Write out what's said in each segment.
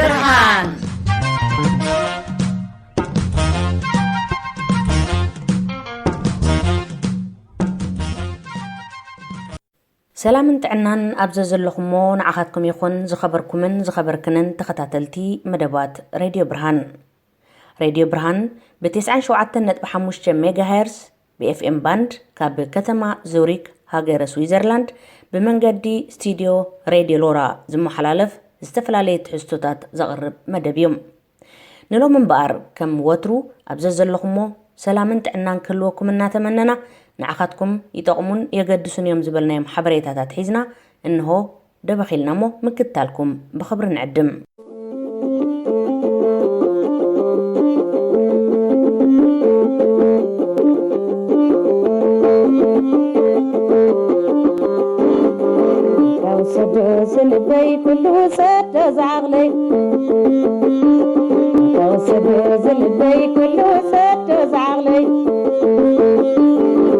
ብርሃን። ሰላምን ጥዕናን ኣብ ዘዘለኹሞ ንዓኻትኩም ይኹን፣ ዝኸበርኩምን ዝኸበርክንን ተኸታተልቲ መደባት ሬድዮ ብርሃን። ሬድዮ ብርሃን ብ tis'an shaw'atten netbi hamush megahertz ብ ኤፍኤም ባንድ ካብ ከተማ ዙሪክ ሃገረ ስዊዘርላንድ ብመንገዲ ስቱድዮ ሬድዮ ሎራ ዝመሓላለፍ ዝተፈላለየ ትሕዝቶታት ዘቕርብ መደብ እዩ። ንሎሚ እምበኣር ከም ወትሩ ኣብ ዘዘለኹሞ ሰላምን ጥዕናን ክህልወኩም እናተመነና፣ ንዓኻትኩም ይጠቕሙን የገድሱን እዮም ዝበልናዮም ሓበሬታታት ሒዝና እንሆ ደበኺልና እሞ ምክትታልኩም ብኽብሪ ንዕድም። ያው ሰዶ ዝልበይ ኩሉ ሰዶ ዝዓቕለይ፣ ያው ሰዶ ዝልበይ ኩሉ ሰዶ ዝዓቕለይ።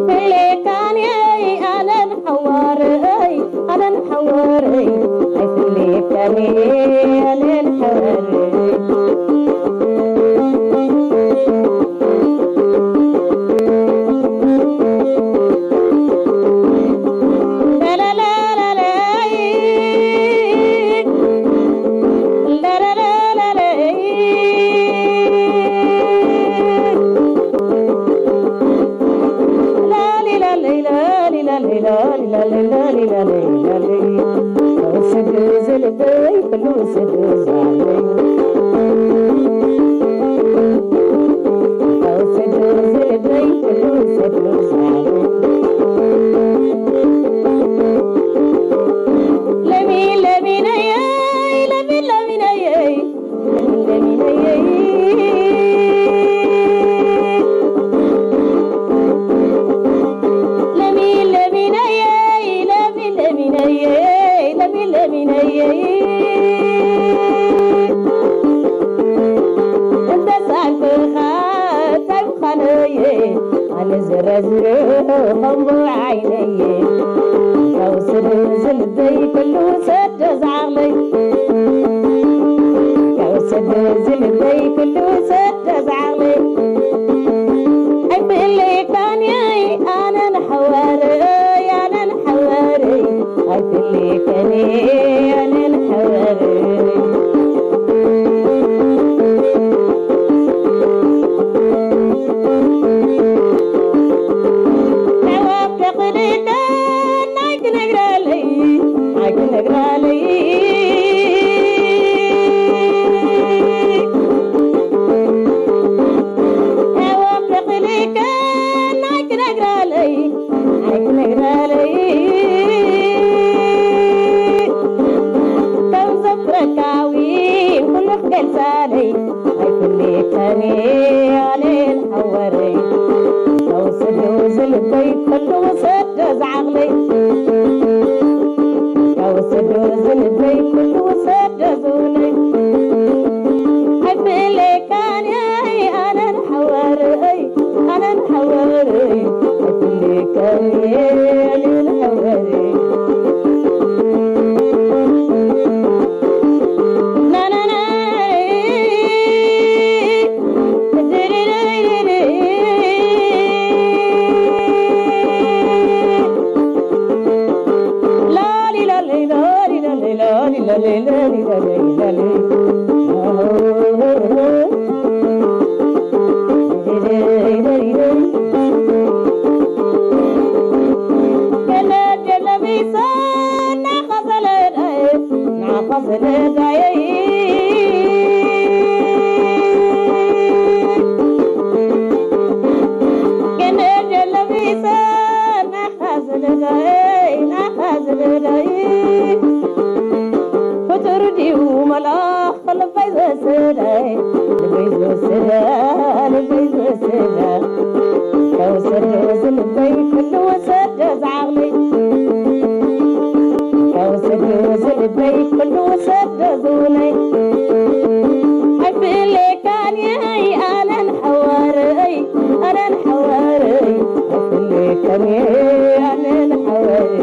ፍሌካንየይ ኣነን ሓዋረይ፣ ኣነን ሓዋረይ፣ ኣይፍሌካንየይ ኣነን ሓዋረይ። ኣነ ዝረዝሮ ኸምቦ ዓይነየ፣ ያው ስዱ ዝልበይ ኩሉ ሰዶ ዝዓቕለይ፣ ያው ስዱ ዝልበይ ኩሉ ሰዶ ዝዓቕለይ። ኣይፍለየካን እየ ኣነን ሓዋርይ፣ ኣነን ሓዋርይ፣ ኣይፍለየካን እየ ኣነን ሓዋርይ። ፍጡር ድዩ መልኣኽ ልበይ ዝወስደ፣ ልበይ ዝወስደ፣ ልበይ ዝወስደ። ከውሰዶ ዝልበይ ኩሉ ወሰዶ ዝዓቕለይ። ከውሰዶ ዝልበይ ኩሉ ወሰዶ ዝውነይ። ኣይፍለየካን እየ ኣነን ሓዋርይ፣ ኣነን ሓዋርይ። ኣይፍለየካን እየ ኣነን ሓዋርይ።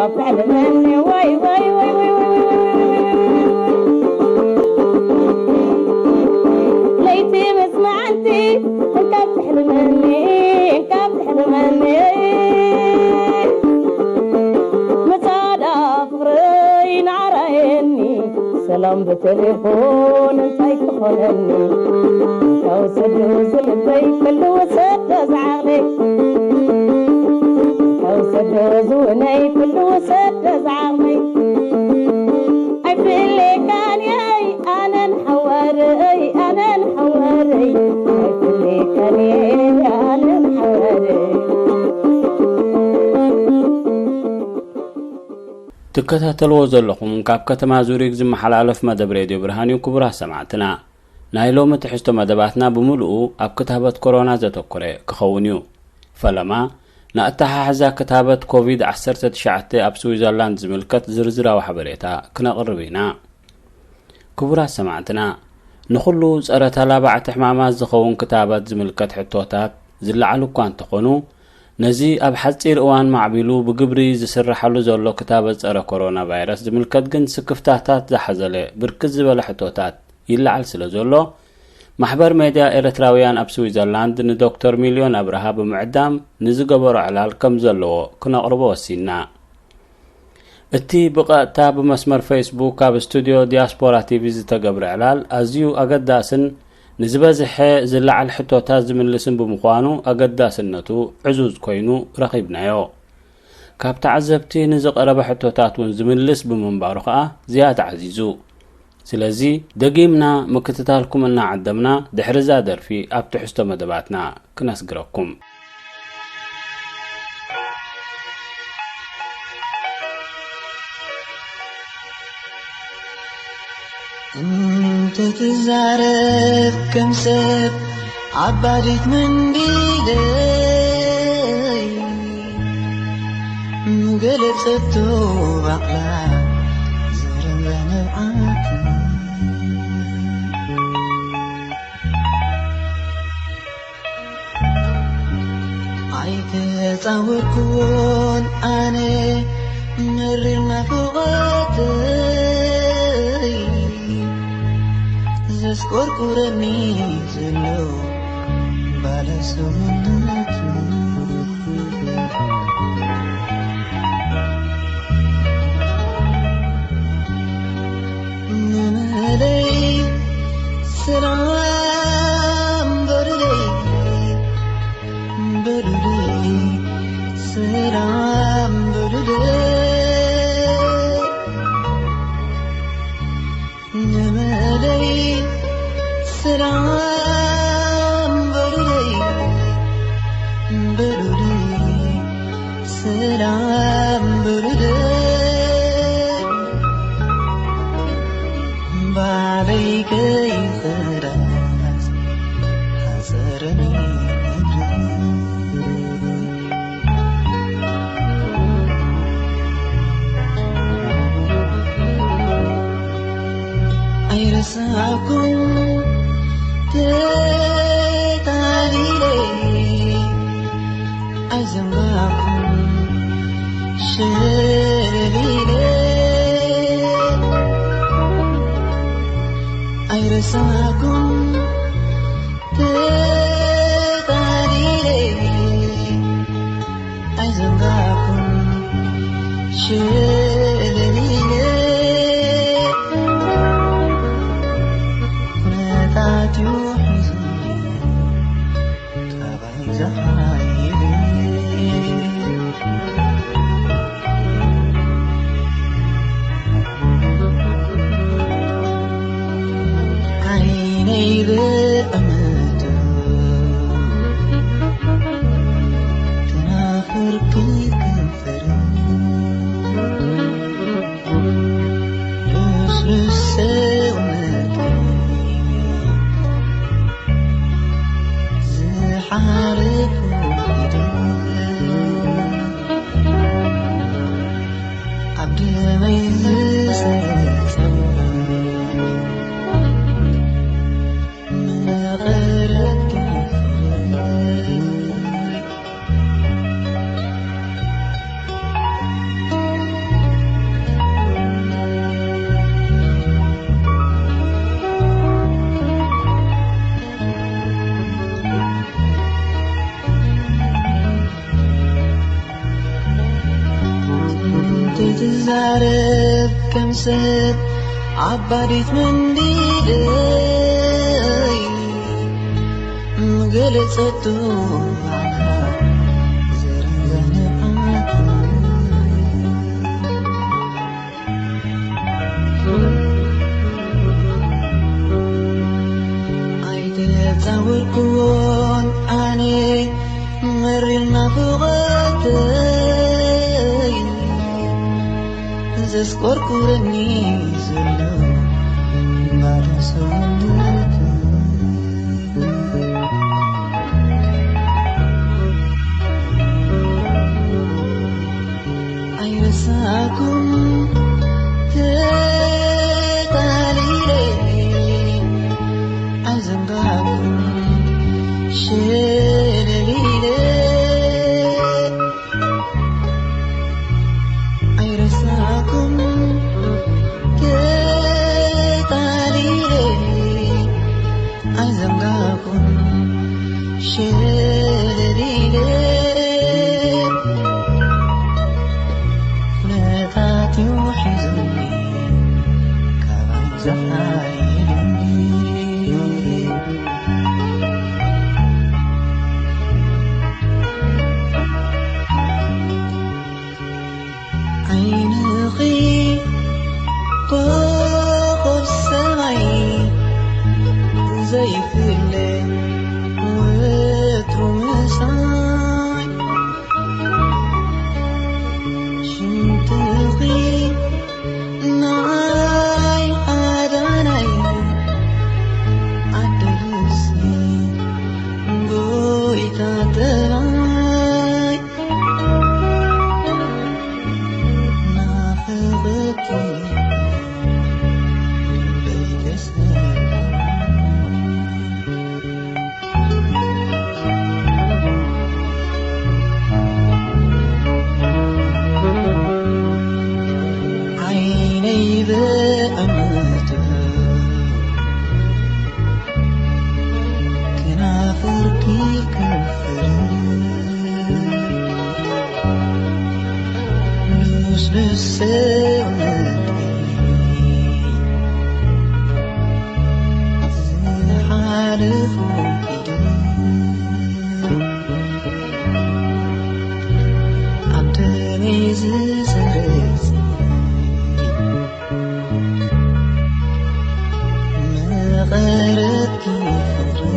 ኣብ ትሕልመኒ ወይ ወይ ወይ ወይ ወይ ወይ ወይ። ለይቲ ምስ መዓልቲ እንካብ ትሕልመኒ፣ እንካብ ትሕልመኒ። ምጻዳ ፍቕረይ ናዕራየኒ፣ ሰላም ብቴሌፎን እንታይ ክኾነኒ? ካብ ሰዶ ዝልበይ ክልውሰዶ ዝዓቕለይ፣ ካብ ሰዶ ዝውነይ ክልውሰዶ ዝዓቕለይ። ኣይፍለካን እየ ኣነን ሓዋርይ፣ ኣነን ሓዋርይ። ኣይፍለካን እየ ኣነን ሓዋርይ። ትከታተልዎ ዘለኹም ካብ ከተማ ዙሪክ ዝመሓላለፍ መደብ ሬድዮ ብርሃን እዩ። ክቡራት ሰማዕትና፣ ናይ ሎሚ ትሕዝቶ መደባትና ብምሉኡ ኣብ ክታበት ኮሮና ዘተኮረ ክኸውን እዩ። ፈለማ፣ ንኣተሓሕዛ ክታበት ኮቪድ ዓሰርተ ትሽዓተ ኣብ ስዊዘርላንድ ዝምልከት ዝርዝራዊ ሓበሬታ ክነቕርብ ኢና። ክቡራት ሰማዕትና፣ ንኹሉ ጸረ ተላባዕቲ ሕማማት ዝኸውን ክታበት ዝምልከት ሕቶታት ዝለዓሉ እኳ እንተኾኑ፣ ነዚ ኣብ ሓጺር እዋን ማዕቢሉ ብግብሪ ዝስርሓሉ ዘሎ ክታበት ጸረ ኮሮና ቫይረስ ዝምልከት ግን ስክፍታታት ዝሓዘለ ብርክት ዝበለ ሕቶታት ይለዓል ስለ ዘሎ፣ ማሕበር ሜድያ ኤርትራውያን ኣብ ስዊዘርላንድ ንዶክተር ሚልዮን ኣብርሃ ብምዕዳም ንዝገበሮ ዕላል ከም ዘለዎ ክነቕርቦ ወሲንና። እቲ ብቐጥታ ብመስመር ፌስቡክ ኣብ ስቱድዮ ዲያስፖራ ቲቪ ዝተገብረ ዕላል ኣዝዩ ኣገዳስን ንዝበዝሐ ዝለዓል ሕቶታት ዝምልስን ብምዃኑ ኣገዳስነቱ ዕዙዝ ኮይኑ ረኺብናዮ። ካብ ተዓዘብቲ ንዝቐረበ ሕቶታት እውን ዝምልስ ብምንባሩ ኸኣ ዝያዳ ዓዚዙ። ስለዚ ደጊምና ምክትታልኩም እናዓደምና ድሕሪ እዛ ደርፊ ኣብ ትሕዝቶ መደባትና ክነስግረኩም። እንተ ትዛረብ ከም ሰብ ዓባዲት መንዲደይ ምገለጸቶ ባዕላ ዘረባ ንብዓት። ኣይተጻወርኩዎን ኣነ መሪር ናፍቖተይ ዘስቆርቁረኒ ዘሎ ባለሰውነቱ። ንመለይ ሰላም በሉለይ፣ በሉለይ፣ ሰላም በሉለይ። ንመለይ ሰላም በሉለይ፣ በሉለይ፣ ሰላም በሉለይ። ባለይ ከይኸዳስ ሓፀረኒ ምድሪ። ኣይረሳዕኩም ተታሊለ፣ ኣይዘንጋዕኩም ሸሊለ። ኣይረሳዕኩም ተታሊለ፣ ኣይዘንጋዕኩም ሸለሊለ። ኩነታት እዩ ሒዙ ካባይ ዝሓይል። ዓይነይ ብእምነቱ ተናፈርኪ ከንፈር ልስሉስ ሰውነተይ ዝሓረፎ ኢደይ ኣብ ደመይ ዝሰረጸ መቐረት ከንፈር። ዛረብ ከም ሰብ ዓባዲት መንዲለይ፣ መገለጸቱ ዘረጋነዓት። ኣይተጻወርኩዎን ኣነ መሪር ናፍቖተይ፣ ዘስቆርቁረኒ ዘሎ ባዶ ሰውነተይ። ኣይረሳኩም ተታሊለ፣ ኣይዘንጋኩም ሸለሊለ። ኣይረሳኩም ተታሊለ፣ ኣይዘንጋኩም ሸለሊለ። ኩነታት እዩ ሒዙኒ ካባይ ዘሓይሉኒ። ዓይንኺ ኮኾብ ሰማይ ዘይፍለ ወትሩ ምሳይ። ሽንትኺ ንዓይ ኣዳናይ ኣደልሲ ጎይታ ጠባይ። ናፍቕኪ በይተሰማይ። ዓይነይ ብእምነቱ ክናፍርኪ ከፍር። ልስልስ ሰውነተይ ዝሓለፉ ፊደል ኣብ ደመይ ዝሰርጽ መቐረትኪ ፍቕሪ።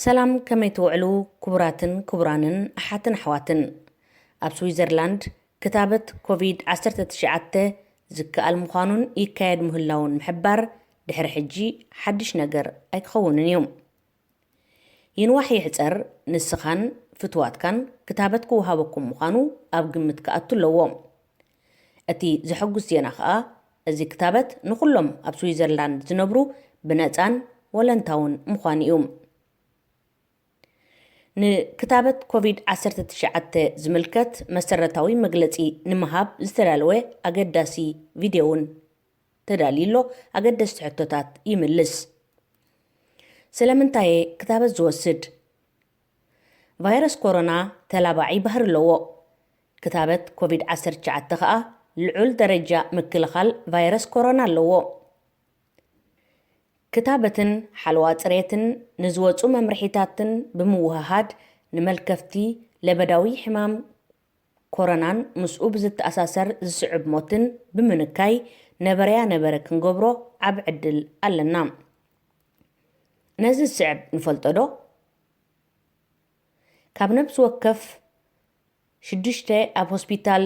ሰላም፣ ከመይ ትውዕሉ ክቡራትን ክቡራንን ኣሓትን ኣሕዋትን? ኣብ ስዊዘርላንድ ክታበት ኮቪድ ዓሰርተ ትሽዓተ ዝከኣል ምዃኑን ይካየድ ምህላውን ምሕባር ድሕሪ ሕጂ ሓድሽ ነገር ኣይክኸውንን እዩ። ይንዋሕ ይሕጸር፣ ንስኻን ፍትዋትካን ክታበት ክወሃበኩም ምዃኑ ኣብ ግምት ክኣቱ ኣለዎ። እቲ ዘሐጉስ ዜና ከኣ፣ እዚ ክታበት ንኹሎም ኣብ ስዊዘርላንድ ዝነብሩ ብነጻን ወለንታውን ምዃኑ እዩ። ንክታበት ኮቪድ ዓሰርተ ትሽዓተ ዝምልከት መሰረታዊ መግለጺ ንምሃብ ዝተዳለወ ኣገዳሲ ቪድዮ እውን ተዳልዩ ኣሎ። ኣገደስቲ ሕቶታት ይምልስ። ስለምንታይ እየ ክታበት ዝወስድ? ቫይረስ ኮሮና ተላባዒ ባህሪ ኣለዎ። ክታበት ኮቪድ ዓሰርተ ትሽዓተ ከኣ ልዑል ደረጃ ምክልኻል ቫይረስ ኮሮና ኣለዎ። ክታበትን ሓለዋ ጽሬትን ንዝወጹ መምርሒታትን ብምውህሃድ ንመልከፍቲ ለበዳዊ ሕማም ኮሮናን ምስኡ ብዝተኣሳሰር ዝስዕብ ሞትን ብምንካይ፣ ነበረያ ነበረ ክንገብሮ ዓቢ ዕድል ኣለና። ነዚ ዝስዕብ ንፈልጦ ዶ? ካብ ነብሲ ወከፍ ሽዱሽተ ኣብ ሆስፒታል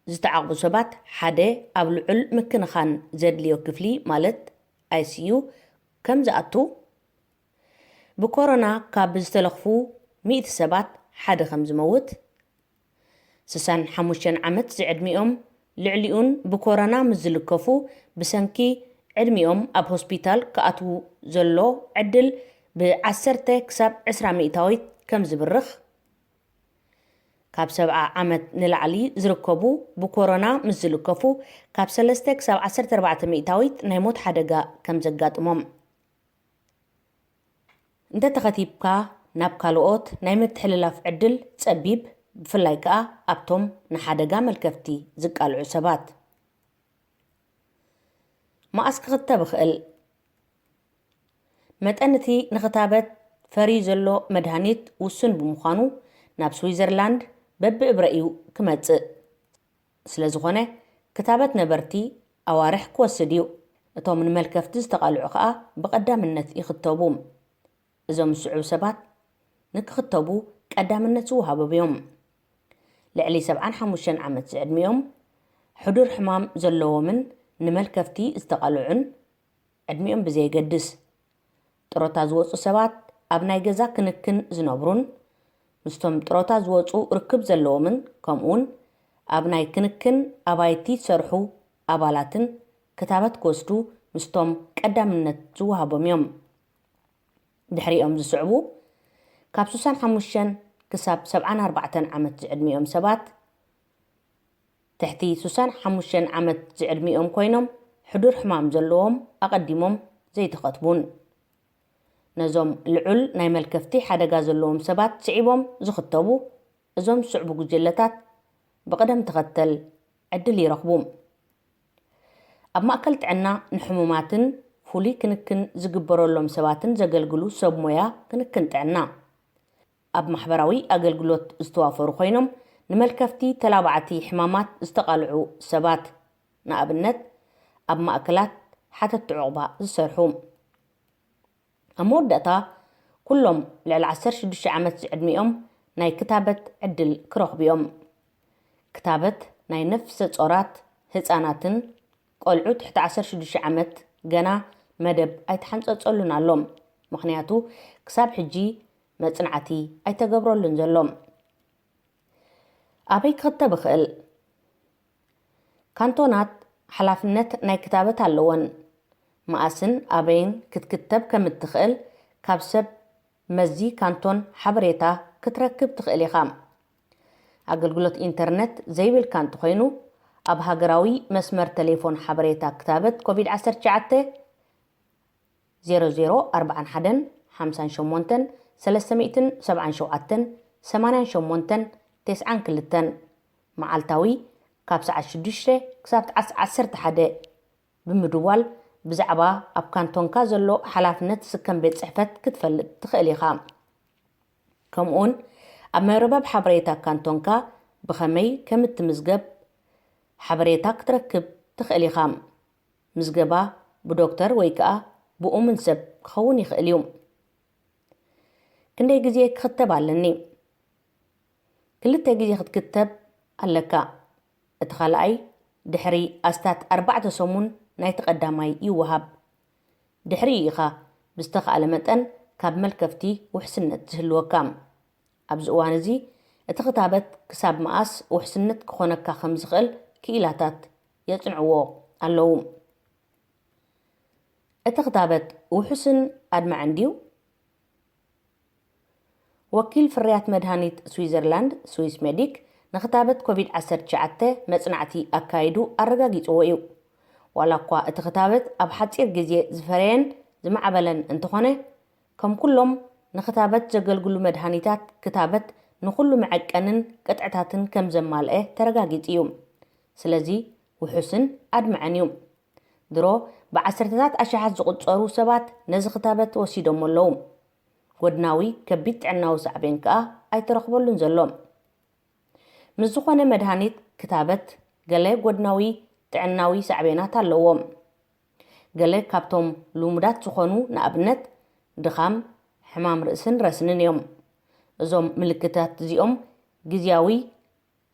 ዝተዓቕቡ ሰባት፣ ሓደ ኣብ ልዑል ምክንኻን ዘድልዮ ክፍሊ፣ ማለት ኣይ ሲ ዩ፣ ከም ዝኣቱ፣ ብኮሮና ካብ ዝተለኽፉ ሚእቲ ሰባት ሓደ ከም ዝመውት፣ ስሳን ሓሙሽተን ዓመት ዝዕድሚኦም ልዕሊኡን ብኮሮና ምስ ዝልከፉ፣ ብሰንኪ ዕድሚኦም ኣብ ሆስፒታል ክኣትዉ ዘሎ ዕድል ብዓሰርተ ክሳብ ዕስራ ሚእታዊት ከም ዝብርኽ፣ ካብ ሰብዓ ዓመት ንላዕሊ ዝርከቡ ብኮሮና ምስ ዝልከፉ፣ ካብ ሰለስተ ክሳብ ዓሰርተ ኣርባዕተ ሚእታዊት ናይ ሞት ሓደጋ ከም ዘጋጥሞም፣ እንተተኸቲብካ ናብ ካልኦት ናይ ምትሕልላፍ ዕድል ጸቢብ፣ ብፍላይ ከኣ ኣብቶም ንሓደጋ መልከፍቲ ዝቃልዑ ሰባት። መኣስ ክኽተብ እኽእል? መጠን እቲ ንኽታበት ፈርዩ ዘሎ መድሃኒት ውሱን ብምዃኑ፣ ናብ ስዊዘርላንድ በብእብረ እዩ ክመጽእ። ስለ ዝኾነ፣ ክታበት ነበርቲ ኣዋርሕ ክወስድ እዩ። እቶም ንመልከፍቲ ዝተቓልዑ ከኣ ብቐዳምነት ይኽተቡ። እዞም ዝስዕቡ ሰባት ንክኽተቡ ቀዳምነት ዝወሃቦም እዮም። ልዕሊ ሰብዓን ሓሙሽተን ዓመት ዝዕድሚኦም፣ ሕዱር ሕማም ዘለዎምን ንመልከፍቲ ዝተቓልዑን፣ ዕድሚኦም ብዘየገድስ፣ ጥሮታ ዝወጹ ሰባት፣ ኣብ ናይ ገዛ ክንክን ዝነብሩን ምስቶም ጥሮታ ዝወጹ ርክብ ዘለዎምን፣ ከምኡውን ኣብ ናይ ክንክን ኣባይቲ ዝሰርሑ ኣባላትን ክታበት ክወስዱ ምስቶም ቀዳምነት ዝወሃቦም እዮም። ድሕሪኦም ዝስዕቡ፣ ካብ ስሳን ሓሙሽተን ክሳብ ሰብዓን ኣርባዕተን ዓመት ዝዕድሚኦም ሰባት፣ ትሕቲ ስሳን ሓሙሽተን ዓመት ዝዕድሚኦም ኮይኖም፣ ሕዱር ሕማም ዘለዎም፣ ኣቐዲሞም ዘይተኸትቡን። ነዞም ልዑል ናይ መልከፍቲ ሓደጋ ዘለዎም ሰባት ስዒቦም ዝኽተቡ እዞም ዝስዕቡ ጉጅለታት ብቕደም ተኸተል ዕድል ይረኽቡ። ኣብ ማእከል ጥዕና ንሕሙማትን ፍሉይ ክንክን ዝግበረሎም ሰባትን ዘገልግሉ ሰብ ሞያ ክንክን ጥዕና፣ ኣብ ማሕበራዊ ኣገልግሎት ዝተዋፈሩ ኮይኖም፣ ንመልከፍቲ ተላባዕቲ ሕማማት ዝተቓልዑ ሰባት፣ ንኣብነት ኣብ ማእከላት ሓተትቲ ዑቕባ ዝሰርሑ። ኣብ መወዳእታ፣ ኩሎም ልዕሊ ዓሰርተ ሽዱሽተ ዓመት ዝዕድሚኦም ናይ ክታበት ዕድል ክረኽቡ እዮም። ክታበት ናይ ነፍሰ ጾራት፣ ህጻናትን ቆልዑ ትሕቲ ዓሰርተ ሽዱሽተ ዓመት ገና መደብ ኣይተሓንጸጸሉን ኣሎ። ምኽንያቱ፣ ክሳብ ሕጂ መጽናዕቲ ኣይተገብረሉን ዘሎ። ኣበይ ክኽተብ እኽእል? ካንቶናት ሓላፍነት ናይ ክታበት ኣለወን። መኣስን ኣበይን ክትክተብ ከም እትኽእል ካብ ሰብ መዚ ካንቶን ሓበሬታ ክትረክብ ትኽእል ኢኻ። ኣገልግሎት ኢንተርነት ዘይብልካ እንተኾይኑ፣ ኣብ ሃገራዊ መስመር ቴሌፎን ሓበሬታ ክታበት ኮቪድ ዓሰርተ ትሽዓተ፣ ዜሮ ዜሮ ኣርባዓን ሓደን ሓምሳን ሸሞንተን ሰለስተ ሚእትን ሰብዓን ሸውዓተን ሰማንያን ሸሞንተን ተስዓን ክልተን፣ መዓልታዊ ካብ ሰዓት ሽዱሽተ ክሳብ ዓሰርተ ሓደ ብምድዋል፣ ብዛዕባ ኣብ ካንቶንካ ዘሎ ሓላፍነት ዝስከም ቤት ጽሕፈት ክትፈልጥ ትኽእል ኢኻ። ከምኡውን ኣብ መርበብ ሓበሬታ ካንቶንካ ብኸመይ ከም እትምዝገብ ሓበሬታ ክትረክብ ትኽእል ኢኻ። ምዝገባ ብዶክተር ወይ ከኣ ብኡምን ሰብ ክኸውን ይኽእል እዩ። ክንደይ ግዜ ክኽተብ ኣለኒ? ክልተ ግዜ ክትክተብ ኣለካ። እቲ ካልኣይ ድሕሪ ኣስታት ኣርባዕተ ሰሙን ናይቲ ቀዳማይ ይወሃብ። ድሕሪኡ ኢኻ ብዝተኻእለ መጠን ካብ መልከፍቲ ውሕስነት ዝህልወካ። ኣብዚ እዋን እዚ፣ እቲ ክታበት ክሳብ መኣስ ውሕስነት ክኾነካ ከም ዝኽእል ክኢላታት የጽንዕዎ ኣለዉ። እቲ ክታበት ውሑስን ኣድማዕን ድዩ? ወኪል ፍርያት መድሃኒት ስዊዘርላንድ፣ ስዊስ ሜዲክ፣ ንክታበት ኮቪድ ዓሰርተ ትሽዓተ መጽናዕቲ ኣካይዱ ኣረጋጊጽዎ እዩ። ዋላ እኳ እቲ ክታበት ኣብ ሓጺር ግዜ ዝፈረየን ዝማዕበለን እንተኾነ፣ ከም ኩሎም ንክታበት ዘገልግሉ መድሃኒታት፣ ክታበት ንኹሉ መዐቀንን ቅጥዕታትን ከም ዘማልአ ተረጋጊጹ እዩ። ስለዚ ውሑስን ኣድማዕን እዩ። ድሮ ብዓሰርተታት ኣሽሓት ዝቑጸሩ ሰባት ነዚ ክታበት ወሲዶሞ ኣለዉ። ጎድናዊ ከቢድ ጥዕናዊ ሳዕቤን ከኣ ኣይተረኽበሉን ዘሎ። ምስ ዝኾነ መድሃኒት ክታበት ገለ ጎድናዊ ጥዕናዊ ሳዕቤናት ኣለዎም። ገለ ካብቶም ልሙዳት ዝኾኑ ንኣብነት ድኻም፣ ሕማም ርእስን ረስንን እዮም። እዞም ምልክታት እዚኦም ግዝያዊ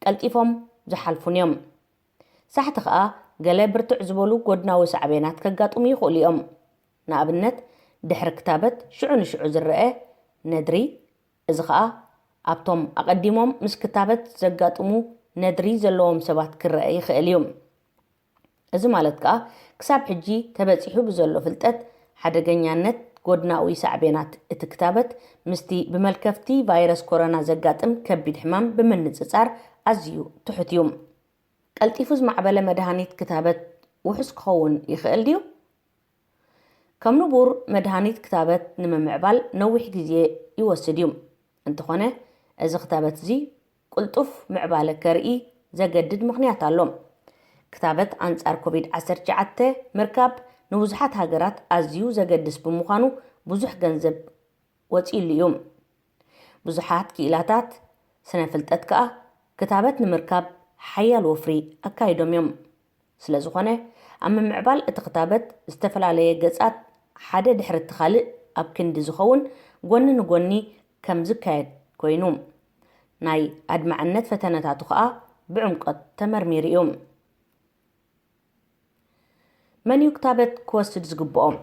ቀልጢፎም ዝሓልፉን እዮም። ሳሕቲ ከኣ ገለ ብርትዕ ዝበሉ ጎድናዊ ሳዕቤናት ከጋጥሙ ይኽእሉ እዮም። ንኣብነት ድሕሪ ክታበት ሽዑ ንሽዑ ዝረአ ነድሪ፣ እዚ ከኣ ኣብቶም ኣቐዲሞም ምስ ክታበት ዘጋጥሙ ነድሪ ዘለዎም ሰባት ክረአ ይኽእል እዩ። እዚ ማለት ከኣ ክሳብ ሕጂ ተበጺሑ ብዘሎ ፍልጠት ሓደገኛነት ጎድናዊ ሳዕቤናት እቲ ክታበት ምስቲ ብመልከፍቲ ቫይረስ ኮሮና ዘጋጥም ከቢድ ሕማም ብምንጽጻር ኣዝዩ ትሑት እዩ። ቀልጢፉ ዝማዕበለ መድሃኒት ክታበት ውሑስ ክኸውን ይኽእል ድዩ? ከም ንቡር መድሃኒት ክታበት ንምምዕባል ነዊሕ ግዜ ይወስድ እዩ። እንተኾነ እዚ ክታበት እዚ ቅልጡፍ ምዕባለ ከርኢ ዘገድድ ምኽንያት ኣሎ። ክታበት ኣንጻር ኮቪድ ዓሰርተ ትሽዓተ ምርካብ ንብዙሓት ሃገራት ኣዝዩ ዘገድስ ብምዃኑ ብዙሕ ገንዘብ ወጺእሉ እዩ። ብዙሓት ክኢላታት ስነ ፍልጠት ከኣ ክታበት ንምርካብ ሓያል ወፍሪ ኣካይዶም እዮም። ስለ ዝኾነ ኣብ ምምዕባል እቲ ክታበት ዝተፈላለየ ገጻት ሓደ ድሕሪ እቲ ካልእ ኣብ ክንዲ ዝኸውን ጎኒ ንጎኒ ከም ዝካየድ ኮይኑ ናይ ኣድማዕነት ፈተነታቱ ከኣ ብዕምቆት ተመርሚሩ እዩ። መን እዩ ክታበት ክወስድ ዝግብኦም?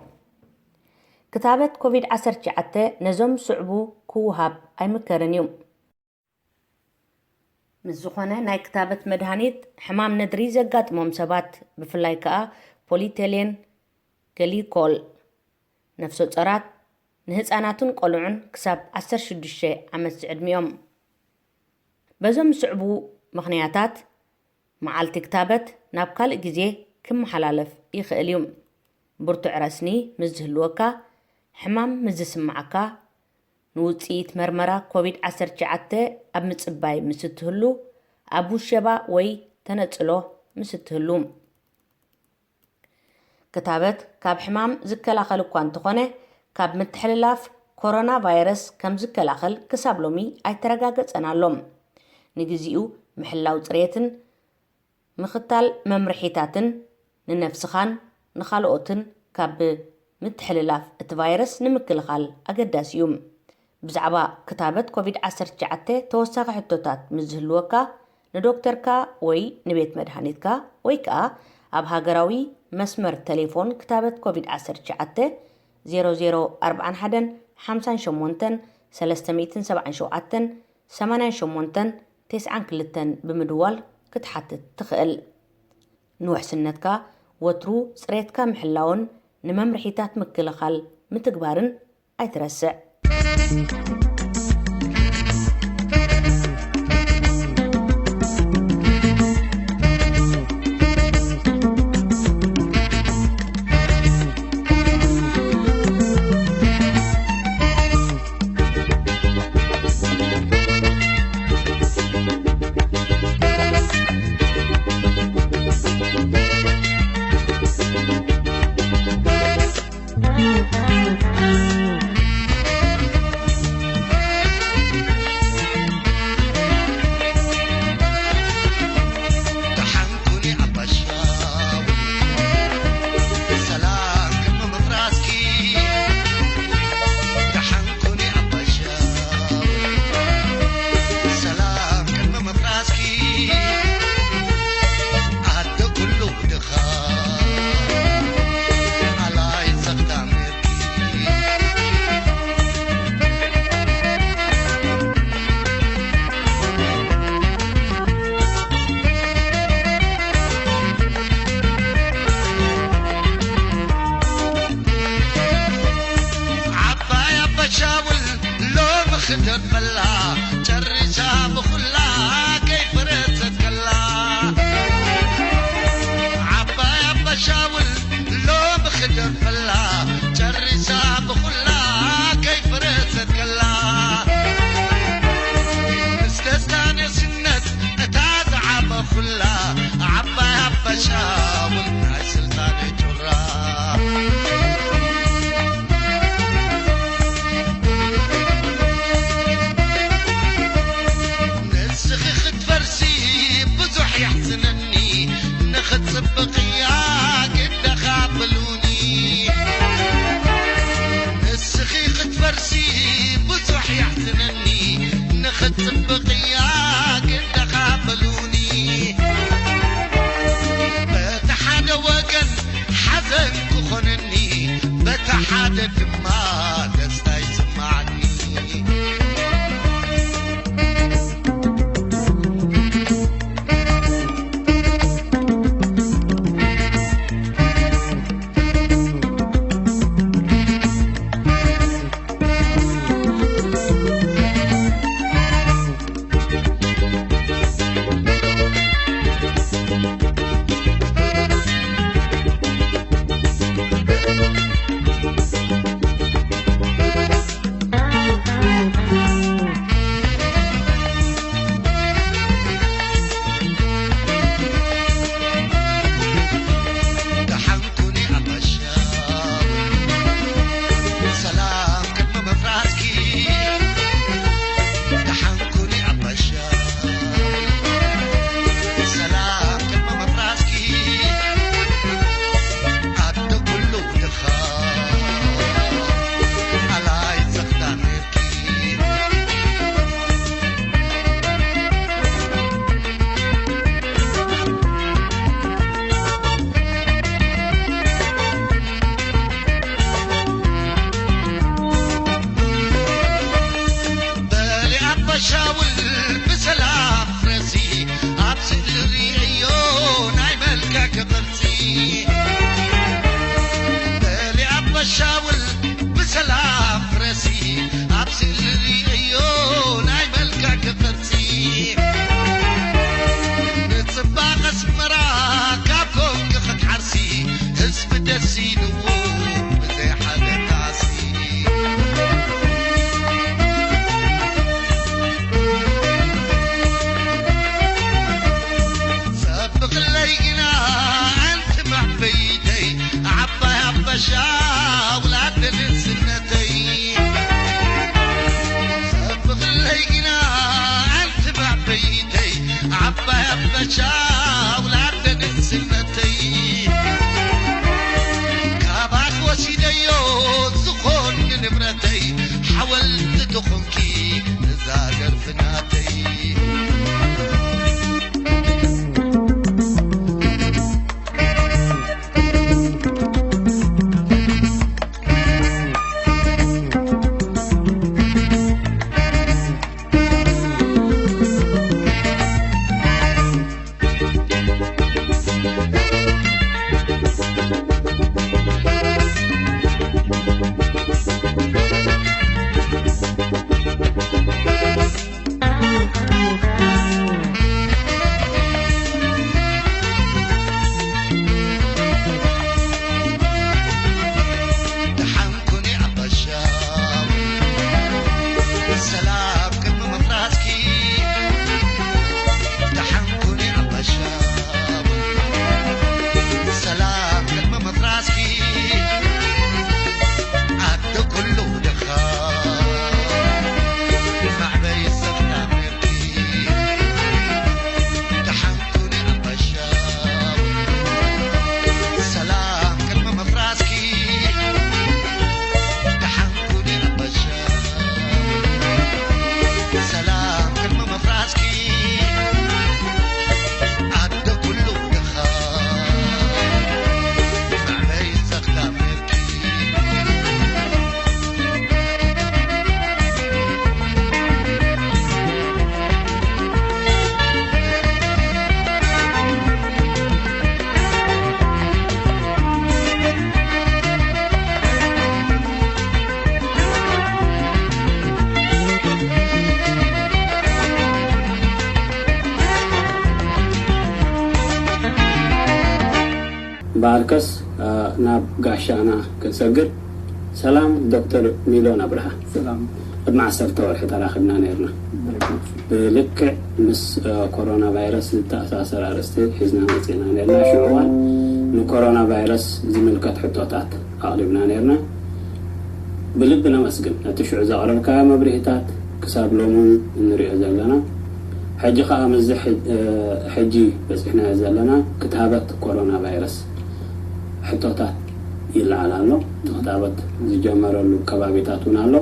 ክታበት ኮቪድ ዓሰርተ ትሽዓተ ነዞም ስዕቡ ክወሃብ ኣይምከርን እዩ። ምስ ዝኾነ ናይ ክታበት መድሃኒት ሕማም ነድሪ ዘጋጥሞም ሰባት ብፍላይ ከኣ ፖሊቴሌን ገሊኮል ነፍሰ ጾራት ንህጻናትን ቆልዑን ክሳብ ዓሰርተ ሽዱሽተ ዓመት ዝዕድሚኦም በዞም ዝስዕቡ ምኽንያታት መዓልቲ ክታበት ናብ ካልእ ግዜ ክመሓላለፍ ይኽእል እዩ። ብርቱዕ ረስኒ ምስ ዝህልወካ፣ ሕማም ምስ ዝስምዓካ፣ ንውጽኢት መርመራ ኮቪድ ዓሰርተ ትሽዓተ ኣብ ምጽባይ ምስ እትህሉ፣ ኣብ ውሸባ ወይ ተነጽሎ ምስ እትህሉ። ክታበት ካብ ሕማም ዝከላኸል እኳ እንተኾነ፣ ካብ ምትሕልላፍ ኮሮና ቫይረስ ከም ዝከላኸል ክሳብ ሎሚ ኣይተረጋገጸን ኣሎ። ንግዚኡ ምሕላው ጽሬትን ምኽታል መምርሒታትን ንነፍስኻን ንኻልኦትን ካብ ምትሕልላፍ እቲ ቫይረስ ንምክልኻል ኣገዳሲ እዩ። ብዛዕባ ክታበት ኮቪድ ዓሰርተ ትሽዓተ ተወሳኺ ሕቶታት ምስ ዝህልወካ፣ ንዶክተርካ ወይ ንቤት መድሃኒትካ ወይ ከኣ ኣብ ሃገራዊ መስመር ቴሌፎን ክታበት ኮቪድ ዓሰርተ ትሽዓተ፣ ዜሮ ዜሮ ኣርባዓን ሓደን ሓምሳን ሸሞንተን ሰለስተ ሚእትን ሰብዓን ሸውዓተን ሰማንያን ሸሞንተን ተስዓን ክልተን ብምድዋል ክትሓትት ትኽእል። ንውሕስነትካ ወትሩ ጽሬትካ ምሕላውን ንመምርሒታት ምክልኻል ምትግባርን ኣይትረስዕ። ዓባይ ኣባሻውል ሎሚ ክደበላ ጨሪሳ ብኹላ ከይፈረሰት ከላ። ዓባይ ኣባሻውል ሎሚ ክደበላ ጨሪሳ ብኹላ ከይፈረሰት ከላ። ምስ ደስታ ንእስነት እታ ዝዓበኹላ ዓባይ ኣባሻውል ናይ ስልጣን ጩራ። ጽብቕያ ግን ደኻ በሉኒ። በቲ ሓደ ወገን ሓዘን ክኾነኒ፣ በቲ ሓደ ድማ ደስታ ይስማዓኒ። ደሓን ኩኒ ኣባሻ፣ ሰላም ቅድሚ ምፍራስኪ። ደሓን ኩኒ ኣባሻ፣ ሰላም ቅድሚ ምፍራስኪ። ኣደ ኩሉ ድኻ፣ ኣላይ ዘኽዳን በሊ ኣባሻውል ብሰላም ፍረሲ፣ ኣብ ስእሊ ርእዮ ናይ መልክዕኪ ቅርጺ። በሊ ኣባሻውል ብሰላም ፍረሲ፣ ኣብ ስእሊ ርእዮ ናይ መልክዕኪ ቅርጺ። ንጽባቐ ኣስመራ ካብ ኮንኪ ክትሓርሲ፣ ህዝቢ ደስ ኢልዎ ብዘይ ሓደ ጣዕሲ። ጸብቕለይ ግና ኣንቲ መዕበይተይ፣ ዓባይ ኣባሻ ውላድ ንግስነተይ። ጸብቕለይ ግና ኣንቲ መዕበይተይ፣ ዓባይ ኣባሻ ውላድ ንግስነተይ። ካባክ ወሲደዮ ዝኾን ንብረተይ፣ ሓወልቲ ትኹንኪ እዛ ደርፊ ናተይ። ደሓን ኩኒ ኣባሻ፣ ሰላም ቅድሚ ምፍራስኪ። ደሓን ኩኒ ኣባሻ፣ ሰላም ቅድሚ ምፍራስኪ። ኣደ ኩሉ ድኻ፣ ማዕበይ ዘኽዳን ነርኪ። ደሓን ኩኒ ኣባሻ፣ ሰላም ቅድሚ ምፍራስኪ። ደሓን ኩኒ ኣባሻ፣ ሰላም ቅድሚ ምፍራስኪ። ኣደ ኩሉ ድኻ፣ ማዕበይ ዘኽዳን ነርኪ። እምበኣርከስ፣ እ፣ ናብ ጋሻና ክንሰግር። ሰላም ዶክተር ሚሎን ኣብርሃ። ሰላም። ቅድሚ ዓሰርተ ወርሒ ተራኺብና ነይርና። ብርግጽ። ብልክዕ ምስ፣ እ፣ ኮሮና ቫይረስ ዝተኣሳሰር ኣርእስቲ ሒዝና መጺእና ነይርና። ሽዑ እዋን ንኮሮና ቫይረስ ዝምልከት ሕቶታት ኣቕሪብና ነይርና። ብልቢ ነመስግን ነቲ ሽዑ ዘቕረብካዮ መብርሂታት፣ ክሳብ ሎሚ እውን እንሪኦ ዘለና። ሕጂ ኸኣ ምስዚ ሕ-፣ እ፣ ሕጂ በጺሕናዮ ዘለና ክታበት ኮሮና ቫይረስ ሕቶታት ይለዓል ኣሎ። እቲ ክታበት ዝጀመረሉ ከባቢታት እውን ኣሎ።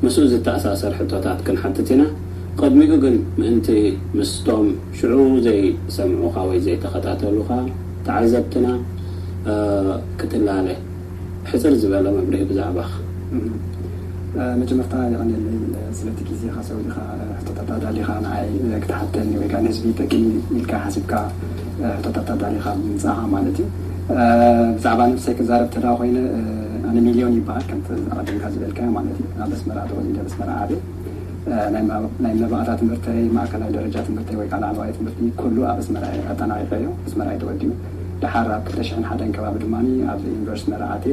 ምስኡ ዝተኣሳሰር ሕቶታት ክንሓትት ኢና። ቅድሚኡ ግን ምእንቲ ምስቶም ሽዑ ዘይሰምዑኻ ወይ ዘይተኸታተሉኻ ተዓዘብትና ክትላለ ሕፅር ዝበለ መብርሂ ብዛዕባኻ። መጀመርታ የቐንየለይ ስለቲ ግዜኻ ሰዊእኻ ሕቶታት ኣዳሊኻ ንዓይ ክትሓተኒ ወይ ከዓ ንህዝቢ ይጠቅም ኢልካ ሓሲብካ ሕቶታት ኣዳሊኻ ብምምፃእኻ ማለት እዩ። ብዛዕባ ነብሰይ ክዛረብ ተዳ ኮይነ ኣነ ሚልዮን ይበሃል ከምቲ ኣቐዲምካ ዝበልካዮ ማለት እዩ። ኣብ ኣስመራ ተወሊደ ኣብ ኣስመራ ዓብየ ናይ መባእታ ትምህርተይ ማእከላይ ደረጃ ትምህርተይ ወይ ከዓ ላዕለዋይ ትምህርቲ ኩሉ ኣብ ኣስመራ ኣጠናቂቀዮ ኣስመራ ተወዲኡ። ደሓር ኣብ ክልተ ሽሕን ሓደን ከባቢ ድማ ኣብ ዩኒቨርስቲ መርዓቴ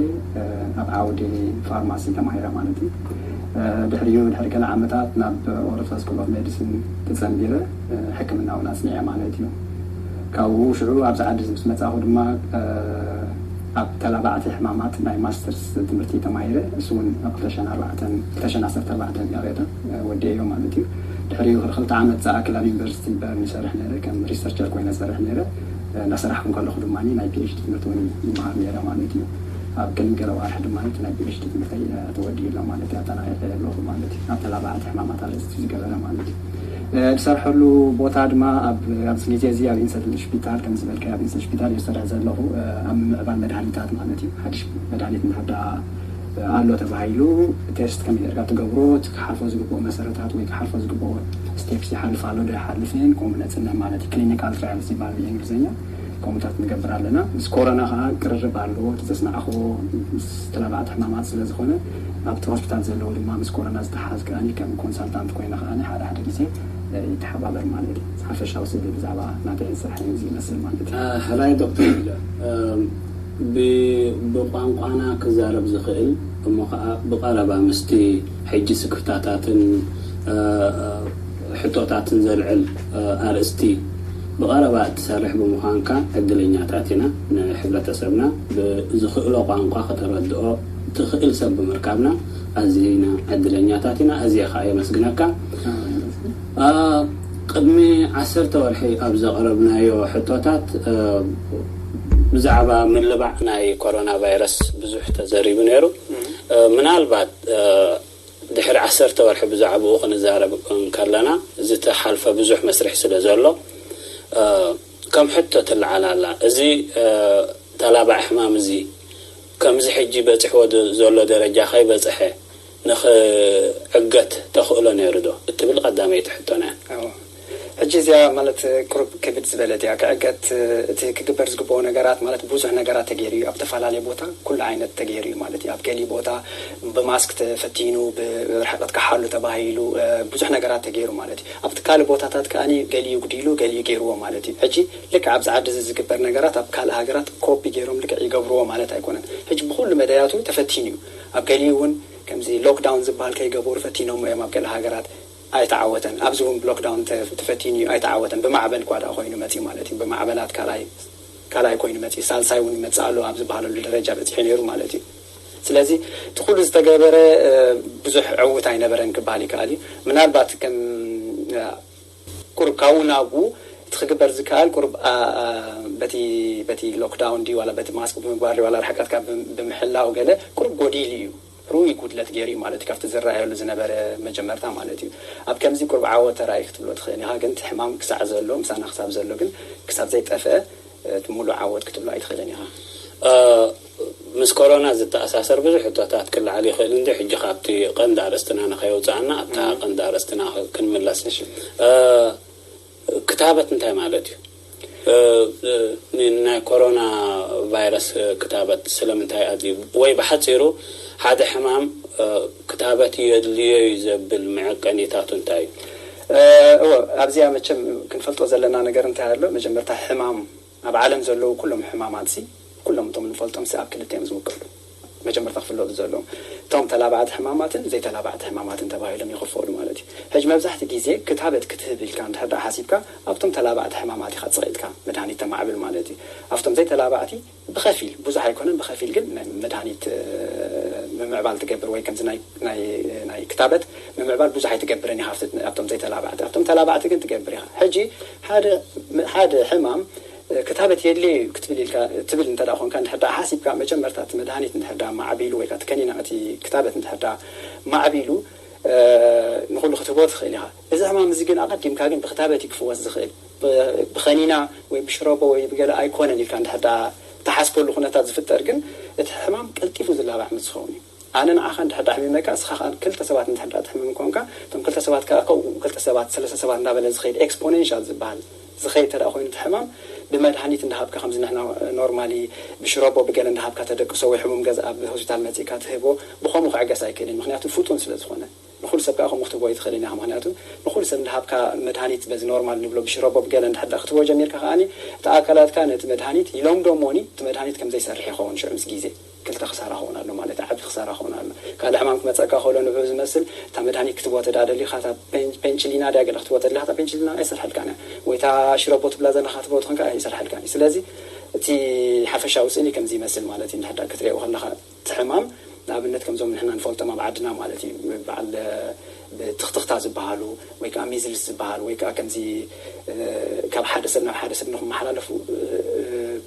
ኣብ ዓውዲ ፋርማሲ ተማሂረ ማለት እዩ። ድሕሪኡ ድሕሪ ገለ ዓመታት ናብ ኦረታ ስኩል ኦፍ ሜዲሲን ተፀንቢረ ሕክምና እውን ኣፅኒዐ ማለት እዩ። ካብኡ ሽዑ ኣብዚ ዓዲ ምስ መፃኹ ድማ ኣብ ተላባዕቲ ሕማማት ናይ ማስተርስ ትምህርቲ ተማሂረ እሱ እውን ኣብ ክልተ ሽሕን ኣርባዕተን ክልተ ሽሕን ዓሰርተ ኣርባዕተን ያሬታ ወዲኤዮ ማለት እዩ። ድሕሪኡ ክልተ ዓመት ዝኣክል ኣብ ዩኒቨርሲቲ በርን ይሰርሕ ነይረ ከም ሪሰርቸር ኮይነ ዝሰርሕ ነይረ። እናሰራሕኩ ከለኹ ድማ ናይ ፒኤችዲ ትምህርቲ እውን ይመሃር ነይረ ማለት እዩ። ኣብ ቅድሚ ገለ ዋርሒ ድማ ናይ ፒኤችዲ ትምህርተይ ተወዲኡ ኣሎ ማለት እዩ። ኣጠናቂቀ ኣለኹ ማለት እዩ። ኣብ ተላባዕቲ ሕማማት ኣርእስቲ ዝገበረ ማለት እዩ። ዝሰርሐሉ ቦታ ድማ ኣብዚ ግዜ እዚ ኣብ ኢንሰል ሽፒታል ከም ዝበልካ ኣብ ኢንሰል ሽፒታል እዩ ዝሰርሕ ዘለኹ ኣብ ምምዕባል መድሃኒታት ማለት እዩ። ሓድሽ መድሃኒት እንድሕር ደኣ ኣሎ ተባሂሉ ቴስት ከመይ ጌርካ ትገብሮ እቲ ክሓልፎ ዝግብኦ መሰረታት ወይ ክሓልፎ ዝግብኦ ስቴፕስ ይሓልፍ ኣሎ ዶ ይሓልፍን ከምኡ ነፅነ ማለት እዩ። ክሊኒካል ትራያልስ ይበሃል ብእንግሊዝኛ። ከምኡታት ንገብር ኣለና። ምስ ኮሮና ከዓ ቅርርብ ኣለዎ። እቲ ዘስማዕኽዎ ምስ ተላባዕቲ ሕማማት ስለ ዝኾነ ኣብቲ ሆስፒታል ዘለዉ ድማ ምስ ኮሮና ዝተሓዝ ከኣኒ ከም ኮንሳልታንት ኮይነ ከኣኒ ሓደ ሓደ ግዜ ይተሓባበር ማለት እዩ። ሓፈሻዊ ስእሊ ብዛዕባ ናተይ ስራሕ እዚ ይመስል ማለት እዩ። ሕራይ ዶክተር ሚለ ብቋንቋና ክዛረብ ዝኽእል እሞ ከዓ ብቐረባ ምስቲ ሕጂ ስክፍታታትን ሕቶታትን ዘልዕል ኣርእስቲ ብቐረባ እትሰርሕ ብምዃንካ ዕድለኛታት ኢና። ንሕብረተሰብና ብዝኽእሎ ቋንቋ ከተረድኦ ትኽእል ሰብ ብምርካብና ኣዝና ዕድለኛታት ኢና። ኣዝየ ከዓ የመስግነካ። ቅድሚ ዓሰርተ ወርሒ ኣብ ዘቕረብናዮ ሕቶታት ብዛዕባ ምልባዕ ናይ ኮሮና ቫይረስ ብዙሕ ተዘሪቡ ነይሩ። ምናልባት ድሕሪ ዓሰርተ ወርሒ ብዛዕባኡ ክንዛረብ እንከለና ዝተሓልፈ ብዙሕ መስርሕ ስለ ዘሎ ከም ሕቶ ትለዓል ኣላ። እዚ ተላባዒ ሕማም እዚ ከምዚ ሕጂ በፂሕዎ ዘሎ ደረጃ ከይበፅሐ ንኽዕገት ተኽእሎ ነይሩ ዶ እትብል ቀዳመይቲ ሕቶና እያ። ሕጂ እዚኣ ማለት ቁሩብ ክብድ ዝበለት እያ። ክዕገት እቲ ክግበር ዝግብኦ ነገራት ማለት ብዙሕ ነገራት ተገይሩ እዩ። ኣብ ዝተፈላለየ ቦታ ኩሉ ዓይነት ተገይሩ እዩ ማለት እዩ። ኣብ ገሊ ቦታ ብማስክ ተፈቲኑ ብርሕቀት ክሓሉ ተባሂሉ ብዙሕ ነገራት ተገይሩ ማለት እዩ። ኣብቲ ካልእ ቦታታት ከዓ ገሊኡ ጉዲሉ ገሊኡ ገይርዎ ማለት እዩ። ሕጂ ልክዕ ኣብዚ ዓዲ እዚ ዝግበር ነገራት ኣብ ካልእ ሃገራት ኮፒ ገይሮም ልክዕ ይገብርዎ ማለት ኣይኮነን። ሕጂ ብኩሉ መዳያቱ ተፈቲኑ እዩ። ኣብ ገሊኡ እውን ከምዚ ሎክዳውን ዝበሃል ከይገበሩ ፈቲኖም እዮም ኣብ ገለ ሃገራት ኣይተዓወተን። ኣብዚ እውን ብሎክዳውን ተፈቲኑ እዩ ኣይተዓወተን። ብማዕበል እኳ ደኣ ኮይኑ መፅዩ ማለት እዩ። ብማዕበላት ካልኣይ ካልኣይ ኮይኑ መፅዩ ሳልሳይ እውን ይመፅእ ኣሎ ኣብ ዝበሃለሉ ደረጃ በፂሑ ነይሩ ማለት እዩ። ስለዚ እቲ ኩሉ ዝተገበረ ብዙሕ ዕውት ኣይነበረን ክበሃል ይከኣል እዩ። ምናልባት ከም ቁሩብ ካብኡ ናብኡ እቲ ክግበር ዝከኣል ቁሩብ በቲ በቲ ሎክዳውን ድዩ ዋላ በቲ ማስክ ብምግባር ድዩ ዋላ ርሕቀትካ ብምሕላው ገለ ቁሩብ ጎዲሉ እዩ። ርኡይ ጉድለት ገይሩ እዩ ማለት እዩ ካብቲ ዝረኣየሉ ዝነበረ መጀመርታ ማለት እዩ። ኣብ ከምዚ ቁሩብ ዓወት ተራእዩ ክትብሎ ትኽእል ኢኻ፣ ግን እቲ ሕማም ክሳዕ ዘሎ ምሳና ክሳብ ዘሎ ግን ክሳብ ዘይጠፍአ እቲ ሙሉእ ዓወት ክትብሎ ኣይትኽእልን ኢኻ። ምስ ኮሮና ዝተኣሳሰር ብዙሕ ሕቶታት ክለዓል ይኽእል እንዲ ሕጂ ካብቲ ቀንዲ ኣርእስትና ንኸየውፅኣና ኣብታ ቀንዲ ኣርእስትና ክንምለስ። ክታበት እንታይ ማለት እዩ? ናይ ኮሮና ቫይረስ ክታበት ስለምንታይ ኣድልዩ? ወይ ብሓፂሩ ሓደ ሕማም ክታበት የድልዮ እዩ ዘብል መዐቀኒታቱ እንታይ እዩ? እወ ኣብዚኣ መቸም ክንፈልጦ ዘለና ነገር እንታይ ኣሎ? መጀመርታ ሕማም ኣብ ዓለም ዘለዉ ኩሎም ሕማማት ሲ ኩሎም እቶም ንፈልጦም ሲ ኣብ ክልተ እዮም ዝምቀሉ። መጀመርታ ክፍለጡ ዘለዎም እቶም ተላባዕቲ ሕማማትን ዘይተላባዕቲ ሕማማትን ተባሂሎም ይኽፈሉ ማለት እዩ። ሕጂ መብዛሕቲ ግዜ ክታበት ክትህብ ኢልካ እንድሕር ደኣ ሓሲብካ ኣብቶም ተላባዕቲ ሕማማት ኢኻ ፅቒጥካ መድሃኒት ተማዕብል ማለት እዩ። ኣብቶም ዘይተላባዕቲ ብኸፊል ብዙሕ ኣይኮነን ብኸፊል ግን ናይ መድሃኒት ምምዕባል ትገብር ወይ ከምዚ ናይ ክታበት ምምዕባል ብዙሕ ኣይትገብርን ኢኻ ኣብቶም ዘይተላባዕቲ። ኣብቶም ተላባዕቲ ግን ትገብር ኢኻ። ሕጂ ሓደ ሕማም ክታበት የድልየ እዩ ክትብል ኢልካ ትብል እንተ ደኣ ኮንካ እንድሕር ደኣ ሓሲብካ መጀመርታ እቲ መድሃኒት እንድሕር ደኣ ማዕቢሉ ወይ ከዓ እቲ ከኒና እቲ ክታበት እንድሕር ደኣ ማዕቢሉ ክትህቦ ትኽእል ኢኻ። እዚ ሕማም እዚ ግን ኣቐዲምካ ግን ብክታበት እዩ ክፍወስ ዝኽእል። ብኸኒና ወይ ብሽረቦ ወይ ብገለ ኣይኮነን ኢልካ እንድሕር ደኣ ተሓስበሉ ኩነታት ዝፍጠር ግን እቲ ሕማም ቀልጢፉ ዝላባዕ ምስ ዝኸውን እዩ። ኣነ ንዓኻ እንድሕር ደኣ ሕሚመካ፣ እስኻ ከዓ ክልተ ሰባት እንድሕር ደኣ ትሕምም ኮንካ፣ እቶም ክልተ ሰባት ከዓ ከምኡ ክልተ ሰባት ሰለስተ ሰባት እንዳበለ ዝኸይድ ኤክስፖኔንሻል ዝበሃል ዝኸይድ ተደኣ ኮይኑ እቲ ሕማም ብመድሃኒት እንዳሃብካ ከምዚ ንሕና ኖርማሊ ብሽረቦ ብገለ እንዳሃብካ ተደቅሶ ወይ ሕሙም ገዛ ኣብ ሆስፒታል መፂእካ ትህቦ ብኸምኡ ክዕገስ ኣይክእልን፣ ምክንያቱ ፍጡን ስለ ዝኾነ። ንኹሉ ሰብ ከዓ ከምኡ ክትቦ ይትኽእል ኢና። ምክንያቱ ንኹሉ ሰብ እንዳሃብካ መድሃኒት በዚ ኖርማል ንብሎ ብሽረቦ ብገለ እንድሕር ክትቦ ጀሚርካ ከዓኒ እቲ ኣካላትካ ነቲ መድሃኒት ይለምዶ እሞኒ እቲ መድሃኒት ከም ዘይሰርሕ ይኸውን ሽዑ ምስ ግዜ ክልተ ክሳራ ኸውን ኣሎ ማለት ዓቢ ክሳራ ኸውን ኣሎ። ካልእ ሕማም ክመፀካ ከሎ ንዑ ዝመስል እታ መድሃኒት ክትቦ ተዳ ደሊኻ እታ ፔንችሊና ድያ ገለ ክትቦ ተደሊኻ እታ ፔንችሊና ኣይሰርሐልካን እያ ወይ እታ ሽረቦ ትብላ ዘለኻ ክትቦ ትኾንካ ኣይሰርሐልካን እዩ። ስለዚ እቲ ሓፈሻዊ ስእሊ ከምዚ ይመስል ማለት እዩ። እንድሕር ክትሪኦ ከለኻ እቲ ሕማም ንኣብነት ከምዞም ንሕና ንፈልጦም ኣብ ዓድና ማለት እዩ በዓል ብትኽትኽታ ዝበሃሉ ወይ ከዓ ሚዝልስ ዝበሃሉ ወይ ከዓ ከምዚ ካብ ሓደ ሰብ ናብ ሓደ ሰብ ንክመሓላለፉ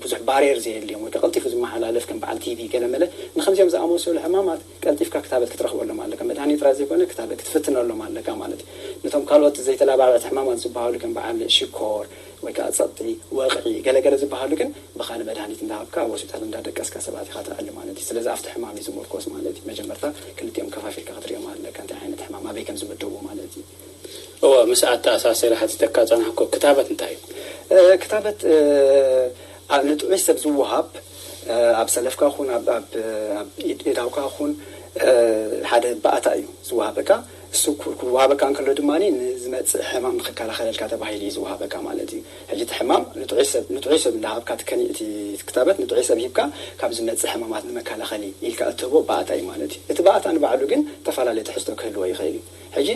ብዙሕ ባርየር ዘየድልዮም ወይ ከዓ ቀልጢፉ ዝመሓላለፍ ከም በዓል ቲቪ ገለመለ ንከምዚኦም ዝኣመሰሉ ሕማማት ቀልጢፍካ ክታበት ክትረኽበሎም ኣለካ። መድሃኒት ጥራይ ዘይኮነ ክታበት ክትፍትነሎም ኣለካ ማለት እዩ። ነቶም ካልኦት ዘይተላባብዕቲ ሕማማት ዝበሃሉ ከም በዓል ሽኮር ወይ ከዓ ፀቕጢ፣ ወቕዒ፣ ገለገለ ዝበሃሉ ግን ብኻልእ መድሃኒት እንዳሃብካ ኣብ ሆስፒታል እንዳደቀስካ ሰባት ኢኻ ትኣሊ ማለት እዩ። ስለዚ ኣብቲ ሕማም እዩ ዝምርኮስ ማለት እዩ። መጀመርታ ክልቲኦም ከፋፊልካ ክትሪኦም ኣለካ። እንታይ ዓይነት ሕማም ኣበይ ከም ዝምደቡ ማለት እዩ። እወ፣ ምስ ኣተኣሳሲረ ሓቲተካ ጸናሕኩ። ክታበት እንታይ እዩ? ክታበት ንጥዑይ ሰብ ዝወሃብ ኣብ ሰለፍካ ኹን ኣብ ኢዳውካ ኹን ሓደ ባእታ እዩ ዝወሃበካ። እሱ ክወሃበካ እንከሎ ድማ ንዝመፅእ ሕማም ንክከላኸለልካ ተባሂሉ እዩ ዝወሃበካ ማለት እዩ። ሕጂ እቲ ሕማም ንጥዑይ ሰብ እንዳሃብካ እቲ ክታበት ንጥዑይ ሰብ ሂብካ ካብ ዝመፅእ ሕማማት ንመከላኸሊ ኢልካ እትህቦ ባእታ እዩ ማለት እዩ። እቲ ባእታ ንባዕሉ ግን ዝተፈላለየ ትሕዝቶ ክህልዎ ይኽእል እዩ። ሕጂ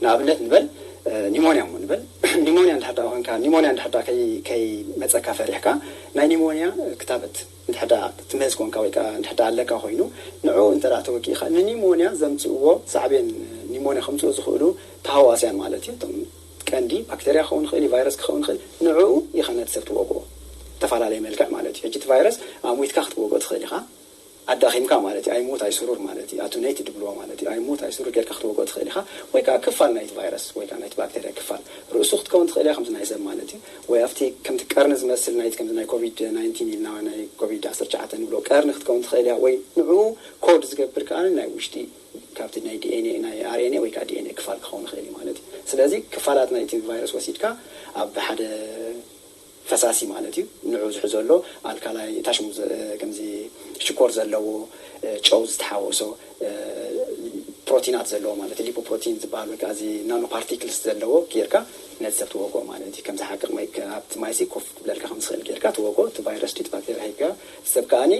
ንኣብነት ንበል ኒሞንያ እሞ ንበል ኒሞንያ እንድሕር ደኣ ኮንካ ኒሞንያ እንድሕር ደኣ ከይመፀካ ፈሪሕካ ናይ ኒሞንያ ክታበት እንድሕር ደኣ ትመዝ ኮንካ ወይ ከዓ እንድሕር ደኣ ኣለካ ኮይኑ ንዕኡ እንተ ደኣ ተወጊእካ ንኒሞንያ ዘምፅእዎ ሳዕቤን ኒሞንያ ከምፅኡ ዝኽእሉ ተሃዋስያን ማለት እዩ። እቶም ቀንዲ ባክተርያ ክኸውን ይኽእል እዩ፣ ቫይረስ ክኸውን ይኽእል፣ ንዕኡ ኢኻ ነቲ ሰብ ትወግኦ። ዝተፈላለየ መልክዕ ማለት እዩ። ሕጂ እቲ ቫይረስ ኣሙትካ ክትወግኦ ትኽእል ኢኻ። ኣዳኺምካ ማለት እዩ። ኣይሙት ኣይስሩር ማለት እዩ። ኣቱነይቲ ድብልዎ ማለት እዩ። ኣይሙት ኣይስሩር ጌርካ ክትወግኦ ትኽእል ኢኻ። ወይ ከዓ ክፋል ናይቲ ቫይረስ ወይ ከዓ ናይቲ ባክተርያ ክፋል ርእሱ ክትከውን ትኽእል እያ ከምዚ ናይ ሰብ ማለት እዩ። ወይ ኣብቲ ከምቲ ቀርኒ ዝመስል ናይቲ ከምዚ ናይ ኮቪድ ናይንቲን ኢልና ናይ ኮቪድ ዓሰርተ ትሽዓተ ንብሎ ቀርኒ ክትከውን ትኽእል እያ። ወይ ንዕኡ ኮድ ዝገብር ከዓ ናይ ውሽጢ ካብቲ ናይ ዲኤንኤ ናይ ኣርኤንኤ ወይ ከዓ ዲኤንኤ ክፋል ክኸውን ይኽእል እዩ ማለት እዩ። ስለዚ ክፋላት ናይቲ ቫይረስ ወሲድካ ኣብ ሓደ ፈሳሲ ማለት እዩ። ንዑ ዝሕዞ ኣሎ ኣልካላይ ታሽሙ ከምዚ ሽኮር ዘለዎ ጨው ዝተሓወሶ ፕሮቲናት ዘለዎ ማለት ሊፖፕሮቲን ዝበሃል ወይ ከዓ እዚ ናኖ ፓርቲክልስ ዘለዎ ጌርካ ነቲ ሰብ ትወግኦ ማለት እዩ። ከምዚ ሓቅቕ ማይ ኣብቲ ማይሲ ኮፍ ክብለልካ ከም ዝኽእል ጌርካ ትወግኦ። እቲ ቫይረስ ድዩ እቲ ባክቴርያ ሂብካ ሰብ ከዓኒ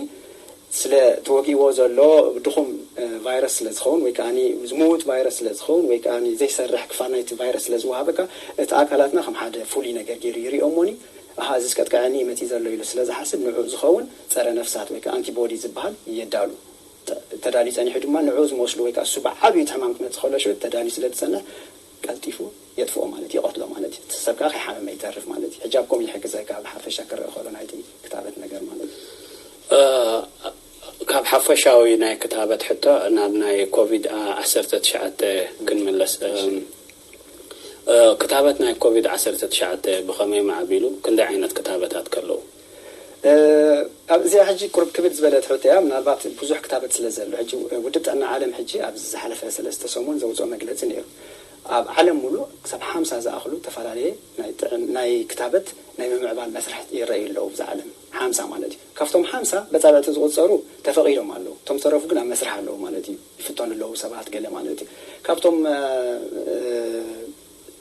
ስለ ተወጊእዎ ዘሎ ድኹም ቫይረስ ስለ ዝኸውን ወይ ከዓ ዝምውት ቫይረስ ስለ ዝኸውን ወይ ከዓ ዘይሰርሕ ክፋል ናይቲ ቫይረስ ስለ ዝወሃበካ እቲ ኣካላትና ከም ሓደ ፍሉይ ነገር ገይሩ ይሪኦ እሞኒ ኣሃ እዚስ ከጥቅዐኒ እዩ መፂእ ዘሎ ኢሉ ስለ ዝሓስብ ንዑ ዝኸውን ፀረ ነፍሳት ወይ ከዓ ኣንቲቦዲ ዝበሃል የዳሉ። ተዳልዩ ፀኒሑ ድማ ንዑ ዝመስሉ ወይ ከዓ እሱ ብዓብዩ እቲ ሕማም ክመፅእ ከሎ ሽዑ ተዳልዩ ስለ ዝፀንሕ ቀልጢፉ የጥፍኦ ማለት እዩ፣ ይቐትሎ ማለት እዩ። እቲ ሰብ ከዓ ከይሓመመ ይተርፍ ማለት እዩ። ሕጂ ኣብ ከምኡ ይሕግዘካ ብሓፈሻ ክረአ ከሎ ናይቲ ክታበት ነገር ማለት እዩ። ካብ ሓፈሻዊ ናይ ክታበት ሕቶ ናብ ናይ ኮቪድ ዓሰርተ ትሽዓተ ክንምለስ። ክታበት ናይ ኮቪድ ዓሰርተ ትሽዓተ ብኸመይ ማዕቢሉ? ክንደይ ዓይነት ክታበታት ከለዉ? ኣብዚኣ ሕጂ ቁርብ ክብድ ዝበለት ሕቶ እያ። ምናልባት ብዙሕ ክታበት ስለ ዘሎ ሕጂ ውድብ ጥዕና ዓለም ሕጂ ኣብዚ ዝሓለፈ ሰለስተ ሰሙን ዘውፅኦ መግለፂ ነይሩ። ኣብ ዓለም ሙሉእ ክሳብ ሓምሳ ዝኣኽሉ ዝተፈላለየ ናይ ክታበት ናይ ምምዕባል መስርሕ ይረኣዩ ኣለዉ። ብዛ ዓለም ሓምሳ ማለት እዩ። ካብቶም ሓምሳ በፃብዕቲ ዝቁፀሩ ተፈቒዶም ኣለዉ። እቶም ዝተረፉ ግን ኣብ መስርሕ ኣለዉ ማለት እዩ። ይፍተኑ ኣለዉ ሰባት ገለ ማለት እዩ። ካብቶም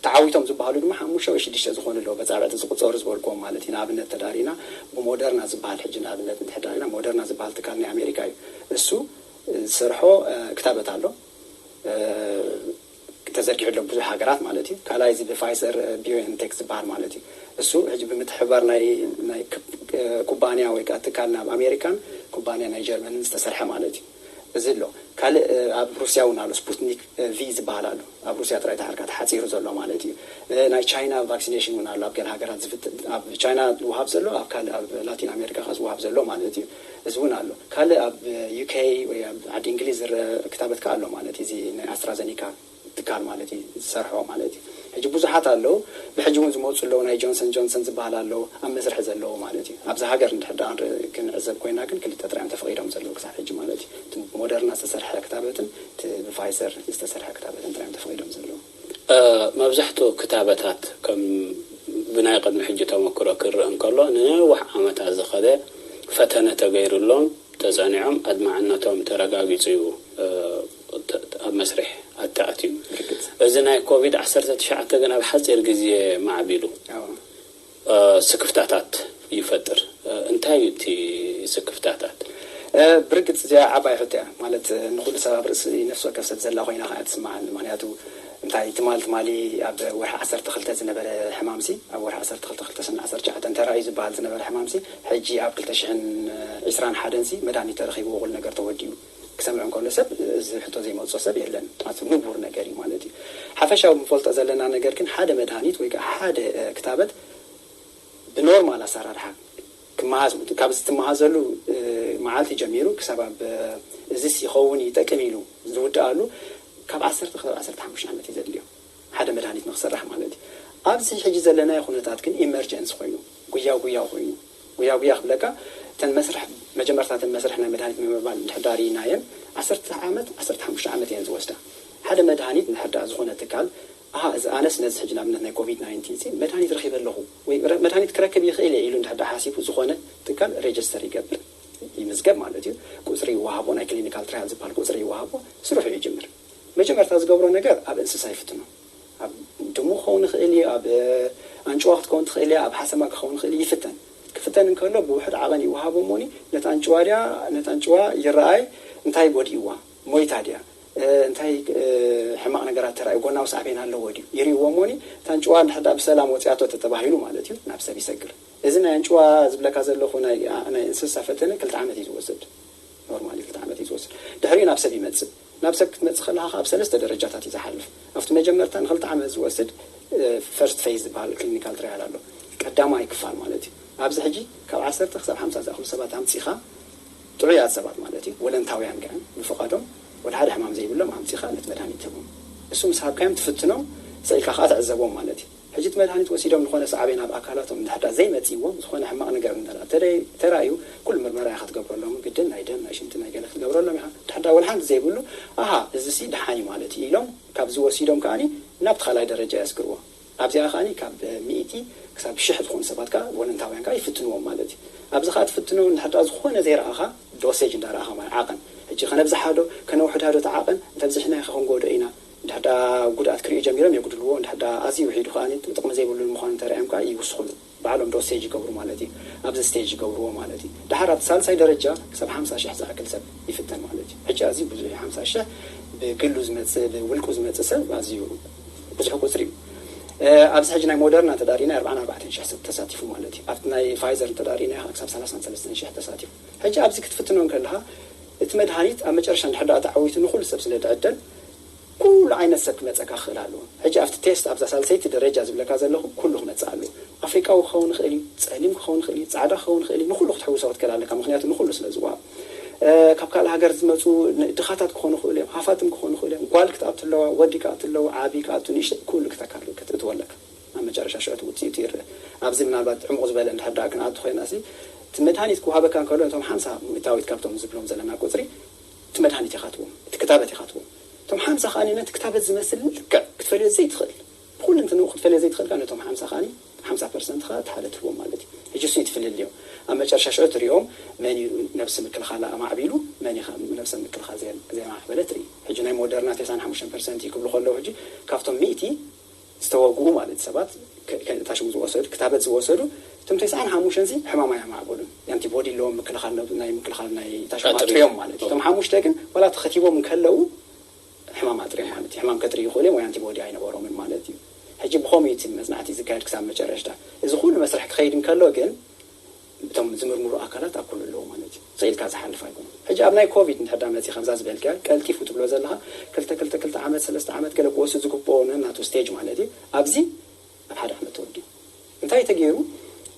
ተዓዊቶም ዝበሃሉ ድማ ሓሙሽተ ወይ ሽዱሽተ ዝኾኑ ኣለዉ በፃብዕቲ ዝቁፀሩ ዝበልክዎም ማለት እዩ። ንኣብነት ተዳሪና ብሞደርና ዝበሃል ሕጂ ንኣብነት እንድሕር ዳሪና ሞደርና ዝበሃል ትካል ናይ ኣሜሪካ እዩ። እሱ ዝሰርሖ ክታበት ኣሎ ተዘርጊሑ ኣሎ ብዙሕ ሃገራት ማለት እዩ። ካልኣይ እዚ ብፋይሰር ቢዮኤንቴክ ዝበሃል ማለት እዩ። እሱ ሕጂ ብምትሕብባር ናይ ናይ ኩባንያ ወይ ከዓ ትካል ናብ ኣሜሪካን ኩባንያ ናይ ጀርመንን ዝተሰርሐ ማለት እዩ። እዚ ኣሎ ካልእ ኣብ ሩስያ እውን ኣሎ ስፑትኒክ ቪ ዝበሃል ኣሎ። ኣብ ሩስያ ጥራይ ተሓርካ ተሓፂሩ ዘሎ ማለት እዩ። ናይ ቻይና ቫክሲኔሽን እውን ኣሎ ኣብ ገለ ሃገራት ዝፍት ኣብ ቻይና ዝወሃብ ዘሎ ኣብ ካልእ ኣብ ላቲን ኣሜሪካ ከ ዝወሃብ ዘሎ ማለት እዩ። እዚ እውን ኣሎ ካልእ ኣብ ዩኬ ወይ ኣብ ዓዲ እንግሊዝ ዝረአ ክታበት ከ ኣሎ ማለት እዩ። እዚ ናይ ኣስትራዘኒካ ትካል ማለት እዩ ዝሰርሖ ማለት እዩ። ሕጂ ብዙሓት ኣለዉ፣ ብሕጂ እውን ዝመፁ ኣለዉ፣ ናይ ጆንሰን ጆንሰን ዝበሃል ኣለዉ ኣብ መስርሒ ዘለዉ ማለት እዩ። ኣብዚ ሃገር እንድሕር ደኣ ክንርኢ- ክንዕዘብ ኮይና ግን ክልተ ጥራዮም ተፈቒዶም ዘለዉ ክሳብ ሕጂ ማለት እዩ። እቲ ሞደርና ዝተሰርሐ ክታበትን እቲ ብፋይዘር ዝተሰርሐ ክታበትን ጥራዮም ተፈቒዶም ዘለዉ። መብዛሕትኡ ክታበታት ከም ብናይ ቅድሚ ሕጂ ተመክሮ ክረአ እንከሎ ንነዊሕ ዓመታት ዝኸደ ፈተነ ተገይሩሎም ተጸኒዖም ኣድማዕነቶም ተረጋጊጹ እዩ ኣብ መስርሕ ኣተኣትዩ። እዚ ናይ ኮቪድ ዓሰርተ ትሽዓተ ግን ኣብ ሓጺር ግዜ ማዕቢሉ ስክፍታታት ይፈጥር። እንታይ እዩ እቲ ስክፍታታት? ብርግጽ እዚኣ ዓባይ ሕቶ እያ። ማለት ንኹሉ ሰብ ኣብ ርእሲ ነፍሲ ወከፍ ሰብ ዘላ ኮይና ከኣ ትስምዓኒ። ምክንያቱ እንታይ ትማል ትማሊ ኣብ ወርሒ ዓሰርተ ክልተ ዝነበረ ሕማምሲ ኣብ ወርሒ ዓሰርተ ክልተ ክልተ ሽሕን ዓሰርተ ትሽዓተን ተራእዩ ዝበሃል ዝነበረ ሕማምሲ ሕጂ ኣብ ክልተ ሽሕን ዕስራን ሓደንሲ መድሃኒት ተረኺብዎ ኩሉ ነገር ተወዲኡ ክሰምዕ እንከሎ ሰብ እዚ ሕቶ ዘይመፅኦ ሰብ የለን። ማለት ንቡር ነገር እዩ ማለት እዩ። ሓፈሻዊ ንፈልጦ ዘለና ነገር ግን ሓደ መድሃኒት ወይ ከዓ ሓደ ክታበት ብኖርማል ኣሰራርሓ ክመሃዝ ካብ ዝትመሃዘሉ መዓልቲ ጀሚሩ ክሳብ ኣብ እዚስ ይኸውን ይጠቅም ኢሉ ዝውድኣሉ ካብ ዓሰርተ ክሳብ ዓሰርተ ሓሙሽተ ዓመት እዩ ዘድልዮ ሓደ መድሃኒት ንክስራሕ ማለት እዩ። ኣብዚ ሕጂ ዘለናዮ ኩነታት ግን ኢመርጀንስ ኮይኑ ጉያ ጉያ ኮይኑ ጉያ ጉያ ክብለካ እተን መስርሕ መጀመርታ እተን መስርሕ ናይ መድሃኒት ምምዕባል እንድሕር ዳኣ ርኢናየን ዓሰርተ ዓመት ዓሰርተ ሓሙሽተ ዓመት እየን ዝወስዳ። ሓደ መድሃኒት እንድሕር ዳኣ ዝኾነ ትካል ኣሃ እዚ ኣነስ ነዚ ሕጂ ንኣብነት ናይ ኮቪድ ናይንቲን ሲ መድሃኒት ረኺበ ኣለኹ ወይ መድሃኒት ክረክብ ይኽእል እየ ኢሉ እንድሕር ዳኣ ሓሲቡ ዝኾነ ትካል ሬጅስተር ይገብር ይምዝገብ ማለት እዩ። ቁፅሪ ይወሃቦ ናይ ክሊኒካል ትራያል ዝበሃል ቁፅሪ ይወሃቦ ስርሑ ይጅምር። መጀመርታ ዝገብሮ ነገር ኣብ እንስሳ ይፍትኖ። ኣብ ድሙ ክኸውን ይኽእል እዩ፣ ኣብ ኣንጭዋ ክትከውን ትኽእል እያ፣ ኣብ ሓሰማ ክኸውን ይኽእል እዩ፣ ይፍተን። ክፍተን እንከሎ ብውሑድ ዓቐን ይወሃቦ እሞኒ ነታ ኣንጭዋ ድያ ነታ ኣንጭዋ ይረኣይ እንታይ ጎዲእዋ ሞይታ ድያ እንታይ ሕማቕ ነገራት ተራእዩ ጎናዊ ሳዕቤን ኣለዎ ድዩ ይርእይዎ እሞኒ እታ ኣንጭዋ እንድሕር ብሰላም ወፂኣቶ ተተባሂሉ ማለት እዩ ናብ ሰብ ይሰግር። እዚ ናይ ኣንጭዋ ዝብለካ ዘለኹ ናይ ናይ እንስሳ ፈተነ ክልተ ዓመት እዩ ዝወስድ። ኖርማሊ ክልተ ዓመት እዩ ዝወስድ። ድሕሪኡ ናብ ሰብ ይመፅእ። ናብ ሰብ ክትመፅእ ከለኻ ኣብ ሰለስተ ደረጃታት እዩ ዝሓልፍ። ኣብቲ መጀመርታ ንክልተ ዓመት ዝወስድ ፈርስት ፌዝ ዝበሃል ክሊኒካል ትራያል ኣሎ። ቀዳማይ ክፋል ማለት እዩ። ኣብዚ ሕጂ ካብ ዓሰርተ ክሳብ ሓምሳ ዝኣኽሉ ሰባት ኣምፂኻ ጥዑያት ሰባት ማለት እዩ ወለንታውያን ከ ብፍቓዶም ወላ ሓደ ሕማም ዘይብሎም ኣምፂኻ ነቲ መድሃኒት ትህቦም። እሱ ምስ ሃብካዮም ትፍትኖም ስኢልካ ከዓ ትዕዘቦም ማለት እዩ። ሕጂ እቲ መድሃኒት ወሲዶም ዝኾነ ሳዕቤን ኣብ ኣካላቶም እንድሕር ዘይመፅእዎም ዝኾነ ሕማቕ ነገር እንተ ተራእዩ ኩሉ ምርመራ ኢኻ ትገብረሎም። ግድን ናይ ደም ናይ ሽንቲ ናይ ገለ ክትገብረሎም ኢኻ። ድሕር ወላ ሓንቲ ዘይብሉ ኣሃ እዚ ሲ ደሓን እዩ ማለት እዩ ኢሎም ካብዚ ወሲዶም ከዓኒ ናብቲ ካልኣይ ደረጃ የስግርዎ። ኣብዚኣ ከዓኒ ካብ ሚእቲ ክሳብ ሽሕ ዝኾኑ ሰባት ከዓ ወለንታውያን ከዓ ይፍትንዎም ማለት እዩ። ኣብዚ ከዓ ትፍትኖ እንድሕር ዝኾነ ዘይረኣኻ ዶሴጅ እንዳረኣኻ ማለት ዓቐን ሕጂ ከነብዝሓ ዶ ከነውሕዳ ዶ እቲ ዓቐን እንተብዚሕና ኢኻ ክንጎዶ ኢና እንድሕዳ ጉድኣት ክርእዩ ጀሚሮም የጉድልዎ እንድሕዳ ኣዝዩ ውሒዱ ከዓ ጥቕሚ ዘይብሉ ምዃኑ እንተረኣዮም ከዓ ይውስኹሉ ባዕሎም ዶሴጅ ይገብሩ ማለት እዩ ኣብዚ ስቴጅ ይገብርዎ ማለት እዩ ድሓር ኣብቲ ሳልሳይ ደረጃ ክሳብ ሓምሳ ሽሕ ዝኣክል ሰብ ይፍተን ማለት እዩ ሕጂ ኣዝዩ ብዙሕ እዩ ሓምሳ ሽሕ ብግሉ ዝመፅእ ብውልቁ ዝመፅእ ሰብ ኣዝዩ ብዙሕ ቁፅሪ እዩ ኣብዚ ሕጂ ናይ ሞደርና እንተዳሪና ኣርባዓን ኣርባዕተን ሽሕ ሰብ ተሳቲፉ ማለት እዩ ኣብቲ ናይ ፋይዘር እንተዳሪና ክሳብ ሰላሳን ሰለስተን ሽሕ ተሳቲፉ ሕጂ ኣብዚ ክትፍትኖ እንከለካ እቲ መድሃኒት ኣብ መጨረሻ እንድሕር ደኣ ተዓዊቱ ንኹሉ ሰብ ስለ ዝዕደል ኩሉ ዓይነት ሰብ ክመፀካ ክኽእል ኣለዎ። ሕጂ ኣብቲ ቴስት ኣብዛ ሳልሰይቲ ደረጃ ዝብለካ ዘለኹ ኩሉ ክመፅእ ኣለዎ። ኣፍሪቃዊ ክኸውን ይኽእል እዩ፣ ፀሊም ክኸውን ይኽእል እዩ፣ ፃዕዳ ክኸውን ይኽእል እዩ፣ ንኹሉ ክትሕውሶ ክትክእል ኣለካ ምኽንያቱ ንኹሉ ስለ ዝወሃብ። ካብ ካልእ ሃገር ዝመፁ ድኻታት ክኾኑ ይኽእሉ እዮም፣ ሃፋትም ክኾኑ ይኽእሉ እዮም፣ ጓል ክትኣቱ ኣለዋ፣ ወዲ ክኣቱ ኣለዎ፣ ዓብዪ ክኣቱ፣ ንእሽተይ ኩሉ ክተካሉ ክትእትዎ ኣለካ። ኣብ መጨረሻ ሽዑ እቲ ውፅኢቱ ይረአ። ኣብዚ ምናልባት ዕሙቕ ዝበለ እንድሕር ደኣ ክንኣቱ ኮይና ሲ እቲ መድሃኒት ክወሃበካ እንከሎ ነቶም ሓምሳ ሚእታዊት ካብቶም ዝብሎም ዘለና ቁፅሪ እቲ መድሃኒት ኢኻ ትቦም፣ እቲ ክታበት ኢኻ ትቦም። እቶም ሓምሳ ከኣ ነቲ ክታበት ዝመስል ልክዕ ክትፈልዮ ዘይትኽእል ብኩሉ እንትንኡ ክትፈልዮ ዘይትኽእል ከኣ ነቶም ሓምሳ ከኣ ሓምሳ ፐርሰንት ከኣ እቲ ሓደ ትህቦም ማለት እዩ። ሕጂ እሱ እዩ ትፍልልዮም። ኣብ መጨረሻ ሽዑ ትሪኦም መን እዩ ነብሲ ምክልኻል ኣማዕቢሉ መን እዩ ነብሰ ምክልኻል ዘየማዕበለ ትርኢ። ሕጂ ናይ ሞደርና ተስዓን ሓሙሽተን ፐርሰንት እዩ ክብሉ ከለዉ ሕጂ ካብቶም ሚእቲ ዝተወግኡ ማለት ሰባት እታ ሽሙ ዝወሰዱ ክታበት ዝወሰዱ እቶም ተስዓን ሓሙሽተን ሲ ሕማም ኣያማዕበሉን ኣንቲቦዲ ኣለዎም ምክልኻል ናይ ምክልኻል ናይ እታ ሽሙ ኣጥርዮም ማለት እዩ እቶም ሓሙሽተ ግን ዋላ ተኸቲቦም እንከለዉ ሕማም ኣጥርዮም ማለት እዩ ሕማም ከጥርዩ ይኽእሉ እዮም ወይ ኣንቲቦዲ ኣይነበሮምን ማለት እዩ ሕጂ ብኸምኡ እቲ መፅናዕቲ ዝካየድ ክሳብ መጨረሽታ እዚ ኩሉ መስርሕ ክኸይድ እንከሎ ግን እቶም ዝምርምሩ ኣካላት ኣብ ኩሉ ኣለዉ ማለት እዩ። ስቕ ኢልካ ዝሓልፍ ኣይኮነን። ሕጂ ኣብ ናይ ኮቪድ እንድሕር ዳ መፂእ ከምዛ ዝበልክያ ቀልጢፉ ትብሎ ዘለኻ ክልተ ክልተ ክልተ ዓመት ሰለስተ ዓመት ገለ ክወስድ ዝግብኦ ነናቱ ስቴጅ ማለት እዩ። ኣብዚ ኣብ ሓደ ዓመት ተወዲኡ። እንታይ ተገይሩ?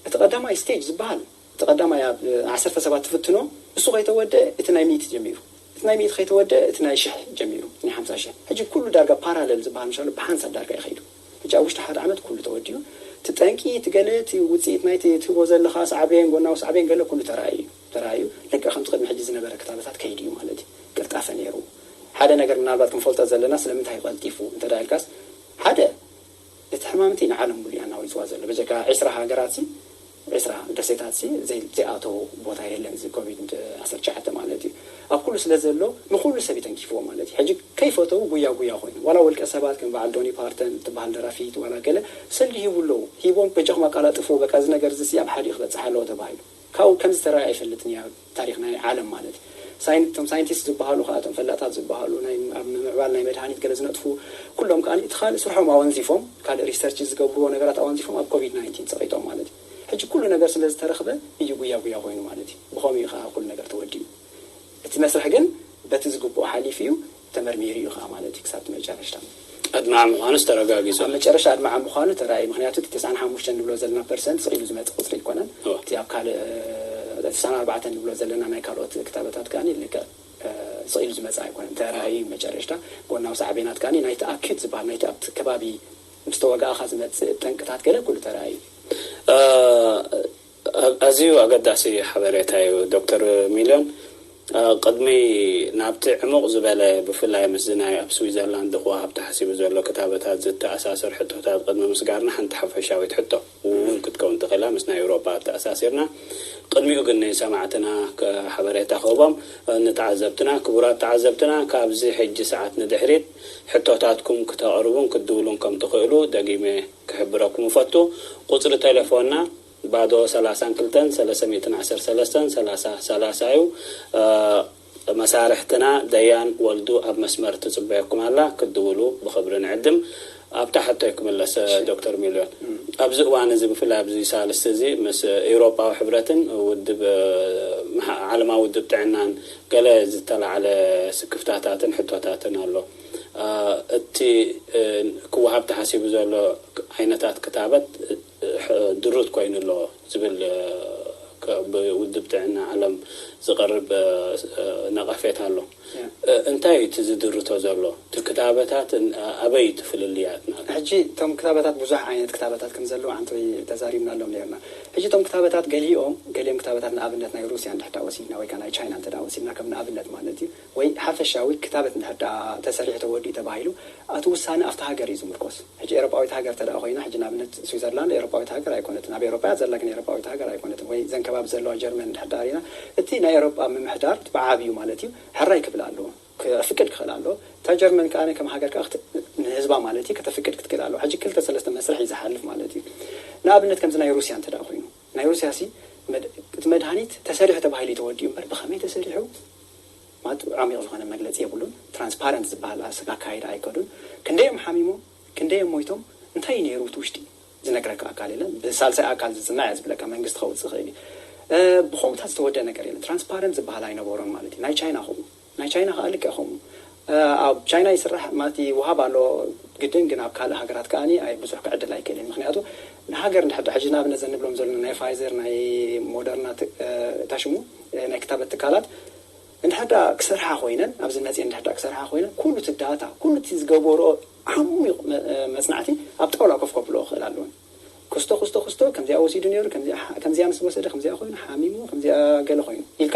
እቲ ቀዳማይ ስቴጅ ዝበሃል እቲ ቀዳማይ ኣብ ዓሰርተ ሰባት ትፍትኖ እሱ ከይተወደአ እቲ ናይ ሚእቲ ጀሚሩ እቲ ናይ ሚእቲ ከይተወደአ እቲ ናይ ሽሕ ጀሚሩ፣ ናይ ሓምሳ ሽሕ። ሕጂ ኩሉ ዳርጋ ፓራለል ዝበሃል ምሻሉ ብሓንሳብ ዳርጋ ይኸይዱ። ሕጂ ኣብ ውሽጢ ሓደ ዓመት ኩሉ ተወዲኡ። እቲ ጠንቂ፣ እቲ ገለ፣ እቲ ውፅኢት ናይቲ ትህቦ ዘለኻ ሳዕቤን፣ ጎናዊ ሳዕቤን ገለ ኩሉ ተራእዩ እዩ። ተራእዩ ልክዕ ከምቲ ቅድሚ ሕጂ ዝነበረ ክታበታት ከይዱ እዩ ማለት እዩ። ቅልጣፈ ነይሩ። ሓደ ነገር ምናልባት ክንፈልጦ ዘለና፣ ስለምንታይ ቀልጢፉ እንተ ደኣ ኢልካስ፣ ሓደ እቲ ሕማምቲ ንዓለም ሙሉ እያ እናወፅዋ ዘሎ። በጀካ ዕስራ ሃገራት ሲ፣ ዕስራ ደሴታት ሲ ዘይ-፣ ዘይኣተዎ ቦታ የለን። እዚ ኮቪድ ዓሰርተ ትሽዓተ ማለት እዩ። ኣብ ኩሉ ስለ ዘሎ ንኩሉ ሰብ እዩ ተንኪፍዎ ማለት እዩ። ሕጂ ከይፈተው ጉያ ጉያ ኮይኑ፣ ዋላ ውልቀ ሰባት ከም በዓል ዶኒ ፓርተን ትበሃል ደራፊት ዋላ ገለ ሰልዲ ሂቡ ኣለዉ። ሂቦም በጃኹም ኣቃላጥፍዎ፣ በቃ እዚ ነገር እዚ ሲ ኣብ ሓዲኡ ክበፅሕ ኣለዎ ተባሂሉ። ካብኡ ከምዚ ተራእየ ኣይፈልጥን እያ ታሪኽ ናይ ዓለም ማለት እዩ። ሳይን-፣ እቶም ሳይንቲስት ዝበሃሉ ከዓ፣ እቶም ፈላጣት ዝበሃሉ፣ ናይ፣ ኣብ ምምዕባል ናይ መድሃኒት ገለ ዝነጥፉ፣ ኩሎም ከዓ እቲ ካልእ ስርሖም ኣወንዚፎም፣ ካልእ ሪሰርች ዝገብርዎ ነገራት ኣወንዚፎም ኣብ ኮቪድ ናይንቲን ፀቒጦም ማለት እዩ። ሕጂ ኩሉ ነገር ስለ ዝተረኽበ እዩ ጉያ ጉያ ኮይኑ ማለት እዩ። ብኸምኡ እዩ ከዓ ኩሉ ነገር ተወዲኡ። እቲ መስርሕ ግን በቲ ዝግብኦ ሓሊፉ እዩ፣ ተመርሚሩ እዩ ከዓ ማለት እዩ ክሳብ እቲ መጨረሽታ። ኣድማዕ ምዃኑስ ተረጋጊጹ። ኣብ መጨረሻ ኣድማዕ ምዃኑ ተራእዩ። ምኽንያቱ እቲ ተስዓን ሓሙሽተን ንብሎ ዘለና ፐርሰንት ስቕ ኢሉ ዝመጽእ ቁጽሪ ኣይኮነን። እወ። እቲ ኣብ ካልእ፣ እ፣ ተስዓን ኣርባዕተን ንብሎ ዘለና ናይ ካልኦት ክታበታት ከኣ ልክዕ፣ እ፣ ስቕ ኢሉ ዝመጽእ ኣይኮነን። ተራእዩ መጨረሽታ ጎናዊ ሳዕቤናት ከኣ ናይቲ ኣኪዩት ዝበሃል ናይቲ ኣብቲ ከባቢ ምስ ተወጋእኻ ዝመጽእ ጠንቅታት ገለ ኩሉ ተራእዩ። እ፣ ኣ-፣ ኣዝዩ ኣገዳሲ ሓበሬታ እዩ ዶክተር ሚልዮን። ኣ፣ ቅድሚ ናብቲ ዕሙቕ ዝበለ፣ ብፍላይ ምስዚ ናይ ኣብ ስዊዘርላንድ ክወሃብ ተሓሲቡ ዘሎ ክታበታት ዝተኣሳሰር ሕቶታት ቅድሚ ምስጋርና፣ ሓንቲ ሓፈሻዊት ሕቶ እውን ክትከውን ትኽእል እያ፣ ምስ ናይ ኤውሮጳ ኣተኣሳሲርና። ቅድሚኡ ግን ንሰማዕትና ከ-፣ ሓበሬታ ክህቦም፣ እ፣ ንተዓዘብትና፣ ክቡራት ተዓዘብትና፣ ካብዚ ሕጂ ሰዓት ንድሕሪት ሕቶታትኩም ክተቕርቡን ክትድውሉን ከም ትኽእሉ ደጊመ ክሕብረኩም እፈቱ። ቁጽሪ ቴሌፎንና ባዶ ሰላሳን ክልተን ሰለስተ ሚእትን ዓሰርተ ሰለስተን ሰላሳ ሰላሳ እዩ። እ፣ መሳርሕትና ደያን ወልዱ ኣብ መስመር ትጽበየኩም ኣላ፣ ክትድውሉ ብኽብሪ ንዕድም። ኣብታ ሕቶይ ክምለስ፣ እሺ። ዶክተር ሚልዮን፣ እም። ኣብዚ እዋን እዚ፣ ብፍላይ ኣብዚ ሳልስቲ እዚ፣ ምስ ኤውሮጳዊ ሕብረትን ውድብ፣ እ፣ መሓ-፣ ዓለማዊ ውድብ ጥዕናን ገለ ዝተላዕለ ስክፍታታትን ሕቶታትን ኣሎ። እ፣ እቲ፣ እ፣ ክወሃብ ተሓሲቡ ዘሎ ዓይነታት ክታበት፣ እ፣ ሕ-፣ ድሩት ኮይኑ ኣሎ ዝብል፣ እ፣ ከ-፣ ብውድብ ጥዕና ዓለም ዝቐርብ፣ እ፣ እ፣ ነቐፌታ ኣሎ። ያ። እ፣ እንታይ እዩ እቲ ዝድርቶ ዘሎ? እቲ ክታበታት ን-፣ ኣበይ እቲ ፍልልያት ናቱ? ሕጂ እቶም ክታበታት ብዙሕ ዓይነት ክታበታት ከም ዘለዉ ዓንተወይ ተዛሪብናሎም ነይርና። ሕጂ እቶም ክታበታት ገሊኦም፣ ገሊኦም ክታበታት ንኣብነት ናይ ሩስያ እንድሕር ደኣ ወሲድና ወይ ከኣ ናይ ቻይና እንተ ደኣ ወሲድና ከም ንኣብነት ማለት እዩ፣ ወይ ሓፈሻዊ ክታበት እንድሕር ደኣ ተሰሪሑ ተወዲኡ ተባሂሉ፣ እቲ ውሳነ ኣብቲ ሃገር እዩ ዝምርኮስ። ሕጂ ኤውሮጳዊት ሃገር እንተ ደኣ ኮይና፣ ሕጂ ንኣብነት ስዊዘርላንድ ኤውሮጳዊት ሃገር ኣይኮነትን። ኣብ ኤውሮጳ እያ ዘላ፣ ግን ኤውሮጳዊት ሃገር ኣይኮነትን። ወይ ዘን ከባቢ ዘለዋ ጀርመን እንድሕር ደኣ ርኢና፣ እቲ ናይ ኤውሮጳ ምምሕዳር እቲ ብዓብዩ ማለት እዩ፣ ሕራይ ክብል ኣለዎ፣ ከፍቅድ ክኽእል ኣለዎ። እታ ጀርመን ከኣ ከም ሃገር ከኣ ክት-፣ ንህዝባ ማለት እዩ፣ ከተፍቅድ ክትክእል ኣለዋ። ሕጂ ክልተ ሰለስተ መስርሕ እዩ ዝሓልፍ ማለት እዩ። ንኣብነት ከምዚ ናይ ሩስያ እንተ ደኣ ኮይኑ፣ ናይ ሩስያ ሲ መድ-፣ እቲ መድሃኒት ተሰሪሑ ተባሂሉ እዩ ተወዲኡ እምበር፣ ብኸመይ ተሰሪሑ ማለት ዓሚቕ ዝኾነ መግለጺ የብሉን። ትራንስፓረንት ዝበሃል ኣስ-፣ ኣካይዳ ኣይከዱን። ክንደይ እዮም ሓሚሞም፣ ክንደይ እዮም ሞይቶም፣ እንታይ እዩ ነይሩ እቲ ውሽጢ ዝነግረካ ኣካል የለን። ብሳልሳይ ኣካል ዝጽናዕ እየ ዝብለካ፣ መንግስቲ ከውጽእ ይኽእል እዩ። እ፣ ብኸምኡታት ዝተወደአ ነገር የለን። ትራንስፓረንት ዝበሃል ኣይነበሮን ማለት እዩ። ናይ ቻይና ከምኡ፣ ናይ ቻይና ከኣ ልክዕ ከምኡ። እ፣ ኣብ ቻይና ይስራሕ ማለት ይወሃብ ኣሎ ግድን፣ ግን ኣብ ካልእ ሃገራት ከኣ ኣይ ብዙሕ ክዕድል ኣይክእልን። ምኽንያቱ ንሃገር እንድሕር ዳ-፣ ሕጂ ንኣብነት ዘንብሎም ዘለና ናይ ፋይዘር፣ ናይ ሞደርና ት-፣ እ፣ እታ ሽሙ፣ እ፣ ናይ ክታበት ትካላት እንድሕር ደኣ ክሰርሓ ኮይነን፣ ኣብዚ መጺኤን እንድሕር ደኣ ክሰርሓ ኮይነን፣ ኩሉ እቲ ዳታ፣ ኩሉ እቲ ዝገበርኦ ዓሚቕ መ-፣ መጽናዕቲ ኣብ ጣውላ ኮፍ ከብልኦ ክኽእል ኣለወን። ክስቶ፣ ክስቶ፣ ክስቶ፣ ከምዚኣ ወሲዱ ነይሩ፣ ከምዚኣ ሓ-፣ ከምዚኣ ምስ ወሰደ፣ ከምዚኣ ኮይኑ፣ ሓሚሙ፣ ከምዚኣ ገለ ኮይኑ ኢልካ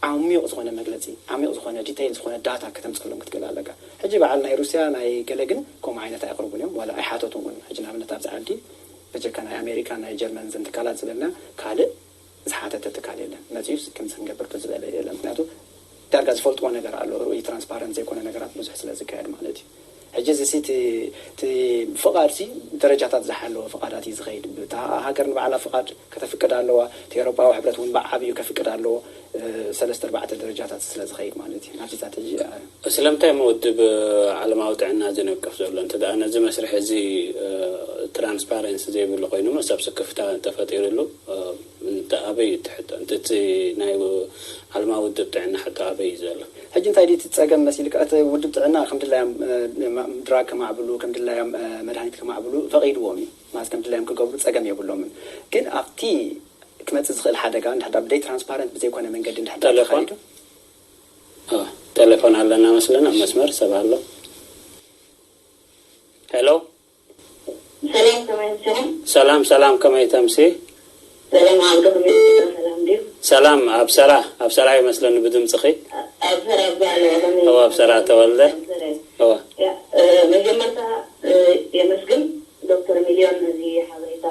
ዓሚቕ ዝኾነ መግለጺ፣ ዓሚቕ ዝኾነ ዲቴይል ዝኾነ ዳታ ከተምጸሎም ክትክእል ኣለካ። ሕጂ በዓል ናይ ሩስያ ናይ ገለ ግን ከምኡ ዓይነት ኣየቕርቡን እዮም፣ ዋላ ኣይሓተቱን እውን። ሕጂ ንኣብነት ኣብዚ ዓዲ በጀካ ናይ ኣሜሪካ፣ ናይ ጀርመን ዘን ትካላት ዝበልና ካልእ ዝሓተተ ትካል የለን። መጺኡስ ከምዚ ክንገብር ዶ ዝበለ የለን። ምኽንያቱ ዳርጋ ዝፈልጥዎ ነገር ኣሎ። ርኡይ ትራንስፓረንት ዘይኮነ ነገራት ብዙሕ ስለ ዝካየድ ማለት እዩ። ሕጂ እዚ ሲ እቲ፣ እቲ ፍቓድ ሲ ደረጃታት ዝሓለወ ፍቓዳት እዩ ዝኸይድ። እታ ሃገር ንባዕላ ፍቓድ ከተፍቅድ ኣለዋ። እቲ ኤውሮጳዊ ሕብረት እውን ብዓብዩ ከፍቅድ ኣለዎ። እ፣ ሰለስተ ኣርባዕተ ደረጃታት ስለ ዝኸይድ ማለት እዩ። ናብዚታት ሕጂ፣ እ፣ ስለምንታይ እሞ ውድብ ዓለማዊ ጥዕና ዝነቅፍ ዘሎ? እንተ ደኣ ነዚ መስርሕ እዚ፣ እ፣ ትራንስፓረንሲ ዘይብሉ ኮይኑ፣ ሰብ ስክፍታ እንተፈጢሩሉ፣ እ፣ እንተ ኣበይ እዩ እቲ ሕቶ? እንተ እቲ ናይ ዓለማዊ ውድብ ጥዕና ሕቶ ኣበይ እዩ ዘሎ? ሕጂ እንታይ ድዩ እቲ ጸገም መሲልካ? እቲ ውድብ ጥዕና ከም ድላዮም፣ እ፣ ማ-፣ ድራግ ከማዕብሉ፣ ከም ድላዮም፣ እ፣ መድሃኒት ከማዕብሉ ፈቒድዎም እዩ። ማለት ከም ድላዮም ክገብሩ ጸገም የብሎምን። ግን ኣብቲ ክመጽእ ዝኽእል ሓደጋ እንድሕር ደኣ ብደይ ትራንስፓረንት ብዘይኮነ መንገዲ እንድሕር ደኣ ቴሌፎን? ተኻይዱ፣ እ። ቴሌፎን ኣለና መስለን ኣብ መስመር ሰብ ኣሎ። ሄሎ። ሰላም፣ ከመይ ኣምሲኹም? ሰላም ሰላም፣ ከመይ ተምሲ? ሰላም፣ ኣብ ዶ ከመይ፣ ሰላም ድዩ? ሰላም ኣብ ሰራ፣ ኣብ ሰራ ይመስለኒ ብድምፅኺ። ኣብ ሰራ፣ ኣብ ሰራ ከመይ? እወ፣ ኣብ ሰራ ተወልደ። ኣብ ሰራ። እወ። ያ፣ እ፣ መጀመርታ፣ እ፣ የመስግን ዶክተር ሚልዮን ነዚ ሓበሬታ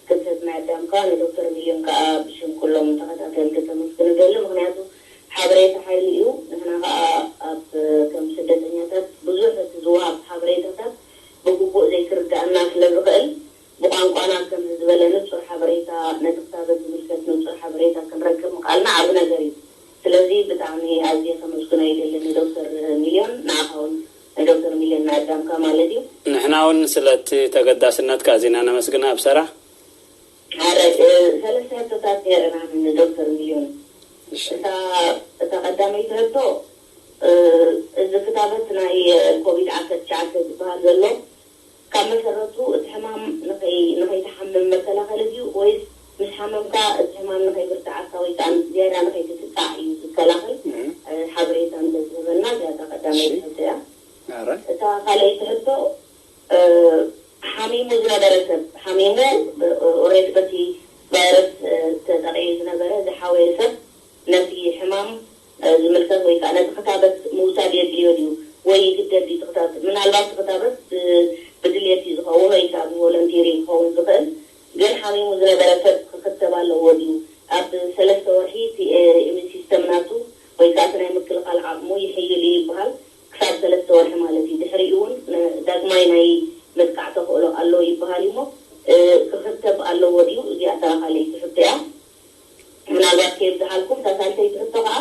ክትህብ ምዕዳምካ። ንዶክተር ሚልዮን ከዓ ብሽም ኩሎም ተኸታተልቲ ከመስግን እደሊ። ምኽንያቱ ሓበሬታ ሓይሊ እዩ። ንሕና ከዓ ኣብ፣ ከም ስደተኛታት ብዙሕ እቲ ዝወሃብ ሓበሬታታት ብግቡእ ዘይክርዳእና ስለ ዝኽእል፣ ብቋንቋና ከም ዝበለ ንጹር ሓበሬታ ነቲ ክታበት ዝምልከት ንጹር ሓበሬታ ክንረክብ ምኽኣልና ዓቢ ነገር እዩ። ስለዚ ብጣዕሚ ኣዝየ ከመስግኖ ይደሊ ንዶክተር ሚልዮን፣ ንዓኻ እውን ንዶክተር ሚልዮን ምዕዳምካ ማለት እዩ። ንሕና እውን ስለቲ ተገዳስነትካ ኣዚና ነመስግን ኣብ ሰራ። ሓደ፣ እ፣ ሰለስተ ሕቶታት ነይረና ንዶክተር ሚልዮን። እሺ። እታ፣ እታ ቀዳመይቲ ሕቶ፣ እ፣ እዚ ክታበት ናይ፣ እ፣ ኮቪድ ዓሰርተ ትሽዓተ ዝበሃል ዘሎ ካብ መሰረቱ እቲ ሕማም ንኸይ-፣ ንኸይትሓምም መከላኸሊ ድዩ ወይስ ምስ ሓመምካ እቲ ሕማም ንኸይብርትዓካ ወይ ከዓ ዝያዳ ንኸይትጥቃዕ እዩ ዝከላኸል? እም። እ፣ ሓበሬታ እንተዝህበና፣ እዚኣ እታ ቀዳመይቲ እሺ። ሕቶ እያ። ኣረ። እታ ካልኣይቲ ሕቶ፣ እ፣ ሓሚሙ ዝነበረ ሰብ፣ ሓሚሙ፣ እ፣ ኦሬዲ በቲ ቫይረስ፣ እ፣ ተጠቒዑ ዝነበረ ዝሓወየ ሰብ ነቲ ሕማም፣ እ፣ ዝምልከት ወይ ከዓ ነቲ ክታበት ምውሳድ የድልዮ ድዩ ወይ ይግደድ ድዩ? እቲ ክታበት፣ ምናልባት እቲ ክታበት ብ-፣ ብድልየት እዩ ዝኸውን ወይ ከዓ ብቮለንቲሪ ክኸውን ዝኽእል፣ ግን ሓሚሙ ዝነበረ ሰብ ክኽተብ ኣለዎ ድዩ? ኣብ ሰለስተ ወርሒ እቲ፣ እ፣ ኢሚን ሲስተም ናቱ ወይ ከዓ እቲ ናይ ምክልኻል ዓቕሙ ይሕይል እዩ ይበሃል። ክሳብ ሰለስተ ወርሒ ማለት እዩ። ድሕሪኡ እውን ን-፣ ዳግማይ ናይ ምጥቃዕ ተኽእሎ ኣሎ ይበሃል እዩ እሞ፣ እ፣ ክኽተብ ኣለዎ ድዩ? እዚኣ እታ ካልኣይቲ ሕቶ እያ። ምናልባት ከየብዝሓልኩም፣ እታ ሳልሰይቲ ሕቶ ከዓ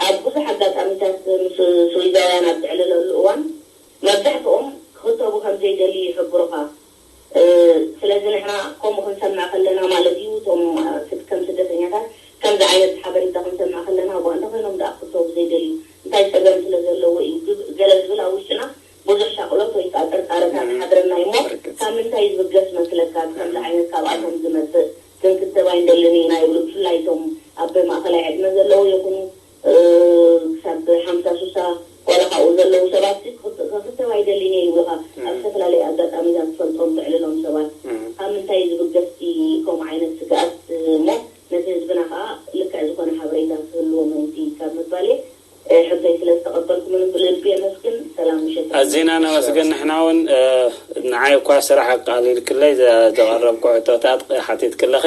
ኣብ ብዙሕ ኣጋጣሚታት ምስ ስዊዛውያን ኣብ ትዕልለሉ እዋን መብዛሕትኦም ክኽተቡ ከም ዘይደልዩ ይሕብሩኻ። እ፣ ስለዚ ንሕና ከምኡ ክንሰምዕ ከለና ማለት እዩ፣ እቶም፣ እ፣ ስድ-፣ ከም ስደተኛታት ከምዚ ዓይነት ሓበሬታ ክንሰምዕ ከለና፣ እዋ፣ እንታይ ኮይኖም ደኣ ክኽተቡ ዘይደልዩ? እንታይ ጸገም ስለ ዘለዎ እዩ? ግብ-፣ ገለ ዝብል ኣብ ውሽጥና ብዙሕ ሻቕሎት ወይ ከዓ ጥርጣረታት እም። ሓድረና እዩ እሞ፣ ብርግጽ። ካብ ምንታይ ዝብገስ መስለካ? ከምዚ እም። ዓይነት ካብኣቶም ዝመጽእ ክንክተብ ኣይንደልን ኢና ይብሉ። ብፍላይ እቶም ኣብ ማእኸላይ ዕድመ ዘለዉ ይኹኑ፣ እ፣ ክሳብ ሓምሳ ሱሳ ዋላ ካብኡ ዘለዉ ሰባት ክኽተ-፣ ክኽተብ ኣይደልን እየ ይብሉኻ። እም። ኣብ ዝተፈላለዩ ኣጋጣሚታት ትፈልጦም ትዕልሎም ሰባት። እም። ካብ ምንታይ ዝብገስ ከምኡ ዓይነት ስግኣት እሞ፣ ነቲ ህዝብና ከዓ ልክዕ ዝኾነ ሓበሬታ ክህልዎ ምእንቲ ካብ ምባል እየ። እ፣ ሕቶይ ስለ ዝተቐበልኩምን ብልቢ የመስግን። ሰላም ምሸት። ኣዚና ነመስግን። ንሕና እውን፣ እ፣ ንዓይ እኳ ስራሕ ኣቃሊልክለይ ዘ-፣ ዘቐረብኩ ሕቶታት ሓቲትክለኺ፣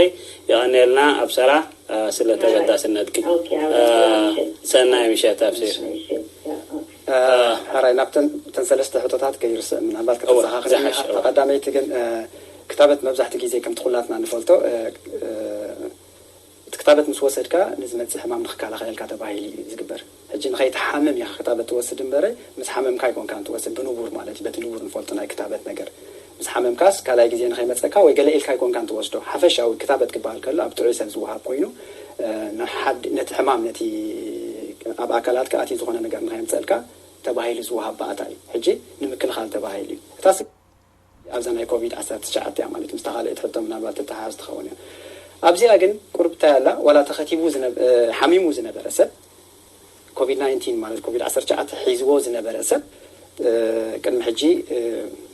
የቐንየልና ኣብ ሰራ፣ እ፣ ስለ ተገዳስነትኪ። ኦኬ፣ ኣብ እ፣ ሰላም ምሸት። ሰናይ ምሸት ኣብሲር። ምሸት። ያ፣ ኦኬ። እ፣ ሕራይ ናብተን፣ እተን ሰለስተ ሕቶታት ከይርስእ ምናልባት እወ፣ ከተዘኻኽረኒ፣ ዝሓሽ፣ እታ እወ። ቀዳመይቲ ግን፣ እ፣ ክታበት መብዛሕትኡ ግዜ ከምቲ ኩላትና ንፈልጦ፣ እ፣ እ፣ እቲ ክታበት ምስ ወሰድካ ንዝመጽእ ሕማም ንክከላኸለልካ ተባሂሉ እዩ ዝግበር። ሕጂ ንኸይትሓምም ኢኻ ክታበት ትወስድ እምበረ፣ ምስ ሓመምካ ኣይኮንካን ትወስድ፣ ብንቡር ማለት እዩ፣ በቲ ንቡር ንፈልጦ ናይ ክታበት ነገር። ምስ ሓመምካስ ካልኣይ ግዜ ንኸይመጸካ ወይ ገለ ኢልካ ኣይኮንካን ትወስዶ። ሓፈሻዊ ክታበት ክበሃል ከሎ ኣብ ጥዑይ ሰብ ዝወሃብ ኮይኑ፣ እ፣ ንሓድ-፣ ነቲ ሕማም፣ ነቲ ኣብ ኣካላትካ ኣትዩ ዝኾነ ነገር ንኸየምጸልካ ተባሂሉ ዝወሃብ ባእታ እዩ። ሕጂ ንምክልኻል ተባሂሉ እዩ። እታ ስ-፣ ኣብዛ ናይ ኮቪድ ዓሰርተ ትሽዓተ እያ ማለት እዩ። ምስታ ካልኣይቲ ሕቶ ምናልባት ትተሓዝ ትኸውን እያ። ኣብዚኣ ግን ቁርብ እንታይ ኣላ፣ ዋላ ተኸቲቡ ዝነ-፣ እ፣ ሓሚሙ ዝነበረ ሰብ፣ ኮቪድ ናይንቲን ማለት ኮቪድ ዓሰርተ ትሽዓተ ሒዝዎ ዝነበረ ሰብ፣ እ፣ ቅድሚ ሕጂ፣ እ፣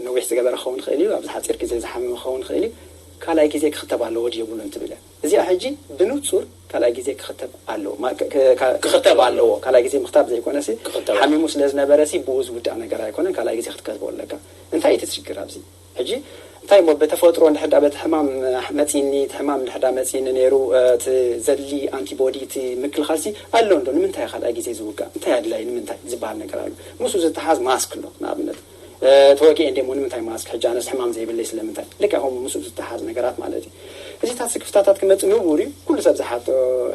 ነዊሕ ዝገበረ ክኸውን ይኽእል እዩ፣ ኣብዚ ሓፂር ግዜ ዝሓመመ ክኸውን ይኽእል እዩ፣ ካልኣይ ግዜ ክኽተብ ኣለዎ ድዩ የብሉን ትብል እያ። እዚኣ ሕጂ ብንጹር ካልኣይ ግዜ ክኽተብ ኣለዎ። ማ-፣ ክ-፣ ክ-፣ ካ-፣ ክኽተብ ኣለዎ። ካልኣይ ግዜ ምኽታብ ዘይኮነሲ፣ ክኽተብ። ሓሚሙ ስለ ዝነበረሲ ብኡ ዝውዳእ ነገር ኣይኮነን። ካልኣይ ግዜ ክትከትቦ ኣለካ። እንታይ እዩ እቲ ሽግር ኣብዚ? ሕጂ እንታይ እሞ ብተፈጥሮ እንድሕር ዳ በቲ ሕማም መጺኒ፣ እቲ ሕማም እንድሕር ዳ መጺኒ ነይሩ፣ እ፣ እቲ ዘድሊ ኣንቲቦዲ፣ እቲ ምክልኻልሲ ኣሎ እንዶ? ንምንታይ ካልኣይ ግዜ ዝውጋእ? እንታይ ኣድላይ? ንምንታይ ዝበሃል ነገር ኣሎ። ምስኡ ዝተሓዝ ማስክ ኣሎ ንኣብነት። እ፣ ተወጊኤ እንደ እሞ ንምንታይ ማስክ? ሕጂ ኣነስ ሕማም ዘይብለይ ስለምንታይ? ልክዕ ከምኡ ምስኡ ዝተሓዝ ነገራት ማለት እዩ። እዚታት ስክፍታታት ክመጽእ ንቡር እዩ። ኩሉ ሰብ ዝሓቶ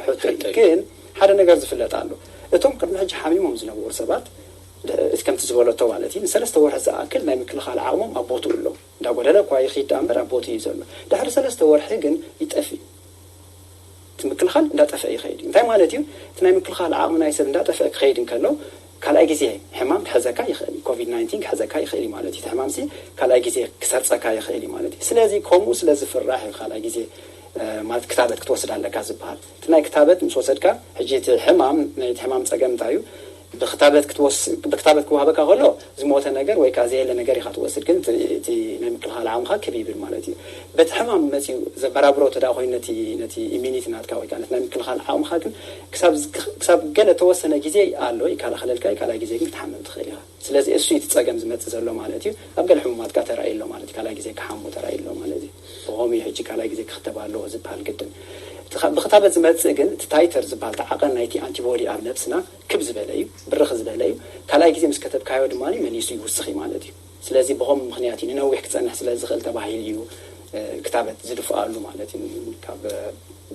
ሕቶ እዩ። ሕቶ እዩ። ግን ሓደ ነገር ዝፍለጥ ኣሎ። እቶም ቅድሚ ሕጂ ሓሚሞም ዝነበሩ ሰባት፣ ድ-፣ ከምቲ ዝበለቶ ማለት እዩ፣ ንሰለስተ ወርሒ ዝኣክል ናይ ምክልኻል ዓቕሞም ኣብ ቦትኡ ኣሎ። እንዳጎደለ እኳ ይኸይድ ደኣ እምበር ኣብ ቦትኡ እዩ ዘሎ። ድሕሪ ሰለስተ ወርሒ ግን ይጠፍእ። እቲ ምክልኻል እንዳጠፍአ ይኸይድ እዩ። እንታይ ማለት እዩ? እቲ ናይ ምክልኻል ዓቕሚ ናይ ሰብ እንዳጠፍአ ክኸይድ እንከሎ፣ ካልኣይ ግዜ ሕማም ክሕዘካ ይኽእል እዩ። ኮቪድ ናይንቲን ክሕዘካ ይኽእል እዩ ማለት እዩ። እቲ ሕማምሲ ካልኣይ ግዜ ክሰርጸካ ይኽእል እዩ ማለት እዩ። ስለዚ ከምኡ ስለ ዝፍራሕ እዩ ካልኣይ ግዜ፣ እ፣ ማለት ክታበት ክትወስድ ኣለካ ዝበሃል። እቲ ናይ ክታበት ምስ ወሰድካ፣ ሕጂ እቲ ሕማም፣ ናይቲ ሕማም ጸገም እንታይ እዩ? ብክታበት ክትወስ ብክታበት ክወሃበካ ከሎ ዝሞተ ነገር ወይ ከዓ ዘየለ ነገር ኢኻ ትወስድ፣ ግን እቲ ናይ ምክልኻል ዓቕምኻ ክብ ይብል ማለት እዩ። በቲ ሕማም መፅኡ ዘበራብሮ ተዳ ኮይኑ ነቲ ነቲ ኢሚኒቲ ናትካ ወይ ከዓ ነቲ ናይ ምክልኻል ዓቕምኻ ግን ክሳብ ገለ ተወሰነ ግዜ ኣሎ፣ ይከላኸለልካ፣ ካልኣይ ግዜ ግን ክትሓምም ትኽእል ኢኻ። ስለዚ እሱ እቲ ፀገም ዝመፅእ ዘሎ ማለት እዩ። ኣብ ገለ ሕሙማት ከዓ ተራእዩ ኣሎ ማለት እዩ፣ ካልኣይ ግዜ ክሓሙ ተራእዩ ኣሎ ማለት እዩ። ብኸምኡ እዩ ሕጂ ካልኣይ ግዜ ክኽተብ ኣለዎ ዝበሃል ግድን። ብክታበት ዝመፅእ ግን እቲ ታይተር ዝበሃል፣ እቲ ዓቐን ናይቲ ኣንቲቦዲ ኣብ ነብስና ክብ ዝበለ እዩ፣ ብርኽ ዝበለ እዩ። ካልኣይ ግዜ ምስ ከተብካዮ ድማ መሊሱ ይውስኽ እዩ ማለት እዩ። ስለዚ ብኸም ምክንያት እዩ፣ ንነዊሕ ክፀንሕ ስለ ዝኽእል ተባሂሉ እዩ ክታበት ዝድፍኣሉ ማለት እዩ። ካብ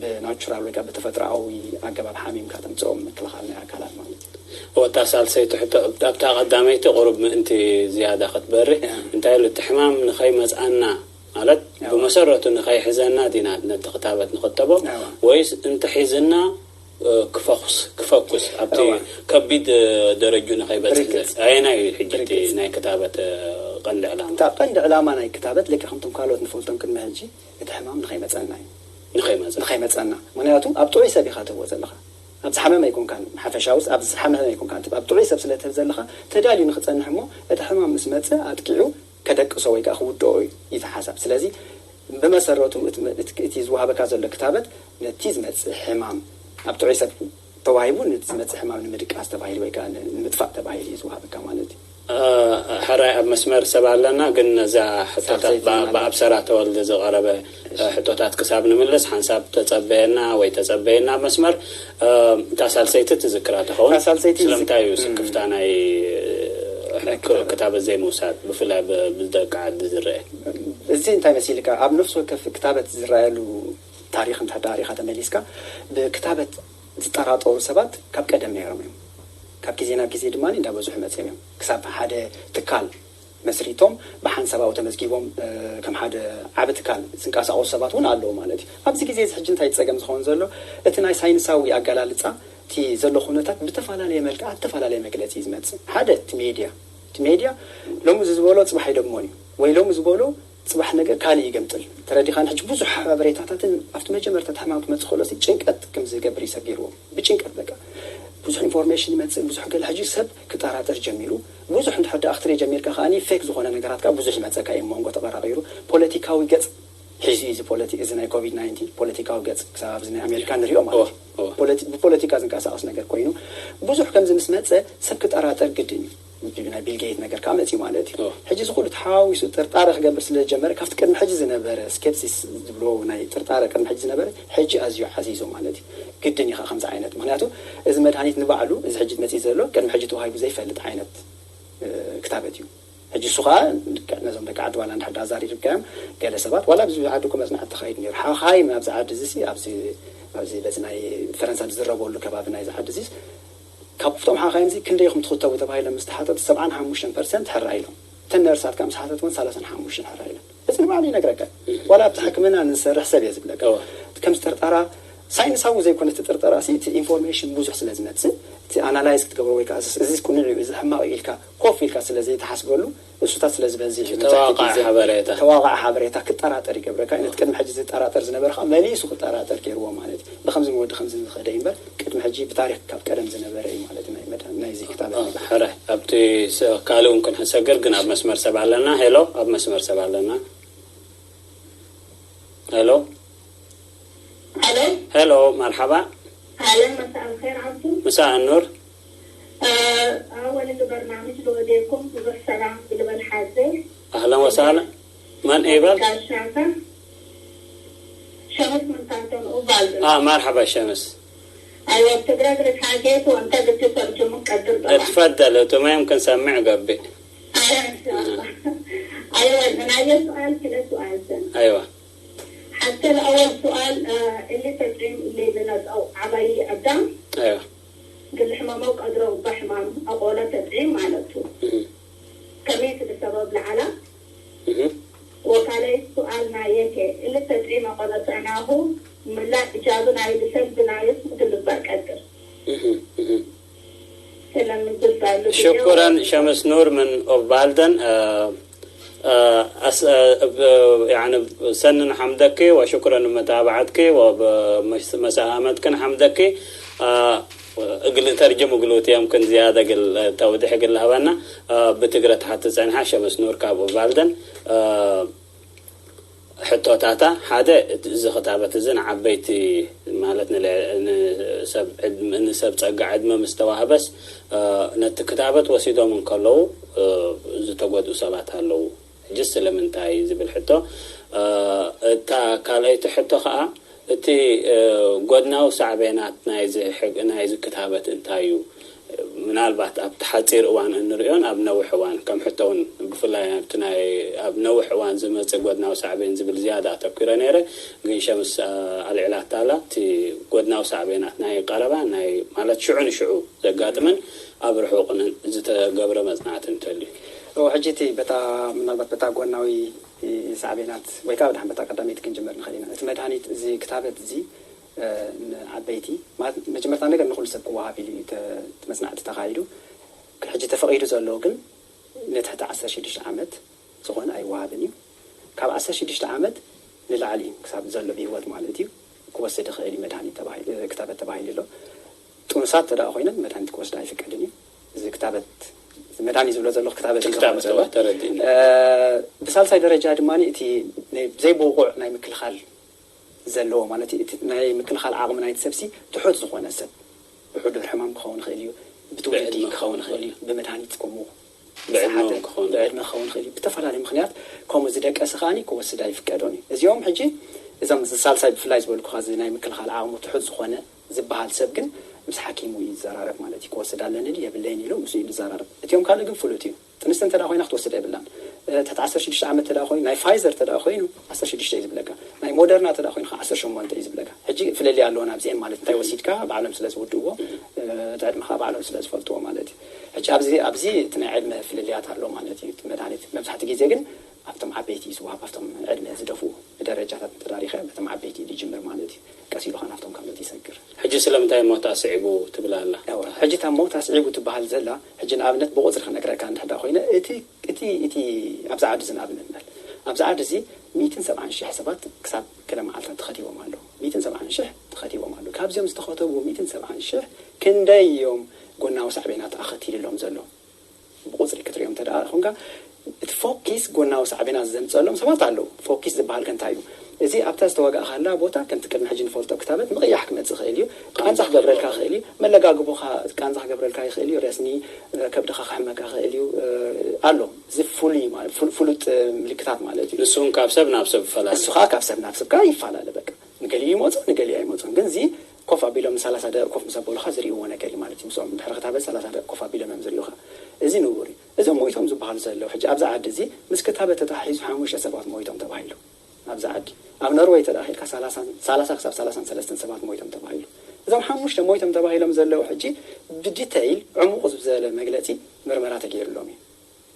ብናቹራል ወይ ከዓ ብተፈጥሮኣዊ ኣገባብ ሓሚምካ ተምፅኦም ምክልኻል ናይ ኣካላት ማለት እዩ። ወታ ሳልሰይቲ ሕቶ ኣብታ ቀዳመይቲ ቁሩብ ምእንቲ ዝያዳ ክትበርህ እንታይ ኢሉ እቲ ሕማም ንኸይመፅኣና ማለት ብመሰረቱ ንኸይሕዘና ዲና ነቲ ክታበት ንኽተቦ ወይስ እንተሒዝና ክፈኩስ ክፈኩስ ኣብቲ ከቢድ ደረጁ ንኸይበፅሕ ዘ ኣየናይ እዩ ሕጂ እቲ ናይ ክታበት ቀንዲ ዕላማ? እታ ቀንዲ ዕላማ ናይ ክታበት ልክዕ ከምቶም ካልኦት ንፈልጦም ቅድሚ ሕጂ እቲ ሕማም ንኸይመፀና እዩ። ንኸይመፀና ንኸይመፀና ምክንያቱ ኣብ ጥዑይ ሰብ ኢኻ ትህቦ ዘለኻ። ኣብ ዝሓመመ ኣይኮንካን፣ ሓፈሻውስ ኣብ ዝሓመመ ኣይኮንካን፣ ኣብ ጥዑይ ሰብ ስለ ትህብ ዘለኻ ተዳልዩ ንኽፀንሕ እሞ እቲ ሕማም ምስ መፀ ኣጥቂዑ ከደቅሶ ወይ ከዓ ክውድኦ እዩ እቲ ሓሳብ። ስለዚ ብመሰረቱ እቲ ዝወሃበካ ዘሎ ክታበት ነቲ ዝመፅእ ሕማም ኣብ ጥዑይ ሰብ ተዋሂቡ ነቲ ዝመፅእ ሕማም ንምድቃስ ተባሂሉ ወይ ከዓ ንምጥፋእ ተባሂሉ እዩ ዝወሃበካ ማለት እዩ። ሕራይ ኣብ መስመር ሰብ ኣለና፣ ግን ነዛ ሕቶታት ብኣብ ሰራ ተወልደ ዝቐረበ ሕቶታት ክሳብ ንምልስ ሓንሳብ ተጸበየና ወይ ተጸበየና ኣብ መስመር። እታ ሳልሰይቲ ትዝክራ ትኸውን። እታ ሳልሰይቲ ስለምንታይ እዩ ስክፍታ ናይ ክታበት ዘይምውሳድ ብፍላይ ብደቂ ዓዲ ዝረአ? እዚ እንታይ መሲልካ ኣብ ነፍሲ ወከፍ ክታበት ዝረኣየሉ ታሪኽ እንተ ዳሪኻ ተመሊስካ ብክታበት ዝጠራጠሩ ሰባት ካብ ቀደም ነይሮም እዮም። ካብ ግዜ ናብ ግዜ ድማ እንዳበዝሑ መፅኦም እዮም። ክሳብ ሓደ ትካል መስሪቶም ብሓንሳባዊ ተመዝጊቦም ከም ሓደ ዓቢ ትካል ዝንቀሳቀሱ ሰባት እውን ኣለዉ ማለት እዩ። ኣብዚ ግዜ እዚ ሕጂ እንታይ ፀገም ዝኸውን ዘሎ እቲ ናይ ሳይንሳዊ ኣገላልፃ እቲ ዘሎ ኩነታት ብተፈላለየ መልክዓ ዝተፈላለየ መግለፂ እዩ ዝመፅእ። ሓደ እቲ ሜድያ እቲ ሜድያ ሎሚ እዚ ዝበሎ ፅባሕ ኣይደግሞን እዩ ወይ ሎሚ ዝበሎ ፅባሕ ነገር ካልእ ይገምጥል። ተረዲኻን ሕጂ ብዙሕ ሓበሬታታትን ኣብቲ መጀመርታ እቲ ሕማም ክመፅእ ከሎ ጭንቀት ከም ዝገብር እዩ ሰጊርዎም። ብጭንቀት በቃ ብዙሕ ኢንፎርሜሽን ይመፅእ፣ ብዙሕ ገለ ሕጂ ሰብ ክጠራጠር ጀሚሩ። ብዙሕ እንድሕር ደኣ ክትርኢ ጀሚርካ ከኣ ፌክ ዝኾነ ነገራት ከኣ ብዙሕ ይመፀካ እዩ። መንጎ ተቐራቒሩ ፖለቲካዊ ገፅ ሒዙ እዩ እዚ ፖለቲ እዚ ናይ ኮቪድ ናይንቲን ፖለቲካዊ ገፅ ክሳብ ኣብዚ ናይ ኣሜሪካ ንሪኦ ማለት እዩ። ብፖለቲካ ዝንቀሳቐስ ነገር ኮይኑ ብዙሕ ከምዚ ምስ መፀ ሰብ ክጠራጠር ግድን እዩ። ናይ ቢል ጌት ነገር ከዓ መፅዩ ማለት እዩ። ሕጂ እዚ ኩሉ ተሓዋዊሱ ጥርጣረ ክገብር ስለ ዝጀመረ ካብቲ ቅድሚ ሕጂ ዝነበረ ስኬፕሲስ ዝብልዎ ናይ ጥርጣረ ቅድሚ ሕጂ ዝነበረ ሕጂ ኣዝዩ ዓዚዙ ማለት እዩ። ግድን እዩ ከዓ ከምዚ ዓይነት ምክንያቱ እዚ መድሃኒት ንባዕሉ እዚ ሕጂ መፅዩ ዘሎ ቅድሚ ሕጂ ተዋሂቡ ዘይፈልጥ ዓይነት ክታበት እዩ። ሕጂ እሱ ከዓ ነዞም ደቂ ዓዲ ዋላ እንድሕር ኣዛሪርካዮም ገለ ሰባት ዋላ ኣብዚ ዓዲ እኮ መፅናዕቲ ተኻይዱ ነይሩ ሓኻይም ኣብዚ ዓዲ እዚ ኣብዚ በዚ ናይ ፈረንሳ ዝዝረበሉ ከባቢ ናይዚ ዓዲ እዚ ካብቶም ሓኻይም እዚ ክንደይ ኢኹም ትኽተቡ ተባሂሎም ምስ ተሓተቱ ሰብዓን ሓሙሽተን ፐርሰንት ሕራይ ኢሎም። እተን ነርሳት ከዓ ምስ ሓተትወን ሰላሳን ሓሙሽተን ሕራይ ኢለን። እዚ ንባዕሉ ይነግረካ። ዋላ ኣብቲ ሕክምና ንሰርሕ ሰብ እየ ዝብለካ። ከም ዝጥርጠራ ሳይንሳዊ ዘይኮነ እቲ ጥርጠራ ሲ እቲ ኢንፎርሜሽን ብዙሕ ስለ ዝመፅእ እቲ ኣናላይዝ ክትገብሮ ወይ ከዓ እዚ ቅኑዕ እዩ እዚ ሕማቕ እዩ ኢልካ ኮፍ ኢልካ ስለ ዘይተሓስበሉ እሱታት ስለ ዝበዝሕ እዩ። ተዋቃዕ ሓበሬታ ተዋቃዕ ሓበሬታ ክጠራጠር ይገብረካ። ነቲ ቅድሚ ሕጂ ዝጠራጠር ዝነበረ ከዓ መሊሱ ክጠራጠር ገይርዎ ማለት እዩ። ብከምዚ ንወዲ ከምዚ ዝኸደ እዩ እምበር ቅድሚ ሕጂ ብታሪክ ካብ ቀደም ዝነበረ እዩ ማለት እዩ። ናይ መድሃን ናይዚ ክታበት ነገር። ሕረ ኣብቲ ካልእ እውን ክንሰግር ግን ኣብ መስመር ሰብ ኣለና። ሄሎ ኣብ መስመር ሰብ ኣለና። ሄሎ ሄሎ ሄሎ መርሓባ። ኣለን መሳእ ኣልኸይር ዓብዱ። ምሳእ ኣኑር። ኣወል እዚ በርናምጅ ዝወደኩም ብዙሕ ሰላም ዝልበል ሓዘ። ኣህለን ወሳህለን። መን ይበል? ጋሻታ ሸምስ ምንታቶም ኡባል። ኣ ማርሓባ ሸምስ። ኣይወ ትግረ ግርት ሓጌቱ እንተ ግዲ ተርጅሙ ቀድር ጠባ። اتفضل እቱ ما يمكن سمع قبي. ኣይወ ዝናየ ሱኣል ክለ ሱኣል ሰን። ኣይወ። حتى الأول سؤال اللي تطعيم اللي لنزعو عباية أدام. ኣይወ. قال حمامه قدره بحمام أقول تطعيم مالته. ከመይ እቲ ብሰበብ ለዓላ? ወካለይ ሱኣል ናየከ እሊ ተጥዒመ ቆነሰእናሁ ምላእ እጃቢ ናይ ብሰብ ብናየስ ምግልባእ ቀድር። ሽኩረን ሸምስ ኑር ምን ኦፍ ባልደን ሰንን ሓምደኪ ወሽኩረን መታባዓትኪ ወመሳሃመትክን ሓምደኪ። እግል ተርጅም እግሉት የምክን ዝያደ እግል ተውድሕ እግል ለህበና ብትግረ ተሓቲ ጸንሓ ሸምስ ኑር ካብ ኡቫልደን ሕቶታታ ሓደ እዚ ክታበት እዚ ንዓበይቲ ማለት ንሰብ ጸጋ ዕድመ ምስ ተዋህበስ ነቲ ክታበት ወሲዶም እንከለዉ ዝተጎድኡ ሰባት ኣለዉ። ሕጂ ስለምንታይ ዝብል ሕቶ እታ ካልኣይቲ ሕቶ ከዓ እቲ ጎድናዊ ሳዕቤናት ናይዚ ክታበት እንታይ እዩ? ምናልባት ኣብቲ ሓፂር እዋን እንሪኦን ኣብ ነዊሕ እዋን ከም ሕቶ እውን ብፍላይ ኣብቲ ናይ ኣብ ነዊሕ እዋን ዝመፅእ ጎድናዊ ሳዕቤን ዝብል ዝያዳ ኣተኪረ ነይረ። ግን ሸምስ ኣልዒላታ ኣላ እቲ ጎድናዊ ሳዕቤናት ናይ ቀረባ ናይ ማለት ሽዑ ንሽዑ ዘጋጥምን ኣብ ርሑቕን ዝተገብረ መፅናዕቲ እንተልዩ ሕጂ እቲ በታ ምናልባት በታ ጎናዊ ሳዕቤናት ወይ ከዓ ብድሓን በታ ቀዳመይቲ ክንጅምር ንኽእል ኢና። እቲ መድሃኒት እዚ ክታበት እዚ ንዓበይቲ መጀመርታ ነገር ንኩሉ ሰብ ክወሃብ ኢሉ እዩ መፅናዕቲ ተኻይዱ። ሕጂ ተፈቒዱ ዘሎ ግን ንትሕቲ ዓሰርተ ሽዱሽተ ዓመት ዝኾነ ኣይወሃብን እዩ። ካብ ዓሰርተ ሽዱሽተ ዓመት ንላዕሊ ክሳብ ዘሎ ብህይወት ማለት እዩ ክወስድ ይኽእል እዩ መድሃኒት ክታበት ተባሂሉ ኣሎ። ጥኑሳት ተደኣ ኮይነን መድሃኒት ክወስዳ ኣይፍቀድን እዩ። እዚ ክታበት መድሃኒት ዝብሎ ዘለኹ ክታበት ክታበት ተረዲእኒ። ብሳልሳይ ደረጃ ድማ እቲ ዘይብቑዕ ናይ ምክልኻል ዘለዎ ማለት እዩ። እቲ ናይ ምክልኻል ዓቕሚ ናይቲ ሰብሲ ትሑት ዝኾነ ሰብ ብሕዱር ሕማም ክኸውን ይኽእል እዩ፣ ብትውልዲ ክኸውን ይኽእል እዩ፣ ብመድሃኒት ከምኡ ብዕድመ ክኸውን ይኽእል እዩ፣ ብተፈላለዩ ምኽንያት ከምኡ ዝደቀሰ ከዓኒ ክወስድ ኣይፍቀዶን እዩ። እዚኦም ሕጂ እዞም ሳልሳይ ብፍላይ ዝበልኩኻ እዚ ናይ ምክልኻል ዓቕሙ ትሑት ዝኾነ ዝበሃል ሰብ ግን ምስ ሓኪሙ እዩ ዝዘራረብ ማለት እዩ። ክወስድ ኣለኒ ድዩ የብለይን ኢሉ ምስኡ እዩ ዝዘራረብ። እቲኦም ካልእ ግን ፍሉጥ እዩ። ጥንስቲ እንተ ኮይና ክትወስድ የብላን። ትሕቲ ዓሰርተ ሽዱሽተ ዓመት እንተ ኮይኑ ናይ ፋይዘር እንተ ኮይኑ ዓሰርተ ሽዱሽተ እዩ ዝብለካ። ናይ ሞደርና እንተ ኮይኑ ከዓ ዓሰርተ ሸሞንተ እዩ ዝብለካ። ሕጂ ፍልልይ ኣለዎ ናብዚኤን ማለት እንታይ ወሲድካ ባዕሎም ስለ ዝውድእዎ እቲ ዕድመኻ ባዕሎም ስለ ዝፈልጥዎ ማለት እዩ። ሕጂ ኣብዚ ኣብዚ እቲ ናይ ዕድመ ፍልልያት ኣሎ ማለት እዩ። እቲ መድሃኒት መብዛሕትኡ ግዜ ግን ኣብቶም ዓበይቲ እዩ ዝወሃብ ኣብቶም ዕድመ ዝደፍኡ ብደረጃታት እንተዳሪኸ በቶም ዓበይቲ እዩ ዝጅምር ማለት እዩ። ቀስ ኢሉ ኸዓ ናብቶም ካልኦት ይሰግር። ሕጂ ስለምንታይ ሞት ኣስዒቡ ትብል ኣላ? ሕጂ እታ ሞት ኣስዒቡ ትበሃል ዘላ ሕጂ ንኣብነት ብቑፅሪ ክነግረካ እንድሕዳ ኮይነ እቲ እቲ እቲ ኣብዚ ዓዲ እዚ ንኣብነት ንበል ኣብዚ ዓዲ እዚ ሚእትን ሰብዓን ሽሕ ሰባት ክሳብ ገለ መዓልታት ተኸቲቦም ኣለዉ። ሚእትን ሰብዓን ሽሕ ተኸቲቦም ኣለዉ። ካብዚኦም ዝተኸተቡ ሚእትን ሰብዓን ሽሕ ክንደይ እዮም ጎናዊ ሳዕቤናት ኣኸቲልሎም ዘሎ? ብቁፅሪ ክትሪኦም እንተ ደኣ ኾንካ እቲ ፎኪስ ጎናዊ ሳዕቤናት ዘምፀሎም ሰባት ኣለዉ። ፎኪስ ዝበሃል ከ እንታይ እዩ? እዚ ኣብታ ዝተዋጋእካላ ቦታ ከምቲ ቅድሚ ሕጂ ንፈልጦ ክታበት ምቕያሕ ክመፅእ ይኽእል እዩ። ቃንዛ ክገብረልካ ይኽእል እዩ። መለጋግቦኻ ቃንዛ ክገብረልካ ይኽእል እዩ። ረስኒ ከብድኻ ክሕመካ ይኽእል እዩ። ኣሎ እዚ ፍሉይ ፍሉጥ ምልክታት ማለት እዩ። ንሱ እውን ካብ ሰብ ናብ ሰብ ይፈላለ። ንሱ ከዓ ካብ ሰብ ናብ ሰብ ከዓ ይፈላለ። በቃ ንገሊኡ ይመፁ ንገሊኡ ኣይመፁን። ግን እዚ ኮፍ ኣቢሎም ንሳላሳ ደቂቕ ኮፍ ምስ ኣበሉኻ ዝርእይዎ ነገር እዩ ማለት እዩ። ምስኦም ድሕሪ ክታበት ሳላሳ ደቂቕ ኮፍ ኣቢሎም እዮም ዝርእዩኻ። እዚ ንቡር እዩ። እዞም ሞይቶም ዝበሃሉ ዘለዉ ሕጂ ኣብዚ ዓዲ እዚ ምስ ክታበት ተተሓሒዙ ሓሙሽተ ሰባት ሞይቶም ተባሂሉ ኣብዚ ዓዲ። ኣብ ኖርወይ ተደኣ ኬድካ ሳላሳ ክሳብ ሳላሳን ሰለስተን ሰባት ሞይቶም ተባሂሉ። እዞም ሓሙሽተ ሞይቶም ተባሂሎም ዘለዉ ሕጂ ብዲተይል ዕሙቕ ዝበለ መግለፂ ምርመራ ተገይሩሎም እዩ።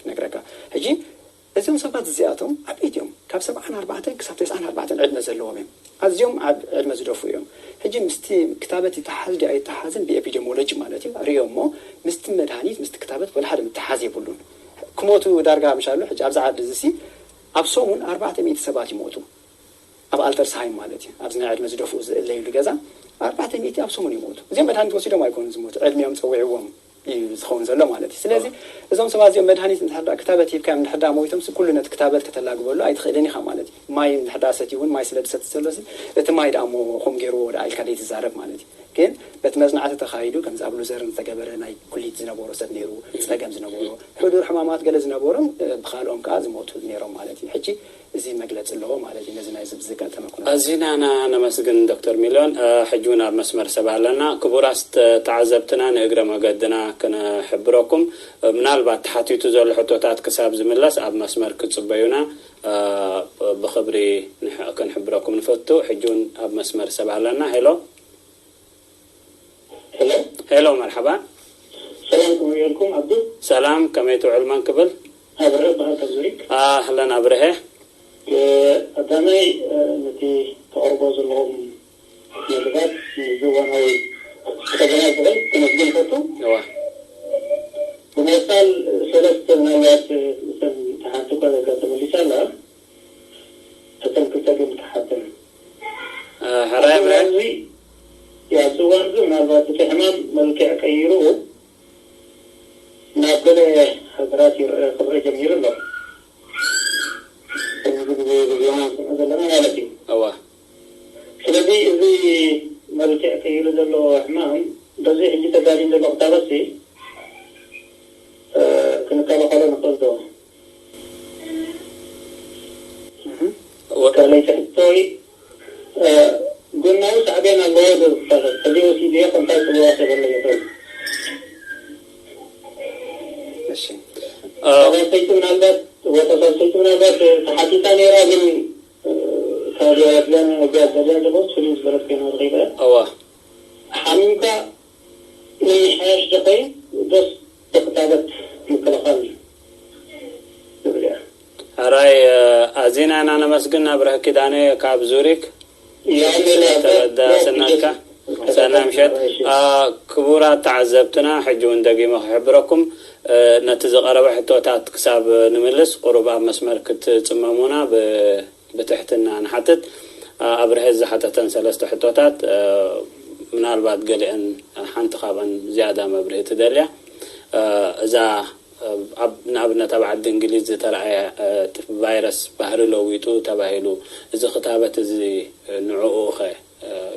ክነግረካ። ሕጂ እዞም ሰባት እዚኣቶም ዓበይቲ እዮም። ካብ ሰብዓን ኣርባዕተን ክሳብ ተስዓን ኣርባዕተን ዕድመ ዘለዎም እዮም። ኣዝዮም ኣብ ዕድመ ዝደፍኡ እዮም። ሕጂ ምስቲ ክታበት ይተሓዝ ድዩ ኣይተሓዝን ብኤፒደሞሎጂ ማለት እዩ ሪኦ እሞ ምስቲ መድሃኒት ምስቲ ክታበት ወላ ሓደ ምትሓዝ የብሉን። ክሞቱ ዳርጋ ምሻሉ ሕጂ ኣብዚ ዓዲ እዚ ሲ ኣብ ሰሙን ኣርባዕተ ሚእቲ ሰባት ይሞቱ። ኣብ ኣልተርስሃይም ማለት እዩ ኣብዚ ናይ ዕድመ ዝደፍኡ ዝእለይሉ ገዛ ኣርባዕተ ሚእቲ ኣብ ሰሙን ይሞቱ። እዚኦም መድሃኒት ወሲዶም ኣይኮኑን ዝሞቱ ዕድሚኦም ፀዊዕዎም እዩ ዝኸውን ዘሎ ማለት እዩ። ስለዚ እዞም ሰባት እዚኦም መድሃኒት እንድሕር ደኣ ክታበት ሂብካዮም እንድሕር ደኣ ሞይቶም ሲ ኩሉ ነቲ ክታበት ከተላግበሉ ኣይትኽእልን ኢኻ ማለት እዩ። ማይ እንድሕር ደኣ ሰትዩ እውን ማይ ስለ ዝሰቲ ዘሎ ሲ እቲ ማይ ደኣ እሞ ከምኡ ገይርዎ ደኣ ኢልካ ደይትዛረብ ማለት እዩ። ግን በቲ መፅናዕቲ ተኻይዱ ከምዚ ኣብ ሉዘርን ዝተገበረ ናይ ኩሊት ዝነበሮ ሰብ ነይሩ፣ ፀገም ዝነበሮ፣ ሕዱር ሕማማት ገለ ዝነበሮም ብኻልኦም ከዓ ዝሞቱ ነይሮም ማለት እዩ። ሕጂ እዚ መግለፂ ኣለዎ ማለት እዩ ነዚ ናይ ዘጋጠመ ኩነታት። ኣዚና ኢና ነመስግን ዶክተር ሚልዮን። ሕጂ እውን ኣብ መስመር ሰብ ኣለና። ክቡራት ተዓዘብትና ንእግረ መገድና ክነሕብረኩም ምናልባት ተሓቲቱ ዘሎ ሕቶታት ክሳብ ዝምለስ ኣብ መስመር ክትፅበዩና ብኽብሪ ክንሕብረኩም ንፈቱ። ሕጂ እውን ኣብ መስመር ሰብ ኣለና። ሄሎ ሄሎ መርሓባ። ሰላም ከመይ ጌርኩም ዓብዱ? ሰላም ከመይ ትውዕል መን ክብል? ኣብርሀ በሃል ካብ ዙሪክ። ኣህለን ኣብርሀ። ቀዳማይ ነቲ ተቕርቦ ዘለኹም መደባት ንዝዋናዊ ከተበና ዝኽእል ክነስግን ፈቱ። እዋ። ብምቕፃል ሰለስተ ምናልባት እተን ተሓንቲ እኳ ዘጋጠመ ሊሳ ኣላ እተን ክልተ ግን ክሓተን። ሕራይ ኣብርሀ። ኣብዚ ኣብዚ እዋን እዚ ምናልባት እቲ ሕማም መልክዕ ቀይሩ ናብ ገለ ሃገራት ይረአ ክረአ ጀሚሩ ኣሎ። እዚ ግዜ ግዜና ንስምዖ ዘለና ማለት እዩ። እዋ ስለዚ እዚ መልክዕ ቀይሩ ዘሎ ሕማም በዚ ሕጂ ተዳልዩ ዘሎ ክታበት ክንከላኸሎ ንኽእል ዶ? ካልኣይቲ ሕቶይ ጎናዊ ሳዕቤን ኣለዎ ዶ ዝባሃል ሕዚ ወሲድዮ ከምታይ ጽልዋ ተበለ ይኽእል? እሺ ሳልሰይቲ ምናልባት ወታ ሳልሰይቲ ምናልባት ተሓቲታ ነይራ ግን ካብ ኣድልያ ነቢያ ዘድያ ዘሎ ፍልይ ዝበለት ኮይና ዝኸይደ እዋ ሓሚምካ ንምሕያሽ ዶ ኾይኑ ዶስ ብክታበት ምክልኻል ዝብል እያ። ሕራይ ኣዚና ኢና ነመስግን ኣብርህ ኪዳነ ካብ ዙሪክ ያው ሌላ ተበዳስነትካ ሰላም ምሸት። ክቡራት ተዓዘብትና ሕጂ እውን ደጊመ ክሕብረኩም ነቲ ዝቐረበ ሕቶታት ክሳብ ንምልስ ቁሩብ ኣብ መስመር ክትጽመሙና ብትሕትና ንሓትት። ኣብርሀ ዝሓተተን ሰለስተ ሕቶታት ምናልባት ገሊአን ሓንቲ ካብአን ዝያዳ መብርሂ ትደልያ። እዛ ንኣብነት ኣብ ዓዲ እንግሊዝ ዝተረኣየ ቫይረስ ባህሪ ለዊጡ ተባሂሉ፣ እዚ ክታበት እዚ ንዕኡ ኸ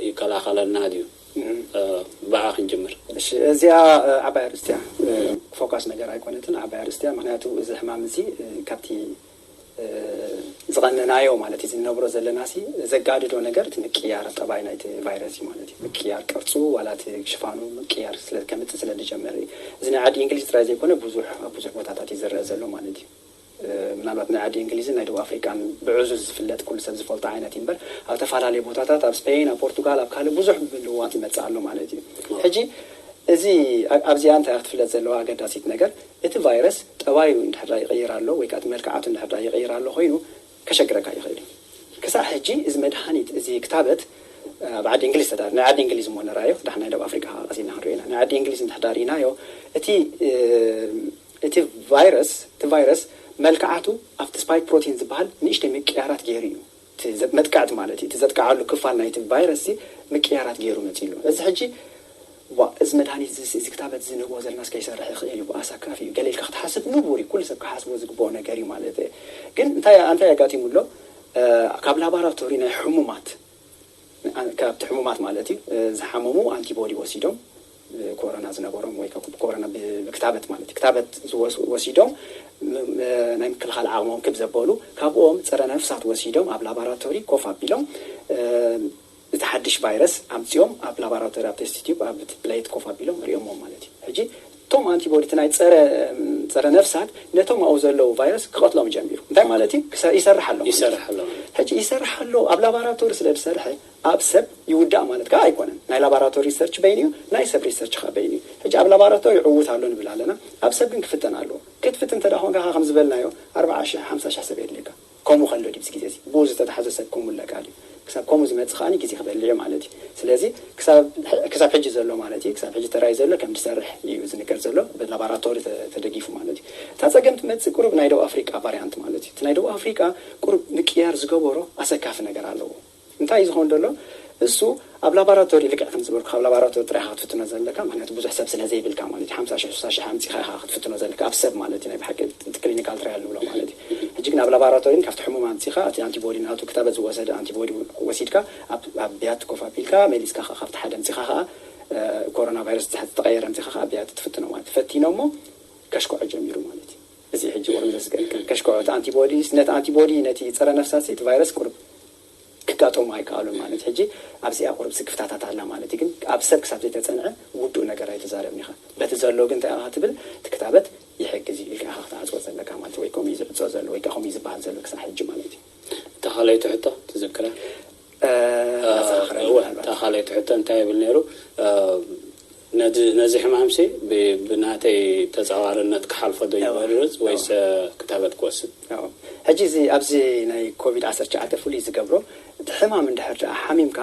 ይከላኸለልና ድዩ? ብኣ ክንጅምር። እሺ፣ እዚኣ ዓባይ ኣርእስቲ እያ። ፎካስ ነገር ኣይኮነትን፣ ዓባይ ኣርእስቲ እያ። ምክንያቱ እዚ ሕማም እዚ ካብቲ ዝቐነናዮ ማለት እዩ ዝነብሮ ዘለና ሲ ዘጋድዶ ነገር እቲ ምቅያር ጠባይ ናይቲ ቫይረስ እዩ ማለት እዩ። ምቅያር ቅርፁ ዋላ እቲ ሽፋኑ ምቅያር ስለ ከምፅእ ስለ ዝጀመረ እዩ። እዚ ናይ ዓዲ እንግሊዝ ጥራይ ዘይኮነ ብዙሕ ኣብ ብዙሕ ቦታታት እዩ ዝረአ ዘሎ ማለት እዩ። ምናልባት ናይ ዓዲ እንግሊዝን ናይ ደቡብ ኣፍሪቃን ብዕዙዝ ዝፍለጥ ኩሉ ሰብ ዝፈልጦ ዓይነት እዩ እምበር ኣብ ተፈላለየ ቦታታት ኣብ ስፔን ኣብ ፖርቱጋል ኣብ ካልእ ብዙሕ ምልውዋጥ ይመፅእ ኣሎ ማለት እዩ። ሕጂ እዚ ኣብዚኣ እንታይ ክትፍለጥ ዘለዋ ኣገዳሲት ነገር እቲ ቫይረስ ጠባዩ እንድሕር ይቕይር ኣሎ ወይ ከዓ እቲ መልክዓቱ እንድሕር ይቕይር ኣሎ ኮይኑ ከሸግረካ ይኽእል እዩ። ክሳዕ ሕጂ እዚ መድሃኒት እዚ ክታበት ኣብ ዓዲ እንግሊዝ ተዳር ናይ ዓዲ እንግሊዝ እሞ ንራዮ ክዳሕ ናይ ደቡብ ኣፍሪቃ ቀሲልና ክንሪኦ ኢና። ናይ ዓዲ እንግሊዝ እንድሕር ርኢናዮ እቲ እቲ ቫይረስ እቲ ቫይረስ መልክዓቱ ኣብቲ ስፓይክ ፕሮቲን ዝበሃል ንእሽተይ ምቅያራት ገይሩ እዩ። መጥቃዕቲ ማለት እዩ። እቲ ዘጥቃዓሉ ክፋል ናይቲ ቫይረስ ምቅያራት ገይሩ መፂሉ። እዚ ሕጂ ዋ እዚ መድሃኒት እዚ ክታበት እዚ ንህቦ ዘለና እስከ ይሰርሕ ይኽእል እዩ ብኣሳካፊ እዩ ገለ ኢልካ ክትሓስብ ንቡር እዩ። ኩሉ ሰብ ክሓስቦ ዝግብኦ ነገር እዩ ማለት እዩ። ግን እንታይ ኣንታይ ኣጋጢሙ ኣሎ? ካብ ላቦራቶሪ ናይ ሕሙማት ካብቲ ሕሙማት ማለት እዩ ዝሓመሙ ኣንቲቦዲ ወሲዶም ኮሮና ዝነበሮም ወይ ኮሮና ብክታበት ማለት እዩ ክታበት ወሲዶም ናይ ምክልኻል ዓቕሞም ክብ ዘበሉ ካብኦም ፀረ ነፍሳት ወሲዶም ኣብ ላባራቶሪ ኮፍ ኣቢሎም እቲ ሓድሽ ቫይረስ ኣምፂኦም ኣብ ላባራቶሪ ኣብ ቴስት ቲዩብ ኣብ ፕሌት ኮፍ ኣቢሎም ሪኦሞም ማለት እዩ። ሕጂ እቶም ኣንቲቦዲ እቲ ናይ ፀረ ነፍሳት ነቶም ኣብኡ ዘለዉ ቫይረስ ክቐትሎም ጀሚሩ። እንታይ ማለት እዩ? ይሰርሕ ኣሎ ማለት እዩ። ሕጂ ይሰርሕ ኣሎ ኣብ ላባራቶሪ ስለ ዝሰርሐ ኣብ ሰብ ይውዳእ ማለት ከዓ ኣይኮነን። ናይ ላባራቶሪ ሪሰርች በይኑ እዩ፣ ናይ ሰብ ሪሰርች ከዓ በይኑ እዩ። ሕጂ ኣብ ላባራቶሪ ይዕውት ኣሎ ንብል ኣለና፣ ኣብ ሰብ ግን ክፍተን ኣለዎ። ክትፍትን እንተ ደኣ ኮንካ ከዓ ከም ዝበልናዮ ኣርብዓ ሽሕ ሓምሳ ሽሕ ሰብ የድልየካ። ከምኡ ከሎ ድዩ ኣብዚ ግዜ እዚ ብኡ ዝተታሕዘ ሰብ ከምኡ ኣለካ ድዩ? ክሳብ ከምኡ ዝመፅእ ከዓ ግዜ ክበልዕ እዩ ማለት እዩ። ስለዚ ክሳብ ሕጂ ዘሎ ማለት እዩ ክሳብ ሕጂ ተራይ ዘሎ ከም ዝሰርሕ እዩ ዝንገር ዘሎ ብላባራቶሪ ተደጊፉ ማለት እዩ። እታ ፀገም ትመፅእ ቁሩብ ናይ ደቡብ ኣፍሪቃ ቫሪያንት ማለት እዩ። እቲ ናይ ደቡብ ኣፍሪቃ ቁሩብ ምቅያር ዝገበሮ ኣሰካፊ ነገር ኣለዎ። እንታይ እዩ ዝኾን ዘሎ እሱ ኣብ ላባራቶሪ ልክዕ ከም ዝበልኩ ካብ ላባራቶሪ ጥራይ ኢኻ ክትፍትኖ ዘለካ። ምክንያቱ ብዙሕ ሰብ ስለ ዘይብልካ ማለት እዩ። ሓምሳ ሽሕ ስሳ ሽሕ ኣምፂኻ ኢኻ ክትፍትኖ ዘለካ ኣብ ሰብ ማለት እዩ። ናይ ብሓቂ እቲ ክሊኒካል ትራያል ንብሎ ማለት እዩ። ሕጂ ግን ኣብ ላባራቶሪን ካብቲ ሕሙም ኣምፂኻ እቲ ኣንቲቦዲ ናቱ ክታበት ዝወሰደ ኣንቲቦዲ ወሲድካ ኣብ ብያት ኮፍ ኣቢልካ መሊስካ ካብቲ ሓደ ኣምፂኻ ከዓ ኮሮና ቫይረስ ዝተቐየረ ኣምፂኻ ከዓ ብያት ትፍትኖ ማለት ፈቲኖ እሞ ከሽክዖ ጀሚሩ ማለት እዩ። እዚ ሕጂ ቁሩብ ዘስገእካ ከሽክዖ እቲ ኣንቲቦዲ ነቲ ኣንቲቦዲ ነቲ ፀረ ነፍሳት እቲ ቫይረስ ቁሩብ ክጋጠሙ ኣይከኣሉን ማለት ሕጂ ኣብዚኣ ቁሩብ ስክፍታታት ኣላ ማለት እዩ። ግን ኣብ ሰብ ክሳብ ዘይተፀንዐ ውዱእ ነገር ኣይተዛረብን ኢኻ። በቲ ዘሎ ግን እንታይ ኢኻ ትብል እቲ ክታበት ይሕግዝ እዩ ኢልካ ኢኻ ክትዓፅዎ ዘለካ ማለት ወይ ከምኡ እዩ ዝዕፆ ዘሎ ወይ ከምኡ እዩ ዝበሃል ዘሎ ክሳብ ሕጂ ማለት እዩ። እታ ካልኣይቲ ሕቶ ትዝክራ? እታ ካልኣይቲ ሕቶ እንታይ ይብል ነይሩ? ነዚ ሕማምሲ ብናተይ ተፃዋርነት ክሓልፎ ዶ ይመርፅ ወይስ ክታበት ክወስድ? ሕጂ እዚ ኣብዚ ናይ ኮቪድ ዓሰርተ ትሽዓተ ፍሉይ ዝገብሮ እቲ ሕማም እንድሕር ደኣ ሓሚምካ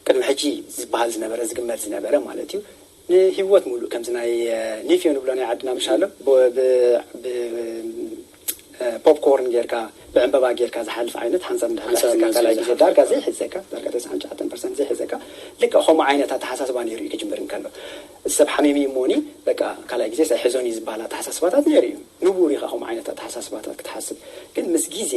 ቅድሚ ሕጂ ዝበሃል ዝነበረ ዝግመት ዝነበረ ማለት እዩ ንህይወት ሙሉእ ከምዚ ናይ ኒፍዮ ንብሎ ናይ ዓድና ምሽ ኣሎ ፖፕኮርን ጌርካ ብዕምበባ ጌርካ ዝሓልፍ ዓይነት ሓንሳብ እንድሕር ሓንሳብ ሒዝካ ካልኣይ ግዜ ዘይሓልፍ። ዳርጋ ዘይሕዘካ፣ ዳርጋ ተስዓን ትሽዓተን ፐርሰንት ዘይሕዘካ። ልክዕ ከምኡ ዓይነት ኣተሓሳስባ ነይሩ እዩ ክጅምር እንከሎ። ሰብ ሓሚሙ እዩ እሞኒ በቃ ካልኣይ ግዜ ኣይሕዞን እዩ ዝበሃል ኣተሓሳስባታት ነይሩ እዩ። ንቡር ኢኻ ከምኡ ዓይነት ኣተሓሳስባታት ክትሓስብ። ግን ምስ ግዜ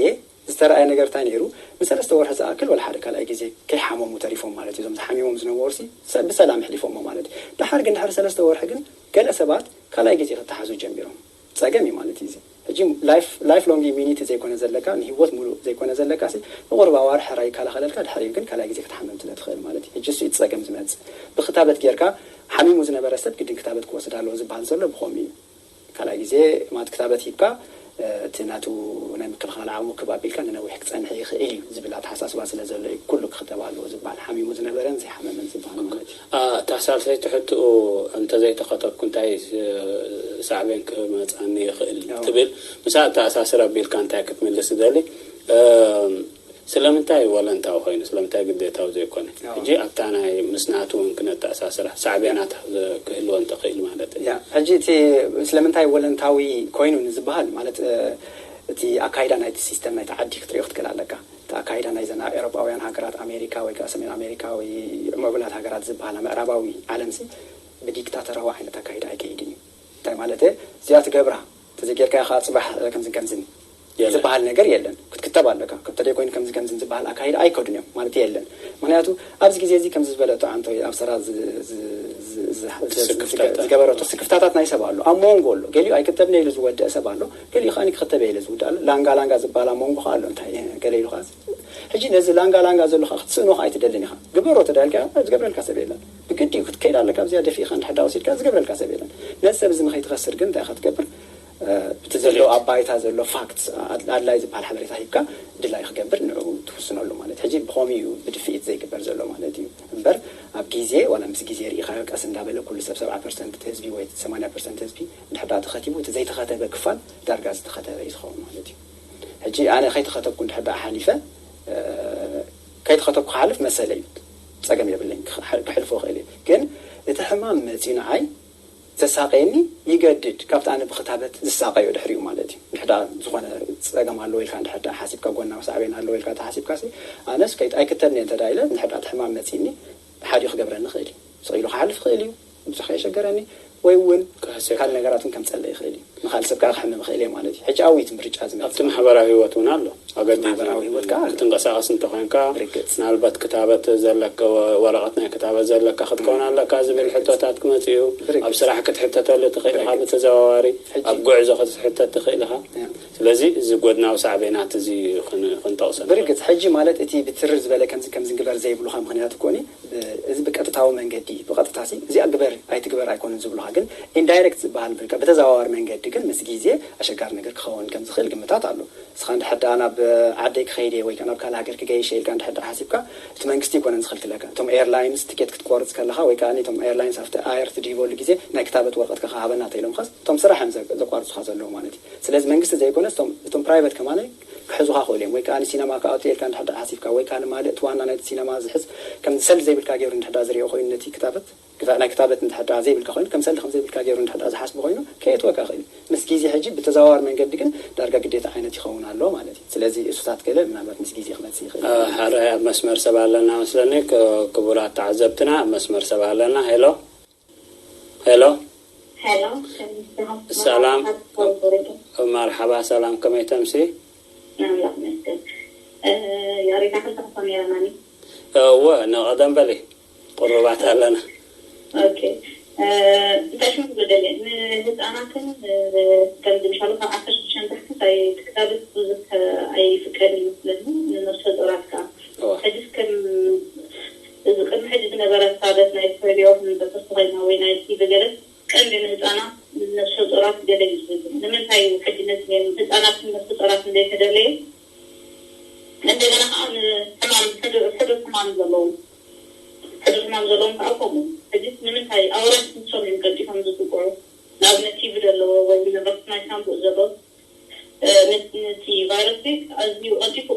ዝተረኣየ ነገር እንታይ ነይሩ? ንሰለስተ ወርሒ ዝኣክል ወላ ሓደ ካልኣይ ግዜ ከይሓመሙ ተሪፎም ማለት እዩ። እዞም ዝሓሚሞም ዝነበሩ ሲ ሰ- ብሰላም ኣሕሊፎሞ ማለት እዩ። ደሓር ግን ድሕሪ ሰለስተ ወርሒ ግን ገለ ሰባት ካልኣይ ግዜ ክተሓዙ ጀሚሮም። ጸገም እዩ ማለት እዩ እዚ። ሕጂ ላይፍ ሎንግ ኢሚኒቲ ዘይኮነ ዘለካ፣ ንህይወት ሙሉእ ዘይኮነ ዘለካ ሲ ብቑሩብ ኣዋርሕ ሕራይ ይከላኸለልካ፣ ድሕሪኡ ግን ካልኣይ ግዜ ክትሓመም ስለ ትኽእል ማለት እዩ። ሕጂ እሱ እዩ ጸገም ዝመጽእ። ብክታበት ጌርካ ሓሚሙ ዝነበረ ሰብ ግድን ክታበት ክወስድ ኣለዎ ዝበሃል ዘሎ ብኸምኡ እዩ። ካልኣይ ግዜ ማለት ክታበት ሂብካ እቲ ናቱ ናይ ምክልኻል ዓቕሙ ክብ ኣቢልካ ንነዊሕ ክጸንሕ ይኽእል እዩ ዝብል ኣተሓሳስባ ስለ ዘሎ እዩ ኩሉ ክኽተብ ኣለዎ ዝበሃል፣ ሓሚሙ ዝነበረን ዘይሓመመን ዝበሃል ማለት እዩ። እታ ሳልሰይቲ ሕትኡ እንተዘይተኸተብኩ እንታይ ሳዕቤን ክመፅኣኒ ይኽእል ትብል፣ ምስኣ ተኣሳስር ኣቢልካ እንታይ ክትምልስ ትደሊ? ስለምንታይ ወለንታዊ ኮይኑ ስለምንታይ ግዴታዊ ዘይኮነ? ሕጂ ኣብታ ናይ ምስናቱ እውን ክነተኣሳስራ ሳዕቤናት ክህልዎ እንተኽእል ማለት እዩ። ሕጂ እቲ ስለምንታይ ወለንታዊ ኮይኑ ንዝበሃል ማለት እቲ ኣካይዳ ናይቲ ሲስተም ናይቲ ዓዲ ክትሪኦ ክትክእል ኣለካ። እቲ ኣካይዳ ናይዘን ኤውሮጳውያን ሃገራት ኣሜሪካ ወይ ከዓ ሰሜን ኣሜሪካ ወይ ምዕቡላት ሃገራት ዝበሃላ ምዕራባዊ ዓለምሲ ብዲክታተራዊ ዓይነት ኣካይዳ ኣይከይድን እዩ። እንታይ ማለት እዚኣ ትገብራ ተዘይጌርካ ኢኻ ፅባሕ ከምዝን ከምዝን ዝበሃል ነገር የለን። ክትክተብ ኣለካ። ክተደይ ኮይኑ ከምዚ ከምዝን ዝበሃል ኣካይዳ ኣይከዱን እዮም ማለት የለን። ምክንያቱ ኣብዚ ግዜ እዚ ከምዚ ዝበለ ጥዓንቶ ኣብ ሰራ ዝገበረቶ ስክፍታታት ናይ ሰብ ኣሎ። ኣብ መንጎ ኣሎ። ገሊኡ ኣይክተብን ኢሉ ዝወደአ ሰብ ኣሎ። ገሊኡ ከኣ ክኽተብ ኢሉ ዝውድእ ኣሎ። ላንጋ ላንጋ ዝበሃል ኣብ መንጎ ከኣ ኣሎ። እንታይ ገለ ኢሉ ከኣ ሕጂ ነዚ ላንጋ ላንጋ ዘሎ ከኣ ክትስእኖ ከኣ ኣይትደልን ኢኻ። ግበሮ ተዳልካ ዝገብረልካ ሰብ የለን። ብግዲ ክትከይድ ኣለካ። ኣብዚኣ ደፊእኻ እንድሕር ወሲድካ ዝገብረልካ ሰብ የለን። ነዚ ሰብ እዚ ንኸይትኸስር ግን እንታይ ኢኻ ትገብር? ብቲ ዘሎ ኣብ ባይታ ዘሎ ፋክት ኣድላይ ዝበሃል ሓበሬታ ሂብካ ድላይ ክገብር ንዕኡ ትውስነሉ ማለት ሕጂ ብኸምኡ እዩ ብድፍኢት ዘይግበር ዘሎ ማለት እዩ። እምበር ኣብ ግዜ ዋላ ምስ ግዜ ርኢኻዮ ቀስ እንዳበለ ኩሉ ሰብ ሰብዓ ፐርሰንት ህዝቢ ወይ ሰማንያ ፐርሰንት ህዝቢ እንድሕር ተኸቲቡ እቲ ዘይተኸተበ ክፋል ዳርጋ ዝተኸተበ እዩ ዝኸውን ማለት እዩ። ሕጂ ኣነ ከይተኸተብኩ እንድሕር ሓሊፈ ከይተኸተብኩ ክሓልፍ መሰለ እዩ። ፀገም የብለኝ ክሕልፎ ክእል እዩ። ግን እቲ ሕማም መፅዩ ንዓይ ዘሳቀየኒ ይገድድ ካብቲ ኣነ ብክታበት ዝሳቀዮ ድሕሪኡ ማለት እዩ። እንድሕዳ ዝኾነ ፀገም ኣለዎ ኢልካ እንድሕዳ ሓሲብካ ጎናዊ ሳዕቤን ኣለዎ ኢልካ ተሓሲብካ ሲ ኣነስ ከይት ኣይክተብኒ እንተ ኢለ እንድሕዳ እቲ ሕማም መፂኒ ሓዲኡ ክገብረኒ ክእል እዩ። ስቕ ኢሉ ክሓልፍ ክእል እዩ። ብዙሕ ከየሸገረኒ ወይ እውን ካልእ ነገራት እውን ከምፀለ ይኽእል እዩ። ንካልእ ሰብ ከዓ ክሕምም ይኽእል እየ ማለት እዩ። ሕጂ ኣውይት ምርጫ ዝመፅእ ኣብቲ ማሕበራዊ ህይወት እውን ኣሎ። ኣገዲድ ማሕበራዊ ህይወት ከዓ ኣሎ። ክትንቀሳቐስ እንተኮይንካ ብርግፅ። ምናልባት ክታበት ዘለካ ወረቐት ናይ ክታበት ዘለካ ክትከውን ኣለካ ዝብል ሕቶታት ክመፅእ እዩ። ብርግፅ። ኣብ ስራሕ ክትሕተተሉ ትኽእል ኢኻ ብርግፅ። ብተዘዋዋሪ ሕጂ ኣብ ጉዕዞ ክትሕተት ትኽእል ኢኻ። ያ። ስለዚ እዚ ጎድናዊ ሳዕቤናት እዚ ክን- ክንጠቕሶ ንኽእል። ብርግፅ ሕጂ ማለት እቲ ብትርር ዝበለ ከምዚ ከምዚ ግበር ዘይብሉኻ ምክንያት እኮ እዚ ብቀጥታዊ መንገዲ ብቐጥታ ሲ እዚኣ ግበር ኣይትግበር ኣይኮኑን ዝብሉኻ ግን ኢንዳይሬክት ዝበሃል ብልካ ብተዘዋዋሪ መንገዲ ግን ምስ ግዜ ኣሸጋሪ ነገር ክኸውን ከም ዝኽእል ግምታት ኣሎ። እስኻ እንድሕር ደኣ ናብ ዓደይ ክኸይድ እየ ወይ ከዓ ናብ ካልእ ሃገር ክገይሽ እየ ኢልካ እንድሕር ደኣ ሓሲብካ እቲ መንግስቲ ኣይኮነን ዝኽልክለካ። እቶም ኤርላይንስ ትኬት ክትቆርፅ ከለኻ ወይ ከዓ እቶም ኤርላይንስ ኣብቲ ኣየር ትድይበሉ ግዜ ናይ ክታበት ወረቐትካ ክሃበና ተኢሎምኻስ እቶም ስራሕ እዮም ዘ- ዘቋርፁኻ ዘለዉ ማለት እዩ። ስለዚ መንግስቲ ዘይኮነስ እቶም እቶም ፕራይቨት ከማን ክሕዙኻ ክእሉ እዮም። ወይ ከዓ ሲነማ ክኣቱ ኢልካ እንድሕር ደኣ ሓሲብካ ወይ ካልእ ማልእ እቲ ዋና ናይቲ ሲነማ ዝሕዝ ከም ሰልዲ ዘይብልካ ገይሩ እንድሕር ደኣ ዝሪኦ ኮይኑ ነቲ ክታበት ክታ- ናይ ክታበት እንድሕር ደኣ ዘይብልካ ኮይኑ ከም ሰልዲ ከም ዘይብልካ ገይሩ እንድሕር ደኣ ዝሓስቡ ኮይኑ ከየእትወካ ይኽእል እዩ። ምስ ግዜ ሕጂ ብተዘዋዋሪ መንገዲ ግን ዳርጋ ግዴታ ዓይነት ይኸውን ኣሎ ማለት እዩ። ስለዚ እሱታት ገለ ምናልባት ምስ ግዜ ክመፅእ ይኽእል እዩ። ሓደ ኣብ መስመር ሰብ ኣለና መስለኒ። ክ- ክቡራት ተዓዘብትና ኣብ መስመር ሰብ ኣለና። ሄሎ ሄሎ ሄሎ ሰላም። መርሓባ ሰላም ከመይ ተምሲ? ኣምላኽ ይመስገን። ያሬዳ ክልተ ክኾን ነይረናኒ። እወ ንቐደም በሊ ቁሩባት ኣለና። ኦኬ እንታይ ሽሙ ክብሎ ደልየ ንህፃናትን ከምዚ ምሻሉ ካብ ዓሰርተ ሽዱሽተ ንታሕቲ ክታበት ብዙሕ ኣይፍቀድ ይመስለኒ ንነብሰ ጡራት ከዓ እወ ሕጅስ ከም እዚ ቅድሚ ሕጂ ዝነበረ ክታበት ናይ ፖሊዮ ንበፈስቲ ኮይና ወይ ናይ ቲቪ ገለ ቀንዲ ንህፃናት ነፍሰ ጡራት ገለ ይዝብሉ ንምንታይ እዩ ሕጂ ነዚኦም ህፃናት ነፍሰ ጡራት እንደተደለየ እንደገና ከዓ ንሕማም ሕዱር ሕማም ዘለዎም ሕዱር ሕማም ዘለዎም ከዓ ከምኡ ሕጂ ንምንታይ ኣውራስ ንሶም እዮም ቀልጢፎም ዝጥቅዑ ንኣብነት ቲቪ ዘለዎ ወይ ዩኒቨርሲቲ ናይ ሳምቡእ ዘለዎ ነቲ ቫይረስ ኣዝዩ ቀልጢፉ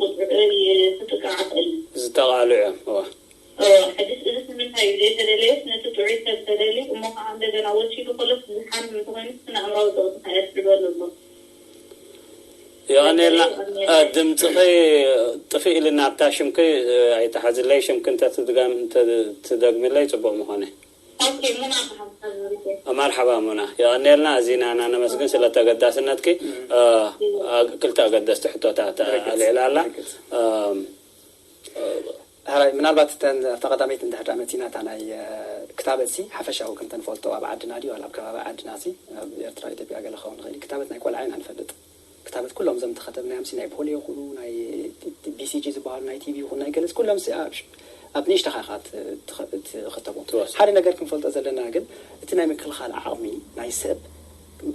ክጥቃዕ ክእል እዩ። ዝተቃልዑ እዮም። እዋ። ሕጅስ እዝስ ንምንታይ እዩ ዘይተደለየስ ነቲ ጥዑይ ሰብ ተደልዩ እሞ ከዓ እንደገና ወሲዱ ከሎስ ዝሓምም እንተኮይኑስ ስነ ኣእምራዊ ፀቕጢ ከየስዕበሉ ኣሎ። ድምፅኺ ጥፍእ ኢልና ኣብታ ሽምኪ ኣይተሓዝለይ፣ ሽምኪ እንተትድገም- እንተትደግምለይ ፅቡቕ ምኾነ። ኦኬ፣ ሙና በሃል። መርሓባ ሙና፣ የቐንየልና። ኣዚና ኢና ነመስግን ስለ ተገዳስነትኪ። ክልተ ኣገደስቲ ሕቶታት ኣልዒላ ኣላ። ሕራይ፣ ምናልባት እተን ኣብታ ቀዳመይቲ እንድሕር ደኣ መፂና፣ እታ ናይ ክታበት ሲ ሓፈሻዊ ከምተ ንፈልጦ ኣብ ዓድና ድዩ ዋላ ኣብ ከባቢ ዓድና ሲ፣ ኣብ ኤርትራ ኢትዮጵያ ገለ ክኸውን ይኽእል እዩ። ክታበት ናይ ቆልዓ ኢና ንፈልጥ። ክታበት ኩሎም እዞም ተኸተብናዮም ሲ ናይ ፖሊዮ ይኹኑ ናይ ቢሲጂ ዝበሃሉ ናይ ቲቪ ይኹኑ ናይ ገለስ ኩሎም ሲ ኣብ ንእሽተኻ ኢኻ ትኸተቦም። ሓደ ነገር ክንፈልጦ ዘለና ግን እቲ ናይ ምክልኻል ዓቕሚ ናይ ሰብ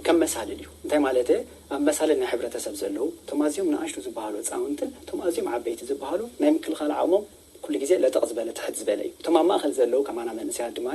ከም መሳልል እዩ። እንታይ ማለት ኣብ መሳልል ናይ ሕብረተሰብ ዘለዉ እቶም ኣዝዮም ንኣሽቱ ዝበሃሉ ህፃውንትን እቶም ኣዝዮም ዓበይቲ ዝበሃሉ ናይ ምክልኻል ዓቕሞም ኩሉ ግዜ ለጠቕ ዝበለ ትሕት ዝበለ እዩ። እቶም ኣብ ማእኸል ዘለዉ ከማና መንእሰያት ድማ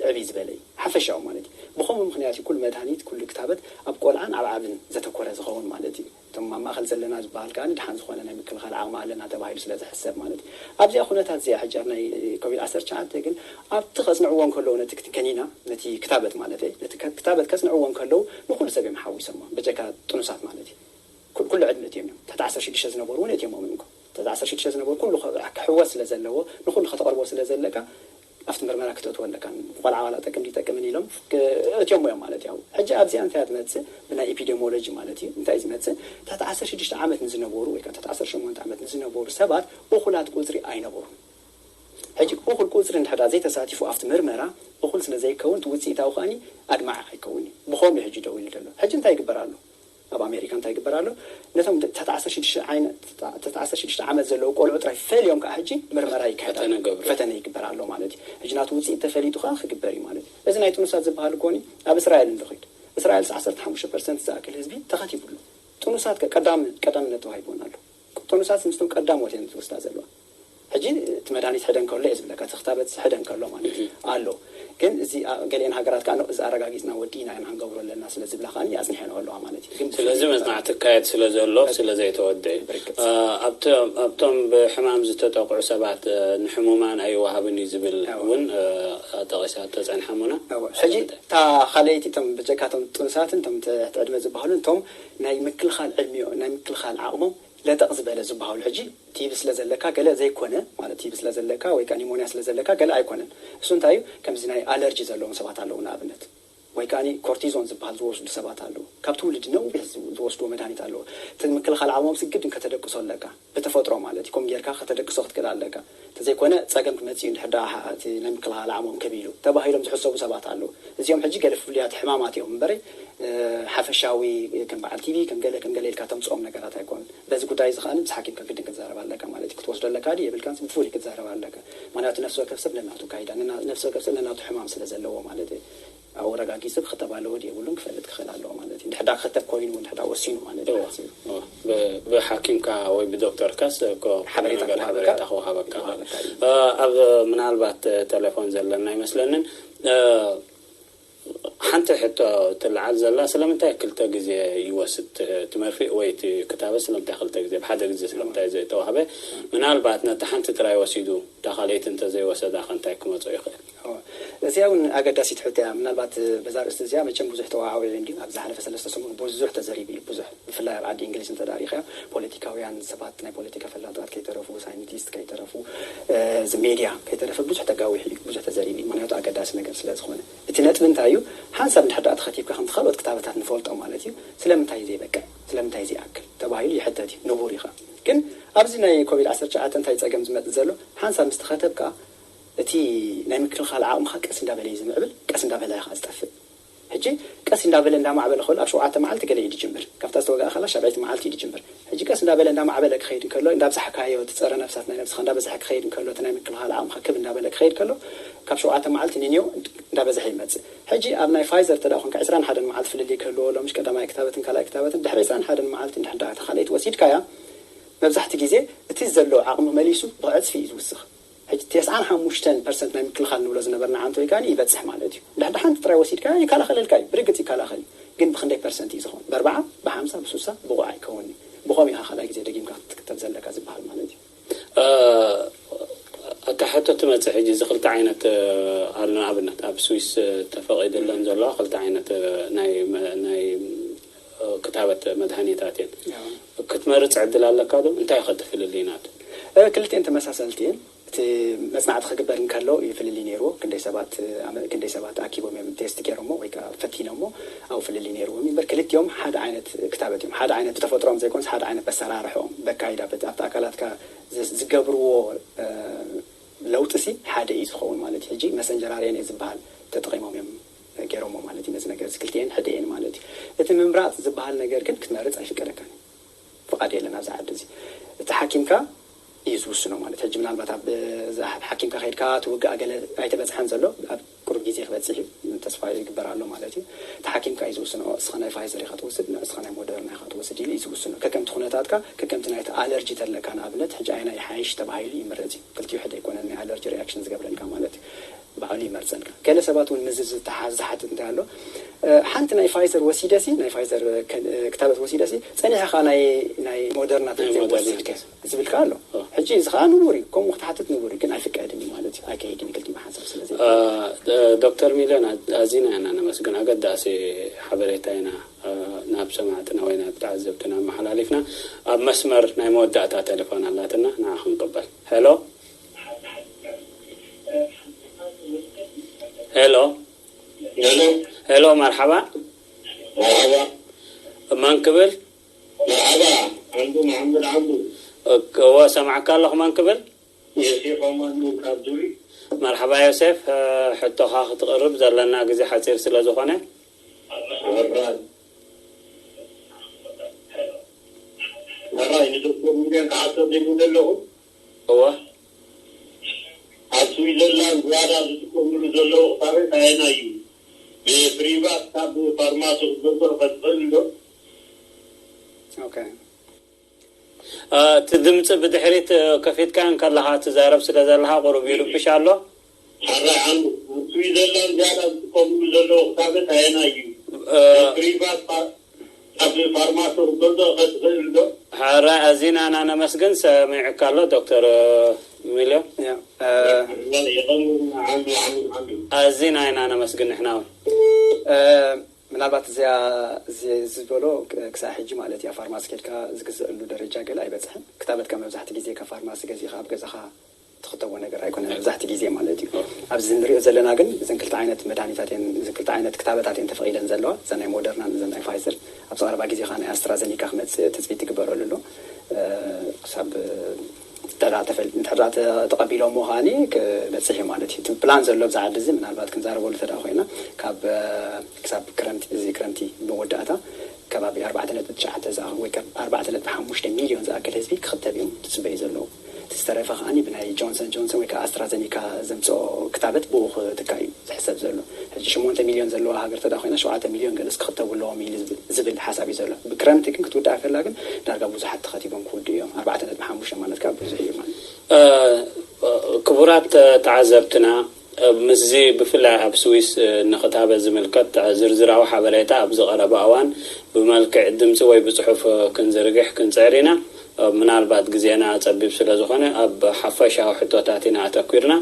ዕብይ ዝበለ እዩ። ሓፈሻዊ ማለት እዩ። ብኸምኡ ምክንያት እዩ ኩሉ መድሃኒት ኩሉ ክታበት ኣብ ቆልዓን ኣብ ዓብን ዘተኮረ ዝኸውን ማለት እዩ። እቶም ኣብ ማእኸል ዘለና ዝበሃል ከዓ ድሓን ዝኾነ ናይ ምክልኻል ዓቕሚ ኣለና ተባሂሉ ስለ ዝሕሰብ ማለት እዩ። ኣብዚኣ ኩነታት እዚኣ ሕጂ ኣብ ናይ ኮቪድ ዓሰርተ ትሽዓተ ግን ኣብቲ ከጽንዕዎ እንከለዉ ነቲ ክቲ- ከኒና ነቲ ክታበት ማለት እዩ ነቲ ከ- ክታበት ከጽንዕዎ እንከለዉ ንኩሉ ሰብ እዮም ሓዊሶሞ በጀካ ጥኑሳት ማለት እዩ። ኩ- ኩሉ ዕድመ እትዮም እዮም ትሕቲ ዓሰርተ ሽዱሽተ ዝነበሩ እውን እትዮም እዮም እንኮ ትሕቲ ዓሰርተ ሽዱሽተ ዝነበሩ ኩሉ ከ- ክሕወስ ስለ ዘለዎ ንኩሉ ከተቕርቦ ስለ ዘለካ ኣብቲ ምርመራ ክትእትዎ ኣለካ። ቆልዓ ዋላ ጠቅም ይጠቅምን ኢሎም እትዮም እዮም ማለት እዩ። ሕጂ ኣብዚኣ እንታይ ትመፅእ ብናይ ኤፒዲሞሎጂ ማለት እዩ እንታይ ዝመፅእ ትሕቲ ዓሰርተ ሽዱሽተ ዓመት ንዝነበሩ ወይ ከዓ ትሕቲ ዓሰርተ ሸሞንተ ዓመት ንዝነበሩ ሰባት እኹላት ቁፅሪ ኣይነበሩን። ሕጂ እኹል ቁፅሪ እንድሕዳ ዘይተሳቲፉ ኣብቲ ምርመራ እኹል ስለ ዘይከውን እቲ ውፅኢታዊ ከዓኒ ኣድማዒ ኣይከውን እዩ። ብኸምኡ እዩ ሕጂ ደው ኢሉ ዘሎ። ሕጂ እንታይ ይግበር ኣሎ? ኣብ ኣሜሪካ እንታይ ይግበር ኣሎ? ነቶም ትሕቲ ዓሰርተ ሽዱሽተ ዓይነ- ትሕቲ ዓሰርተ ሽዱሽተ ዓመት ዘለዉ ቆልዑ ጥራይ ፈልዮም ከዓ ሕጂ ምርመራ ይካየድ ኣሎ። ፈተነ ገብር። ፈተነ ይግበር ኣሎ ማለት እዩ። ሕጂ ናቱ ውፅኢት ተፈሊጡ ከዓ ክግበር እዩ ማለት እዩ። እዚ ናይ ጥኑሳት ዝበሃል እኮ ኣብ እስራኤል እንዶ ኸይድ እስራኤል ዓሰርተ ሓሙሽተ ፐርሰንት ዝኣክል ህዝቢ ተኸቲቡሉ። ጥኑሳት ከ ቀዳም ቀዳምነት ተዋሂቦን ኣሎ። ጥኑሳት ምስቶም ቀዳሞት እየን ዝወስዳ ዘለዋ። ሕጂ እቲ መድሃኒት ሕደ እንከሎ እየ ዝብለካ፣ እቲ ክታበት ሕደ እንከሎ ማለት እዩ ኣሎ። ግን እዚ ኣ- ገሊአን ሃገራት ከዓ እዚ ኣረጋጊፅና ወዲእና ኢና ክንገብሮ ኣለና ስለ ዝብላ ከዓ ኣፅኒሐንኦ ኣለዋ ማለት እዩ። ግን ስለዚ መፅናዕቲ ክካየድ ስለ ዘሎ ስለ ዘይተወድአ እዩ። ብርግፅ። እ፣ ኣብቶም ኣብቶም ብሕማም ዝተጠቕዑ ሰባት እ፣ ንሕሙማን ኣይወሃብን እዩ ዝብል ኣዎ። እውን እ፣ ጠቒሳ ተፀንሓ ሙና። እወ። ሕጂ እታ ካልኣይቲ እቶም በጀካቶም ጥኑሳትን እቶም ትሕቲ ዕድመ ዝበሃሉ እቶም ናይ ምክልኻል ዕድሚኦ ናይ ምክልኻል ዓቕሞም ለጠቕ ዝበለ ዝበሃሉ ሕጂ ቲቪ ስለ ዘለካ ገለ ዘይኮነ ማለት ቲቪ ስለ ዘለካ ወይ ከዓ ኒሞንያ ስለ ዘለካ ገለ ኣይኮነን። እሱ እንታይ እዩ ከምዚ ናይ ኣለርጂ ዘለዎም ሰባት ኣለዉ ንኣብነት ወይ ከዓ ኮርቲዞን ዝበሃል ዝወስዱ ሰባት ኣለዉ ካብ ትውልዲ ነዊሕ ዝወስድዎ መድሃኒት ኣለዎ። እቲ ምክልኻል ዓቕሞም ስግድን ከተደቅሶ ኣለካ ብተፈጥሮ ማለት እዩ ከምኡ ጌርካ ከተደቅሶ ክትክእል ኣለካ። እንተዘይኮነ ፀገም ክመፅእ እዩ እንድሕር ደኣ እቲ ናይ ምክልኻል ዓቕሞም ከቢሉ ተባሂሎም ዝሕሰቡ ሰባት ኣለዉ። እዚኦም ሕጂ ገለ ፍሉያት ሕማማት እዮም እምበሪ ሓፈሻዊ ከም በዓል ቲቪ ከም ገለ ከም ገለ ኢልካ ተምፅኦም ነገራት ኣይኮኑን። በዚ ጉዳይ እዚ ከዓ ምስ ሓኪምካ ግድን ክትዛረብ ኣለካ ማለት እዩ። ክትወስዶ ኣለካ ድዩ የብልካን ብፍሉይ ክትዛረብ ኣለካ። ምክንያቱ ነፍሲ ወከፍ ሰብ ነናቱ ካይዳ ነና- ነፍሲ ወከፍ ሰብ ነናቱ ሕማም ስለ ዘለዎ ማለት እዩ። ኣወረጋጊፁ ክኽተብ ኣለዎ ድዩ የብሉን ክፈልጥ ክኽእል ኣለዎ ማለት እዩ። እንድሕዳ ክኽተብ ኮይኑ እውን እንድሕዳ ወሲኑ ማለት እዩ። እወ፣ እወ። ብ- ብሓኪምካ ወይ ብዶክተርካስ እኮ ሓበሬታ ነገር ክወሃበካ- ሓበሬታ ክወሃበካ ክወሃበካ እዩ። እ፣ ኣብ ምናልባት ቴሌፎን ዘለና ኣይመስለንን እ፣ ሓንቲ ሕቶ ትለዓል ዘላ ስለምንታይ ክልተ ግዜ ይወስድ እቲ መርፍእ ወይ እቲ ክታበት ስለምንታይ ክልተ ግዜ ብሓደ ግዜ ስለምንታይ ዘይተዋህበ ምናልባት ነቲ ሓንቲ ጥራይ ወሲዱ እታ ካልኣይቲ እንተዘይወሰዳ ከ እንታይ ክመጾ ይኽእል? እዚኣ እውን ኣገዳሲት ሕቶ እያ። ምናልባት በዛ ርእስቲ እዚኣ መቸም ብዙሕ ተዋዓዊዑ እንዲ ኣብ ዝሓለፈ ሰለስተ ሰሙን ብዙሕ ተዘሪቡ እዩ። ብዙሕ ብፍላይ ኣብ ዓዲ እንግሊዝ እንተዳሪኸ ፖለቲካውያን ሰባት ናይ ፖለቲካ ፈላጣት ከይተረፉ ሳይንቲስት ከይተረፉ እዚ ሜድያ ከይተረፈ ብዙሕ ተጋዊሑ እዩ። ብዙሕ ተዘሪቡ እዩ። ምክንያቱ ኣገዳሲ ነገር ስለ ዝኾነ እቲ ነጥቢ እንታይ እዩ? ሓንሳብ እንድሕር ደኣ ተኸቲብካ ከምቲ ካልኦት ክታበታት ንፈልጦ ማለት እዩ። ስለምንታይ ዘይበቅዕ ስለምንታይ ዘይኣክል ተባሂሉ ይሕተት እዩ። ንቡር እዩ። ግን ኣብዚ ናይ ኮቪድ ዓሰርተ ትሽዓተ እንታይ ፀገም ዝመፅእ ዘሎ ሓንሳብ ምስ ተኸተብካ እቲ ናይ ምክልኻል ዓቕምኻ ቀስ እንዳበለ እዩ ዝምዕብል። ቀስ እንዳበለ ኢኻ ዝጠፍእ። ሕጂ ቀስ እንዳበለ እንዳማዕበለ ከሎ ኣብ ሸውዓተ መዓልቲ ገለ እዩ ዝጅምር። ካብታ ዝተወግኣ ከላ ሻብዐይቲ መዓልቲ እዩ ዝጅምር። ሕጂ ቀስ እንዳበለ እንዳማዕበለ ክኸይድ እንከሎ እንዳብዛሕካዮ እቲ ፀረ ነፍሳት ናይ ነብስኻ እንዳበዝሐ ክኸይድ እንከሎ እቲ ናይ ምክልኻል ዓቕምኻ ክብ እንዳበለ ክኸይድ ከሎ ካብ ሸውዓተ መዓልቲ ንንዮ እንዳበዝሐ ይመፅእ። ሕጂ ኣብ ናይ ፋይዘር ተዳ ኮንካ ዕስራን ሓደን መዓልቲ ፍልልይ ክህልዎ ኣሎ ምሽ ቀዳማይ ክታበትን ካልኣይ ክታበትን ድሕሪ ዕስራን ሓደን መዓልቲ እንድሕር ዳ ተኻለይት ወሲድካያ መብዛሕቲ ግዜ እቲ ዘሎ ዓቕሚ መሊሱ ብዕፅፊ እዩ ዝውስኽ። ሕጂ ተስዓን ሓሙሽተን ፐርሰንት ናይ ምክልኻል ንብሎ ዝነበርና ዓንቶ ኢጋኒ ይበፅሕ ማለት እዩ። ድሕድሓንቲ ጥራይ ወሲድካ ይከላኸለልካ እዩ። ብርግፅ ይከላኸል እዩ። ግን ብክንደይ ፐርሰንት እዩ ዝኾን? ብኣርባዓ፣ ብሓምሳ፣ ብሱሳ ብቑዕ ኣይከውን እዩ። ብኸምኡ ኢኻ ካልኣይ ግዜ ደጊምካ ክትክተብ ዘለካ ዝበሃል ማለት እዩ። ኣታ ሕቶ ትመፅእ ሕጂ እዚ ክልተ ዓይነት ኣሎ ንኣብነት ኣብ ስዊስ ተፈቒድለን ዘለዋ ክልተ ዓይነት ናይ ናይ ክታበት መድሃኒታት እየን። ክትመርጽ ዕድል ኣለካ ዶ? እንታይ ኸ እቲ ፍልልይ ናቱ? ክልቲኤን ተመሳሰልቲ እየን። እቲ መጽናዕቲ ክግበር እንከሎ እዩ ፍልልይ ነይርዎ። ክንደይ ሰባት ኣመ- ክንደይ ሰባት ኣኪቦም እዮም ቴስት ገይሮሞ ወይ ከዓ ፈቲኖሞ ኣብኡ ፍልልይ ነይርዎም እምበር ክልቲኦም ሓደ ዓይነት ክታበት እዮም። ሓደ ዓይነት ብተፈጥሮም ዘይኮንስ ሓደ ዓይነት በሰራርሖም በካይዳ በቲ ኣብቲ ኣካላትካ ዝ- ዝገብርዎ ለውጢ ሲ ሓደ እዩ ዝኸውን ማለት እዩ። ሕጂ መሰንጀር ኣርኤንኤ ዝበሃል ተጠቒሞም እዮም ገይሮሞ ማለት እዩ። ነዚ ነገር እዚ ክልቲኤን ሕደ እየን ማለት እዩ። እቲ ምምራፅ ዝበሃል ነገር ግን ክትመርፅ ኣይፍቀደካን እዩ። ፍቓድ የለን ኣብዚ ዓዲ እዚ። እቲ ሓኪምካ እዩ ዝውስኖ ማለት ሕጂ ምናልባት ኣብ ሓኪምካ ከድካ ትውግእ ገለ ኣይተበፅሐን ዘሎ ኣብ ቅሩብ ግዜ ክበፅሕ እዩ ተስፋ ይግበር ኣሎ ማለት እዩ። እቲ ሓኪምካ እዩ ዝውስኖ። እስኻ ናይ ፋይዘር ኢኻ ትወስድ፣ እስኻ ናይ ሞደርና ኢኻ ትወስድ ኢሉ እዩ ዝውስኖ። ከከምቲ ኩነታትካ ከከምቲ ናይቲ ኣለርጂ ተለካ ንኣብነት ሕጂ ኣየናይ ይሓይሽ ተባሂሉ ይምረፅ እዩ። ክልቲኡ ሕደ ኣይኮነን ናይ ኣለርጂ ሪያክሽን ዝገብረልካ ማለት እዩ። ባዕሉ ይመርፀልካ። ገለ ሰባት እውን ምዚ ዝተሓዝ ዝሓትት እንታይ ኣሎ ሓንቲ ናይ ፋይዘር ወሲደሲ ናይ ፋይዘር ክታበት ወሲደሲ ፀኒሐ ከዓ ናይ ሞደርና ተዘይወስድ ዝብል ከዓ ኣሎ። ሕጂ እዚ ከዓ ንቡር እዩ። ከምኡ ክትሓትት ንቡር እዩ ግን ኣይፍቀድን እዩ ማለት እዩ። ኣይከይድን ክልቲኡ ሓንሳብ ስለዚ ዶክተር ሚልዮን ኣዚና ኢና ነመስግን። ኣገዳሲ ሓበሬታ ኢና ናብ ሰማዕትና ወይ ናብ ተዓዘብትና ኣመሓላሊፍና። ኣብ መስመር ናይ መወዳእታ ቴሌፎን ኣላትና ንዓ ክንቅበል። ሄሎ ሄሎ ሄሎ መርሓባ። መርሓባ። መን ክብል? መርሓባ። ዓንዱ መሓመድ ዓንዱ። እወ ሰማዕካ ኣለኹ። መን ክብል? የሴፍ ኣማኑ ካብ ዙሪ። መርሓባ ዮሴፍ፣ ሕቶኻ ክትቕርብ ዘለና ግዜ ሓፂር ስለ ዝኾነ። ሕራይ ሕራይ ንዶክተር ሚልዮን ክሓቶ ደሊ ዘለኹ። እወ ኣብ ስዊዘርላንድ ዝያዳ ዝጥቀምሉ ዘለዉ ክታበት ኣየናይ እዩ? ብፕሪቫት ካብ ፋርማሲ ክትገዝኦ ከትኽእል ዶ? ኦኬ እቲ ድምፂ ብድሕሪት ከፊትካ እንከለኻ ትዛረብ ስለ ዘለኻ ቁሩብ ይርብሽ ኣሎ። ሓራይ ዓንዱ ኣብ ስዊዘርላንድ ዝያዳ ዝጥቀምሉ ዘለዉ ክታበት ኣየናይ እዩ? ፕሪቫት ካብ ፋርማሲ ክትገዝኦ ከትኽእል ዶ? ሓራይ ኣዚና ኢና ነመስግን። ሰሚዕካ ኣሎ ዶክተር ሚልዮን። ኣዚና ኢና ነመስግን ንሕና እውን። ምናልባት እዚኣ ዝበሎ ክሳብ ሕጂ ማለት እያ ፋርማሲ ኬድካ ዝግዘአሉ ደረጃ ገለ ኣይበፅሕን። ክታበትካ መብዛሕቲ ግዜ ካብ ፋርማሲ ገዚእካ ኣብ ገዛኻ ትኽተቦ ነገር ኣይኮነን መብዛሕቲ ግዜ ማለት እዩ። ኣብዚ ንሪኦ ዘለና ግን እዘን ክልተ ዓይነት መድሃኒታት እየን እዘን ክልተ ዓይነት ክታበታት እየን ተፈቒደን ዘለዋ እዛ ናይ ሞደርናን እዘን ናይ ፋይዘር። ኣብዚ ቀረባ ግዜ ከዓ ናይ ኣስትራዘኒካ ክመፅእ ትፅቢት ይግበረሉ ኣሎ። ክሳብ እንተ ተቐቢሎሞ ከዓኒ ክበፅሕ እዩ ማለት እዩ። እቲ ፕላን ዘሎ ብዛ ዓዲ እዚ ምናልባት ክንዛረበሉ እንተ ኮይና ካብ ክሳብ ክረምቲ እዚ ክረምቲ መወዳእታ ከባቢ ኣርባዕተ ነጥቢ ትሽዓተ ዝኣ ወይ ኣርባዕተ ነጥቢ ሓሙሽተ ሚልዮን ዝኣክል ህዝቢ ክኽተብ እዮም ዝፅበዩ ዘለዉ። እቲ ዝተረፈ ከዓኒ ብናይ ጆንሰን ጆንሰን ወይ ከዓ ኣስትራዘኒካ ዘምፅኦ ክታበት ብኡ ክትካ እዩ ዝሕሰብ ዘሎ። ሕጂ ሽሞንተ ሚልዮን ዘለዋ ሃገር ተዳ ኮይና ሸውዓተ ሚልዮን ገለስ ክኽተቡ ኣለዎም ኢሉ ዝብል ሓሳብ እዩ ዘሎ። ብክረምቲ ግን ክትውዳእ ከላ ግን ዳርጋ ብዙሓት ተኸቲቦም ክውድኡ እዮም። ኣርባዕተ ነጥቢ ሓሙሽተ ማለት ከዓ ብዙሕ እዩ ማለት። ክቡራት ተዓዘብትና ምስዚ ብፍላይ ኣብ ስዊስ ንኽታበት ዝምልከት ዝርዝራዊ ሓበሬታ ኣብዚ ቀረባ እዋን ብመልክዕ ድምፂ ወይ ብፅሑፍ ክንዝርግሕ ክንፅዕር ኢና። ምናልባት ግዜና ፀቢብ ስለ ዝኾነ ኣብ ሓፈሻዊ ሕቶታት ኢና ኣተኲርና።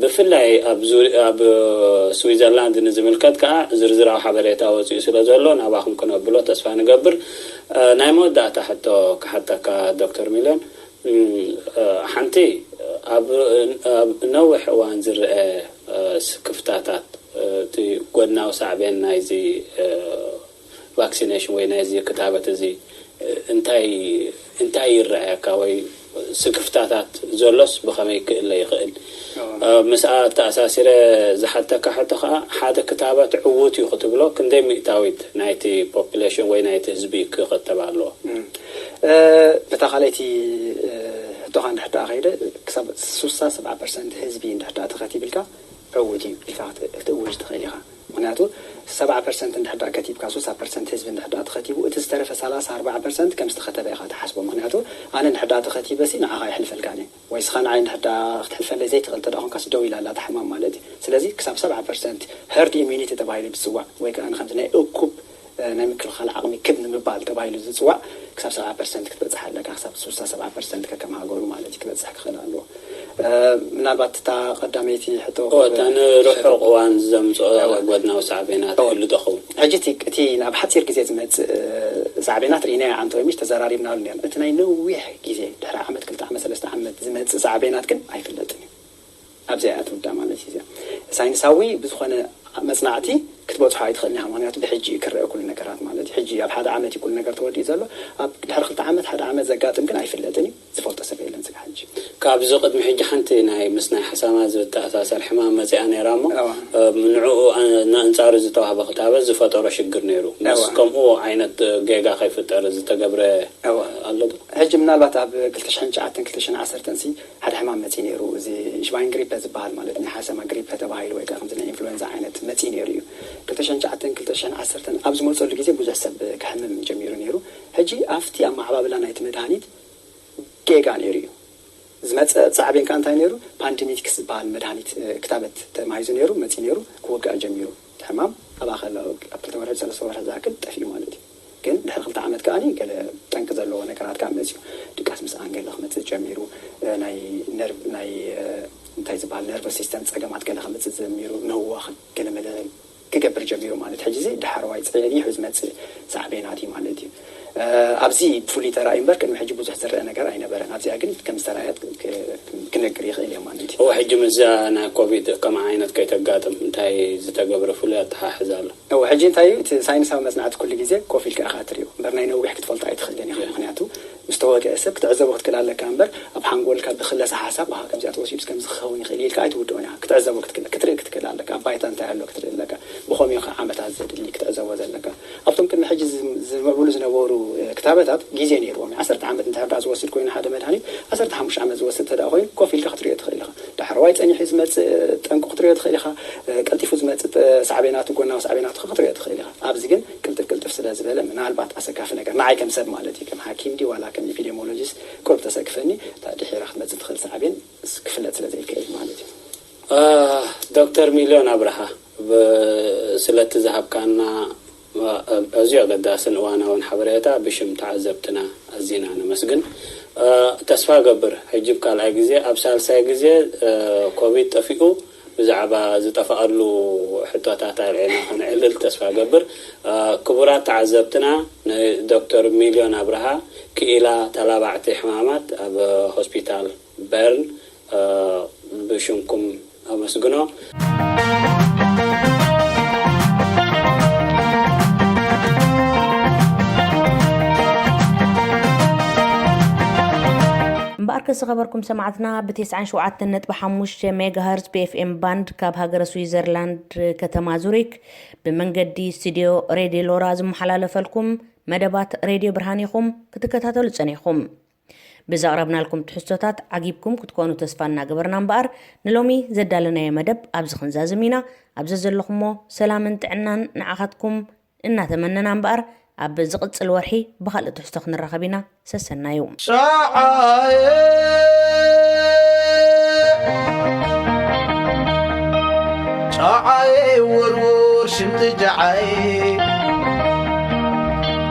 ብፍላይ ኣብ ስዊዘርላንድ ንዝምልከት ከዓ ዝርዝራዊ ሓበሬታ ወፂኡ ስለ ዘሎ ናባኹም ክነብሎ ተስፋ ንገብር። ናይ መወዳእታ ሕቶ ክሓተካ ዶክተር ሚልዮን፣ ሓንቲ ኣብ ነዊሕ እዋን ዝረአ ስክፍታታት እቲ ጎድናዊ ሳዕቤን ናይዚ ቫክሲኔሽን ወይ ናይዚ ክታበት እዚ እንታይ እንታይ ይረኣየካ ወይ ስክፍታታት ዘሎስ ብኸመይ ክእለ ይኽእል? ምስኣ ተኣሳሲረ ዝሓተካ ሕቶ ከዓ ሓደ ክታበት ዕዉት እዩ ክትብሎ ክንደይ ሚእታዊት ናይቲ ፖፕሌሽን ወይ ናይቲ ህዝቢ ክኸተብ ኣለዎ? በታ ካልኣይቲ ሕቶኻ እንድሕር ደኣ ከይደ ክሳብ ሱሳ ሰብዓ ፐርሰንት ህዝቢ እንድሕር ደኣ ተኸቲብልካ ዕዉት እዩ ኢልካ ክትእውጅ ትኽእል ኢኻ። ምክንያቱ ሰብዓ ፐርሰንት እንድሕር ደኣ ከቲብካ ሱሳ ፐርሰንት ህዝቢ እንድሕር ደኣ ተኸቲቡ እቲ ዝተረፈ ሰላሳ ኣርባዓ ፐርሰንት ከም ዝተኸተበ ኢኻ ትሓስቦ። ምክንያቱ ኣነ እንድሕር ደኣ ተኸቲበሲ ንዓኻ ይሕልፈልካን እየ ወይ ስኻ ንዓይ እንድሕር ደኣ ክትሕልፈለይ ዘይትኽእል እንተ ደኣ ኮንካስ ደው ኢላ ኣላ እታ ሕማም ማለት እዩ። ስለዚ ክሳብ ሰብዓ ፐርሰንት ሀርድ ኢሚኒቲ ተባሂሉ ዝፅዋዕ ወይ ከዓ ንከምዚ ናይ እኩብ ናይ ምክልኻል ዓቕሚ ክብ ንምባል ተባሂሉ ዝፅዋዕ ክሳብ ሰብዓ ፐርሰንት ክትበፅሕ ኣለካ። ክሳብ ስሳ ሰብዓ ፐርሰንት ከከም ሃገሩ ማለት እዩ ክበፅሕ ክኽእል ኣለዎ። ምናልባት እታ ቀዳመይቲ ሕቶ እታ ንርሑቕ እዋን ዘምፅኦ ጎድናዊ ሳዕቤናት ክህሉ ዶ ኸውን? ሕጂ እቲ እቲ ናብ ሓፂር ግዜ ዝመፅእ ሳዕቤናት ርኢናዮ ኣንተ ወይምሽ ተዘራሪብናሉ ነርና። እቲ ናይ ነዊሕ ግዜ ድሕሪ ዓመት፣ ክልተ ዓመት፣ ሰለስተ ዓመት ዝመጽእ ሳዕቤናት ግን ኣይፍለጥን እዩ። ኣብዚኣ እያ ትውዳእ ማለት እዩ። እዚኣ ሳይንሳዊ ብዝኾነ መጽናዕቲ ክትበጽሖ ኣይትኽእልን ኢኻ። ምኽንያቱ ብሕጂ እዩ ክረአ ኩሉ ነገራት ማለት እዩ። ሕጂ ኣብ ሓደ ዓመት እዩ ኩሉ ነገር ተወዲኡ ዘሎ። ኣብ ድሕሪ ክልተ ዓመት፣ ሓደ ዓመት ዘጋጥም ግን ኣይፍለጥን እዩ። ዝፈልጦ ሰብ የለን ስጋ ሕጂ። ካብዚ ቅድሚ ሕጂ ሓንቲ ናይ ምስ ናይ ሓሳማ ዝተኣሳሰር ሕማም መጺኣ ነይራ እሞ፣ እዋ። እ፣ ንዕኡ ኣ-፣ ንኣንጻሩ ዝተዋህበ ክታበት ዝፈጠሮ ሽግር ነይሩ። ምስ እዋ። ከምኡ ዓይነት ጌጋ ከይፍጠር ዝተገብረ እዋ። ኣሎ ዶ? ሕጂ ምናልባት ኣብ ክልተ ሽሕን ትሽዓተን ክልተ ሽሕን ዓሰርተን ሲ ሓደ ሕማም መጺኡ ነይሩ። እዚ ሽቫይን ግሪፐ ዝበሃል ማለት ናይ ሓሰማ ግሪፐ ተባሂሉ ወይ ከዓ ከምዚ ናይ ኢንፍሉዌንዛ ዓይነት መጺኡ ነይሩ እዩ። ክልተ ሽሕን ትሽዓተን ክልተ ሽሕን ዓሰርተን ኣብ ዝመጸሉ ግዜ ብዙሕ ሰብ ክሕምም ጀሚሩ ነይሩ። ሕጂ ኣብቲ ኣመዓባብላ ናይቲ መድሃኒት ጌጋ ነይሩ እዩ። ዝመጸ ሳዕቤን ከኣ እንታይ ነይሩ? ፓንዲሚክስ ዝበሃል መድሃኒት፣ እ፣ ክታበት ተማሂዙ ነይሩ፣ መጺኡ ነይሩ፣ ክወግኣ ጀሚሩ። እቲ ሕማም ኣብ ኣኸለ ኣብ ክልተ ወርሒ፣ ሰለስተ ወርሒ ዝኣክል ጠፊኡ ማለት እዩ። ግን ድሕሪ ክልተ ዓመት ከኣ ገለ ጠንቂ ዘለዎ ነገራት ከኣ መጺኡ። ድቃስ ምስ ኣንገለ ክመጽእ ጀሚሩ፣ እ፣ ናይ ነርቭ፣ ናይ፣ እ፣ እንታይ ዝበሃል ነርቨስ ሲስተም ጸገማት ገለ ክመጽእ ጀሚሩ፣ ምህዋኽ ገለ መለ ክገብር ጀሚሩ ማለት። ሕጂ እዚ ዳሕረዋይ ጸኒሑ ዝመጽእ ሳዕቤናት እዩ ማለት እዩ። እ፣ ኣብዚ ብፍሉይ ተራእዩ እምበር ቅድሚ ሕጂ ብዙሕ ዝረአ ነገር ኣይነበረን። ኣብዚኣ ግን ከም ዝተራእየት ክ-፣ ክነግር ይኽእል እየ ማለት እዩ። እወ፣ ሕጂ ምስዛ ናይ ኮቪድ ከምኣ ዓይነት ከይተጋጥም እንታይ ዝተገብረ ፍሉይ ኣተሓሕዛ ኣሎ? እወ፣ ሕጂ እንታይ እዩ እቲ ሳይንሳዊ መጽናዕቲ ኩሉ ግዜ ኮፍ ኢልካ ኢኻ ትሪኦ እምበር ናይ ነዊሕ ክትፈልጦ ኣይትኽእልን ኢኻ። እየ። ምኽንያቱ ምስ ተወግአ ሰብ ክትዕዘቦ ክትክእል ኣለካ እምበር ኣብ ሓንጎልካ ብክለሳ ሓሳብ፣ ኣሃ፣ ከምዚኣ ተወሲዱስ ከምዚ ክኸውን ይኽእል ኢልካ ኣይትውድኦን ኢኻ። ክትዕዘቦ ክትክእል፣ ክትርኢ ክትክእል ኣለካ። ኣብ ባይታ እንታይ ኣሎ ክትርኢ ኣለካ። ብኸምኡ ኢኻ ዓመታት ዘድሊ ክትዕዘቦ ዘለካ። ኣብቶም ቅድሚ ሕጂ ዝ-፣ ዝምዕብሉ ዝነበሩ፣ እ፣ ክታበታት ግዜ ነይርዎም። ዓሰርተ ዓመት እንድሕር ደኣ ዝወስድ ኮይኑ ሓደ መድሃኒት፣ ዓሰርተ ሓሙሽተ ዓመት ዝወስድ እንተ ደኣ ኮይኑ ኮፍ ኢልካ ክትሪኦ ትኽእል ኢኻ። ዳሕረዋይ ጸኒሑ ዝመጽእ ጠንቁ ክትሪኦ ትኽእል ኢኻ። እ፣ ቀልጢፉ ዝመጽእ ጠ-፣ ሳዕቤናቱ፣ ጎናዊ ሳዕቤናቱ ክትሪኦ ትኽእል ኢኻ። ኣብዚ ግን ቅልጥፍ ቅልጥፍ ስለ ዝበለ ምናልባት ኣሰካፊ ነገር ንዓይ ከም ሰብ ማለት እዩ፣ ከም ሓኪም ድዩ ዋላ ከም ኢፒዲሞሎጂስት ቁሩብ ተሰክፈኒ፣ እታ ድሒራ ክትመጽእ ትኽእል ሳዕቤን ስ-፣ ክፍለጥ ስለ ዘይክእል ማለት እዩ። እ፣ ዶክተር ሚልዮን ኣብርሃ፣ ብ-፣ ስለቲ ዝሃብካና ኣዝዩ ኣገዳስን እዋናውን ሓበሬታ ብሽም ተዓዘብትና ኣዚና ነመስግን። እ፣ ተስፋ እገብር ሕጂ ብ ካልኣይ ግዜ፣ ኣብ ሳልሳይ ግዜ፣ እ፣ ኮቪድ ጠፊኡ ብዛዕባ ዝጠፍኣሉ ሕቶታት ኣልዒልና ከነዕልል ተስፋ እገብር። እ፣ ክቡራት ተዓዘብትና፣ ንዶክተር ሚልዮን ኣብርሃ፣ ክኢላ ተላባዕቲ ሕማማት ኣብ ሆስፒታል በርን፣ እ፣ ብሽምኩም ኣመስግኖ። እምበኣርከስ ዝኸበርኩም ሰማዕትና፣ ብ ተስዓን ሸውዓተን ነጥቢ ሓሙሽተ ሜጋሀርዝ ብ ኤፍ ኤም ባንድ ካብ ሃገረ ስዊዘርላንድ ከተማ ዙሪክ ብመንገዲ ስቱድዮ ሬድዮ ሎራ ዝመሓላለፈልኩም መደባት ሬድዮ ብርሃን ኢኹም ክትከታተሉ ጸኒሕኩም። ብዘቕረብናልኩም ትሕዝቶታት ዓጊብኩም ክትኮኑ ተስፋ እናገበርና እምበኣር፣ ንሎሚ ዘዳለናዮ መደብ ኣብዚ ክንዛዝም ኢና። ኣብ ዘዘለኹሞ ሰላምን ጥዕናን ንዓኻትኩም እናተመነና እምበኣር፣ ኣብ ዝቕጽል ወርሒ ብኻልእ ትሕዝቶ ክንራኸብ ኢና። ሰሰናዩ። ጸዓየ፣ ጸዓየ፣ ወርወር ሽምጥጫዓየ፣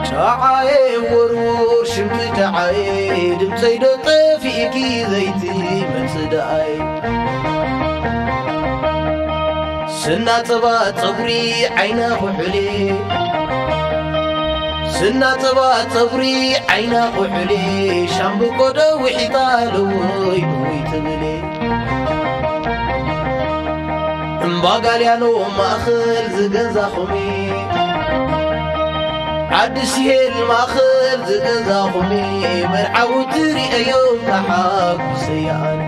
ጸዓየ፣ ወርወር ሽምጥጫዓየ፣ ድምጸይ ዶ ጠፊእኪ ዘይትመጽእ ደኣየ? ስና ጸባ ጸጉሪ ዓይና ኩሕሊ፣ ስና ጸባ ጸጉሪ ዓይና ኩሕሊ፣ ሻምብቆ ዶ ውሒጣ ለወይ ለወይ ትብሊ? እምባ ጋልያኖ ማእኸል ዝገዛኹሚ፣ ዓዲ ስሄል ማእኸል ዝገዛኹሚ፣ መርዓዊ ትርእዮም ተሓጉሰ እየ ኣነ።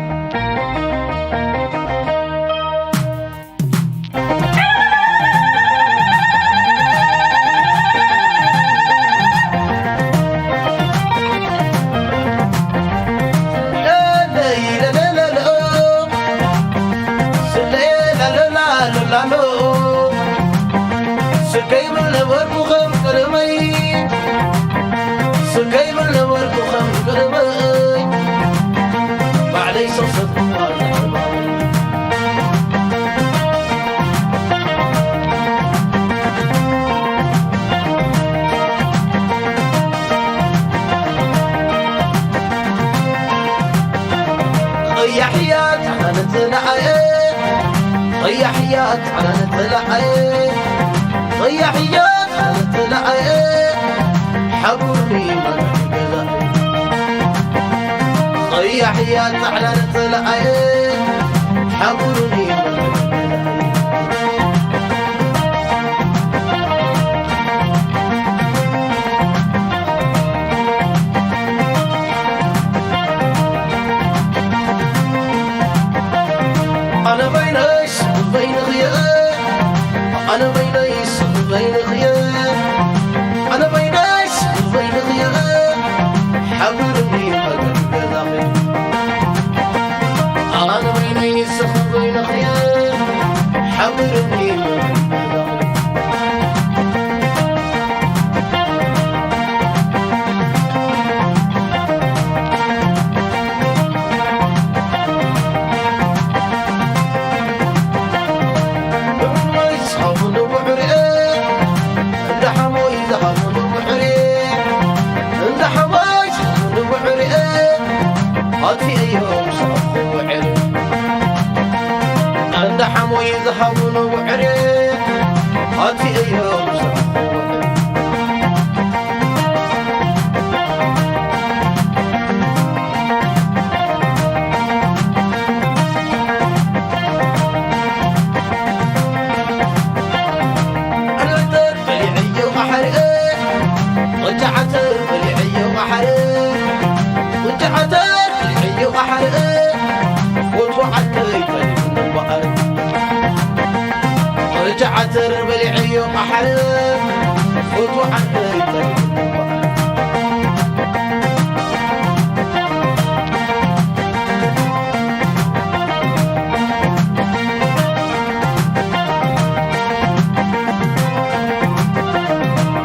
ሓጉርኒ መርዓዊ ገዛይ። ቐያሕያ ጻዕዳ ነጸላኣየ። ሓጉርኒ መርዓዊ ገዛይ። ኣነ በይነይ ስቕ በይንኽየ። ኣነ በይነይ ስቕ በይንኽየ። ኣነ በይነይ ስቕ በይንኽየ። ሓብርኒ መገዲ ገዛኺ። ኣነ በይነይ ስቕ በይንኽየ። ሓብርኒ መገዲ ገዛኺ። ዓተር በሊዐዮ ቃሓር፣ ፎቶ ዓተር በሊዐዮ ቃሓር።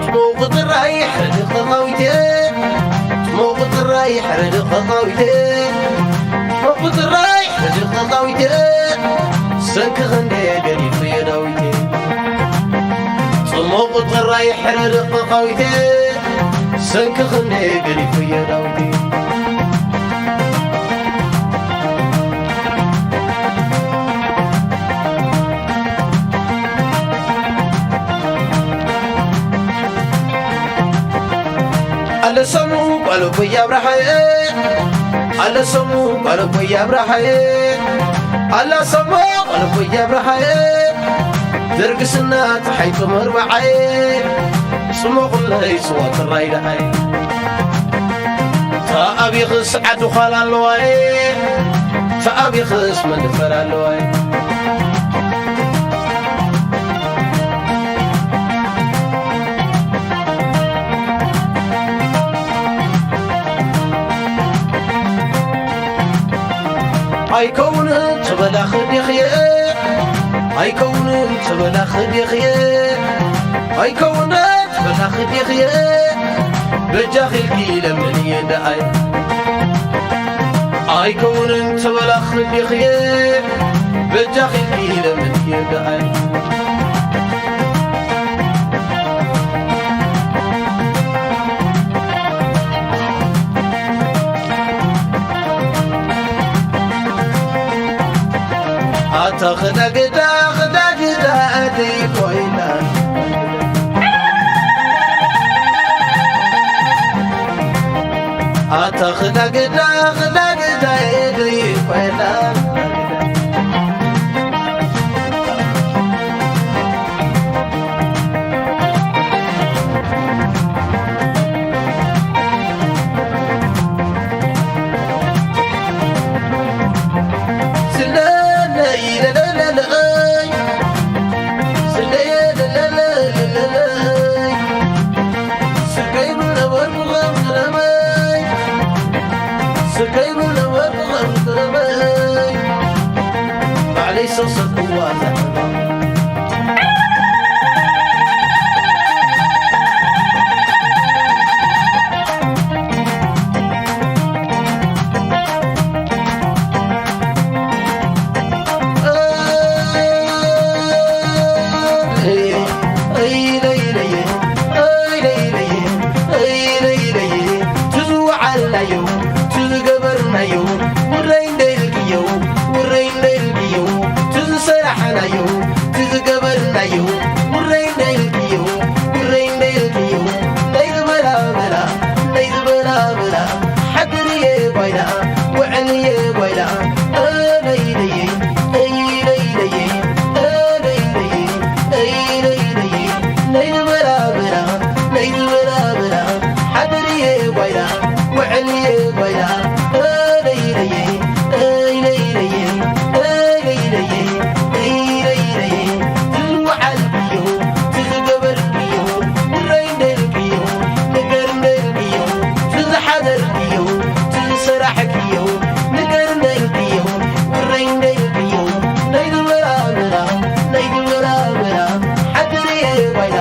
ጽቡቕ ጥራይ ሕርዲ ኸኻዊቴ፣ ጽቡቕ ጥራይ ሕርዲ ኸኻዊቴ፣ ጽቡቕ ጥራይ ሕርዲ ኸኻዊቴ፣ ሰንኪ ኸንደ ገዲፉ የዳዊቴ። ጽሙቕ ጥራይ ሕረር ቐቓዊቴ፣ ሰንኪ ክንደይ ገዲፉ የዳዊቴ። ኣለሰሙ ጓል ኣቦይ ኣብርሃየ፣ ኣለሰሙ ጓል ኣቦይ ኣብርሃየ፣ ኣለሰሙ ጓል ኣቦይ ኣብርሃየ፣ ደርግስና ጸሓይ ጽመር በዓየ፣ ጽሞቑለይ ስዋ ጥራይ ደዓየ። ተኣቢኽስ ዓዲ ዃላ ኣለዋየ፣ ተኣቢኽስ መንፈር ኣለዋየ። ኣይከውንን ትበላ ክዲኽየ፣ ኣይከውንን ትበላ ክዲኽየ፣ ኣይከውንን ትበላ ክዲኽየ፣ በጃኺ ኢልኪ ለምንየ ደኣይ። ኣይከውንን ትበላ ክዲኽየ፣ በጃኺ ኢልኪ ለምንየ ደኣይ። ኣታ ኽዳ ግዳ፣ ኽዳ ግዳ ደይ ኮይና። ኣታ ኽዳ ግዳ፣ ኽዳ ግዳ ደይ ኮይና። ትዝወዓልናዮ፣ ትዝገበርናዮ፣ ውረይ እንደልክዮ፣ ውረይ እንደልክዮ፣ ትዝሰራሕናዮ፣ ትዝገበርናዮ፣ ውረይ እንደልክዮ፣ ውረይ እንደልክዮ፣ ናይ ዝበላ ጓይላ፣ ለይለየ፣ ለይለየ፣ ለይለየ፣ ለይለየ፣ ለይበራበራ፣ ለይበራበራ፣ ሓድርየ ጓይላ፣ ውዕልየ ጓይላ፣ ለይለየ፣ ለይለየ፣ ለይለየ፣ ለይለየ፣ ትዝወዓልክዮ፣ ትዝገበርክዮ፣ ውረይ እንደልክዮ፣ ነገር እንደልክዮ፣ ትዝሓደርክዮ፣ ትዝሰራሕክዮ፣ ነገር እንደልክዮ፣ ውረይ እንደልክዮ፣ ናይ ዝበራበራ፣ ናይ ዝበራበራ፣ ሓድርየ ጓይላ፣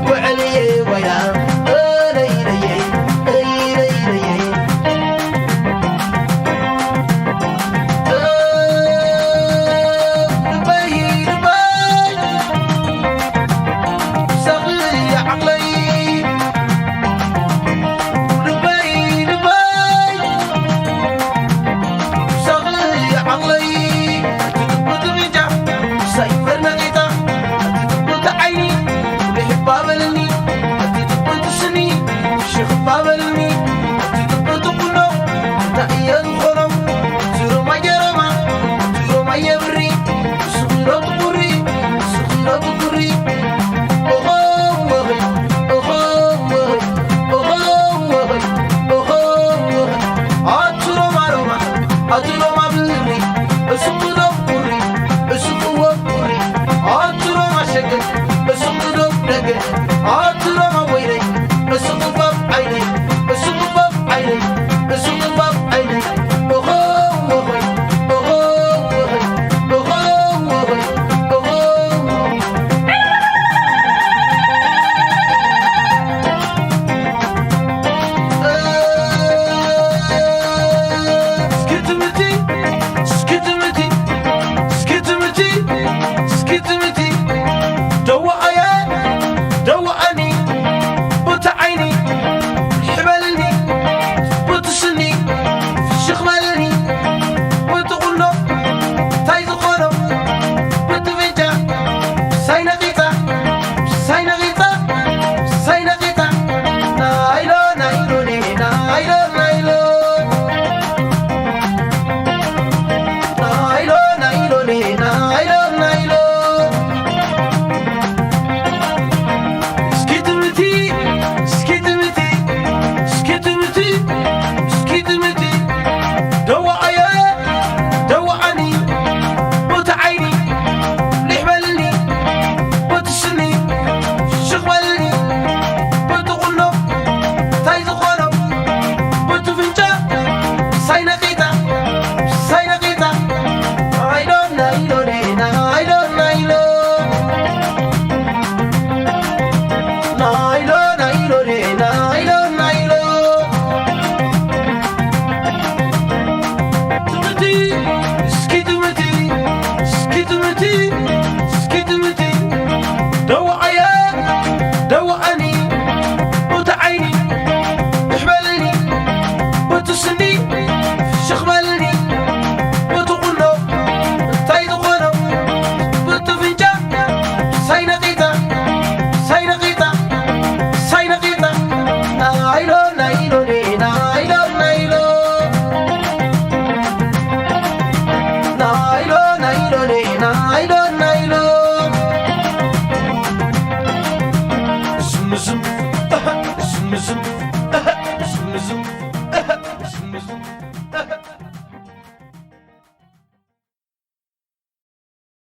ውዕልየ ጓይላ፣ ለይለየ፣ ለይለየ፣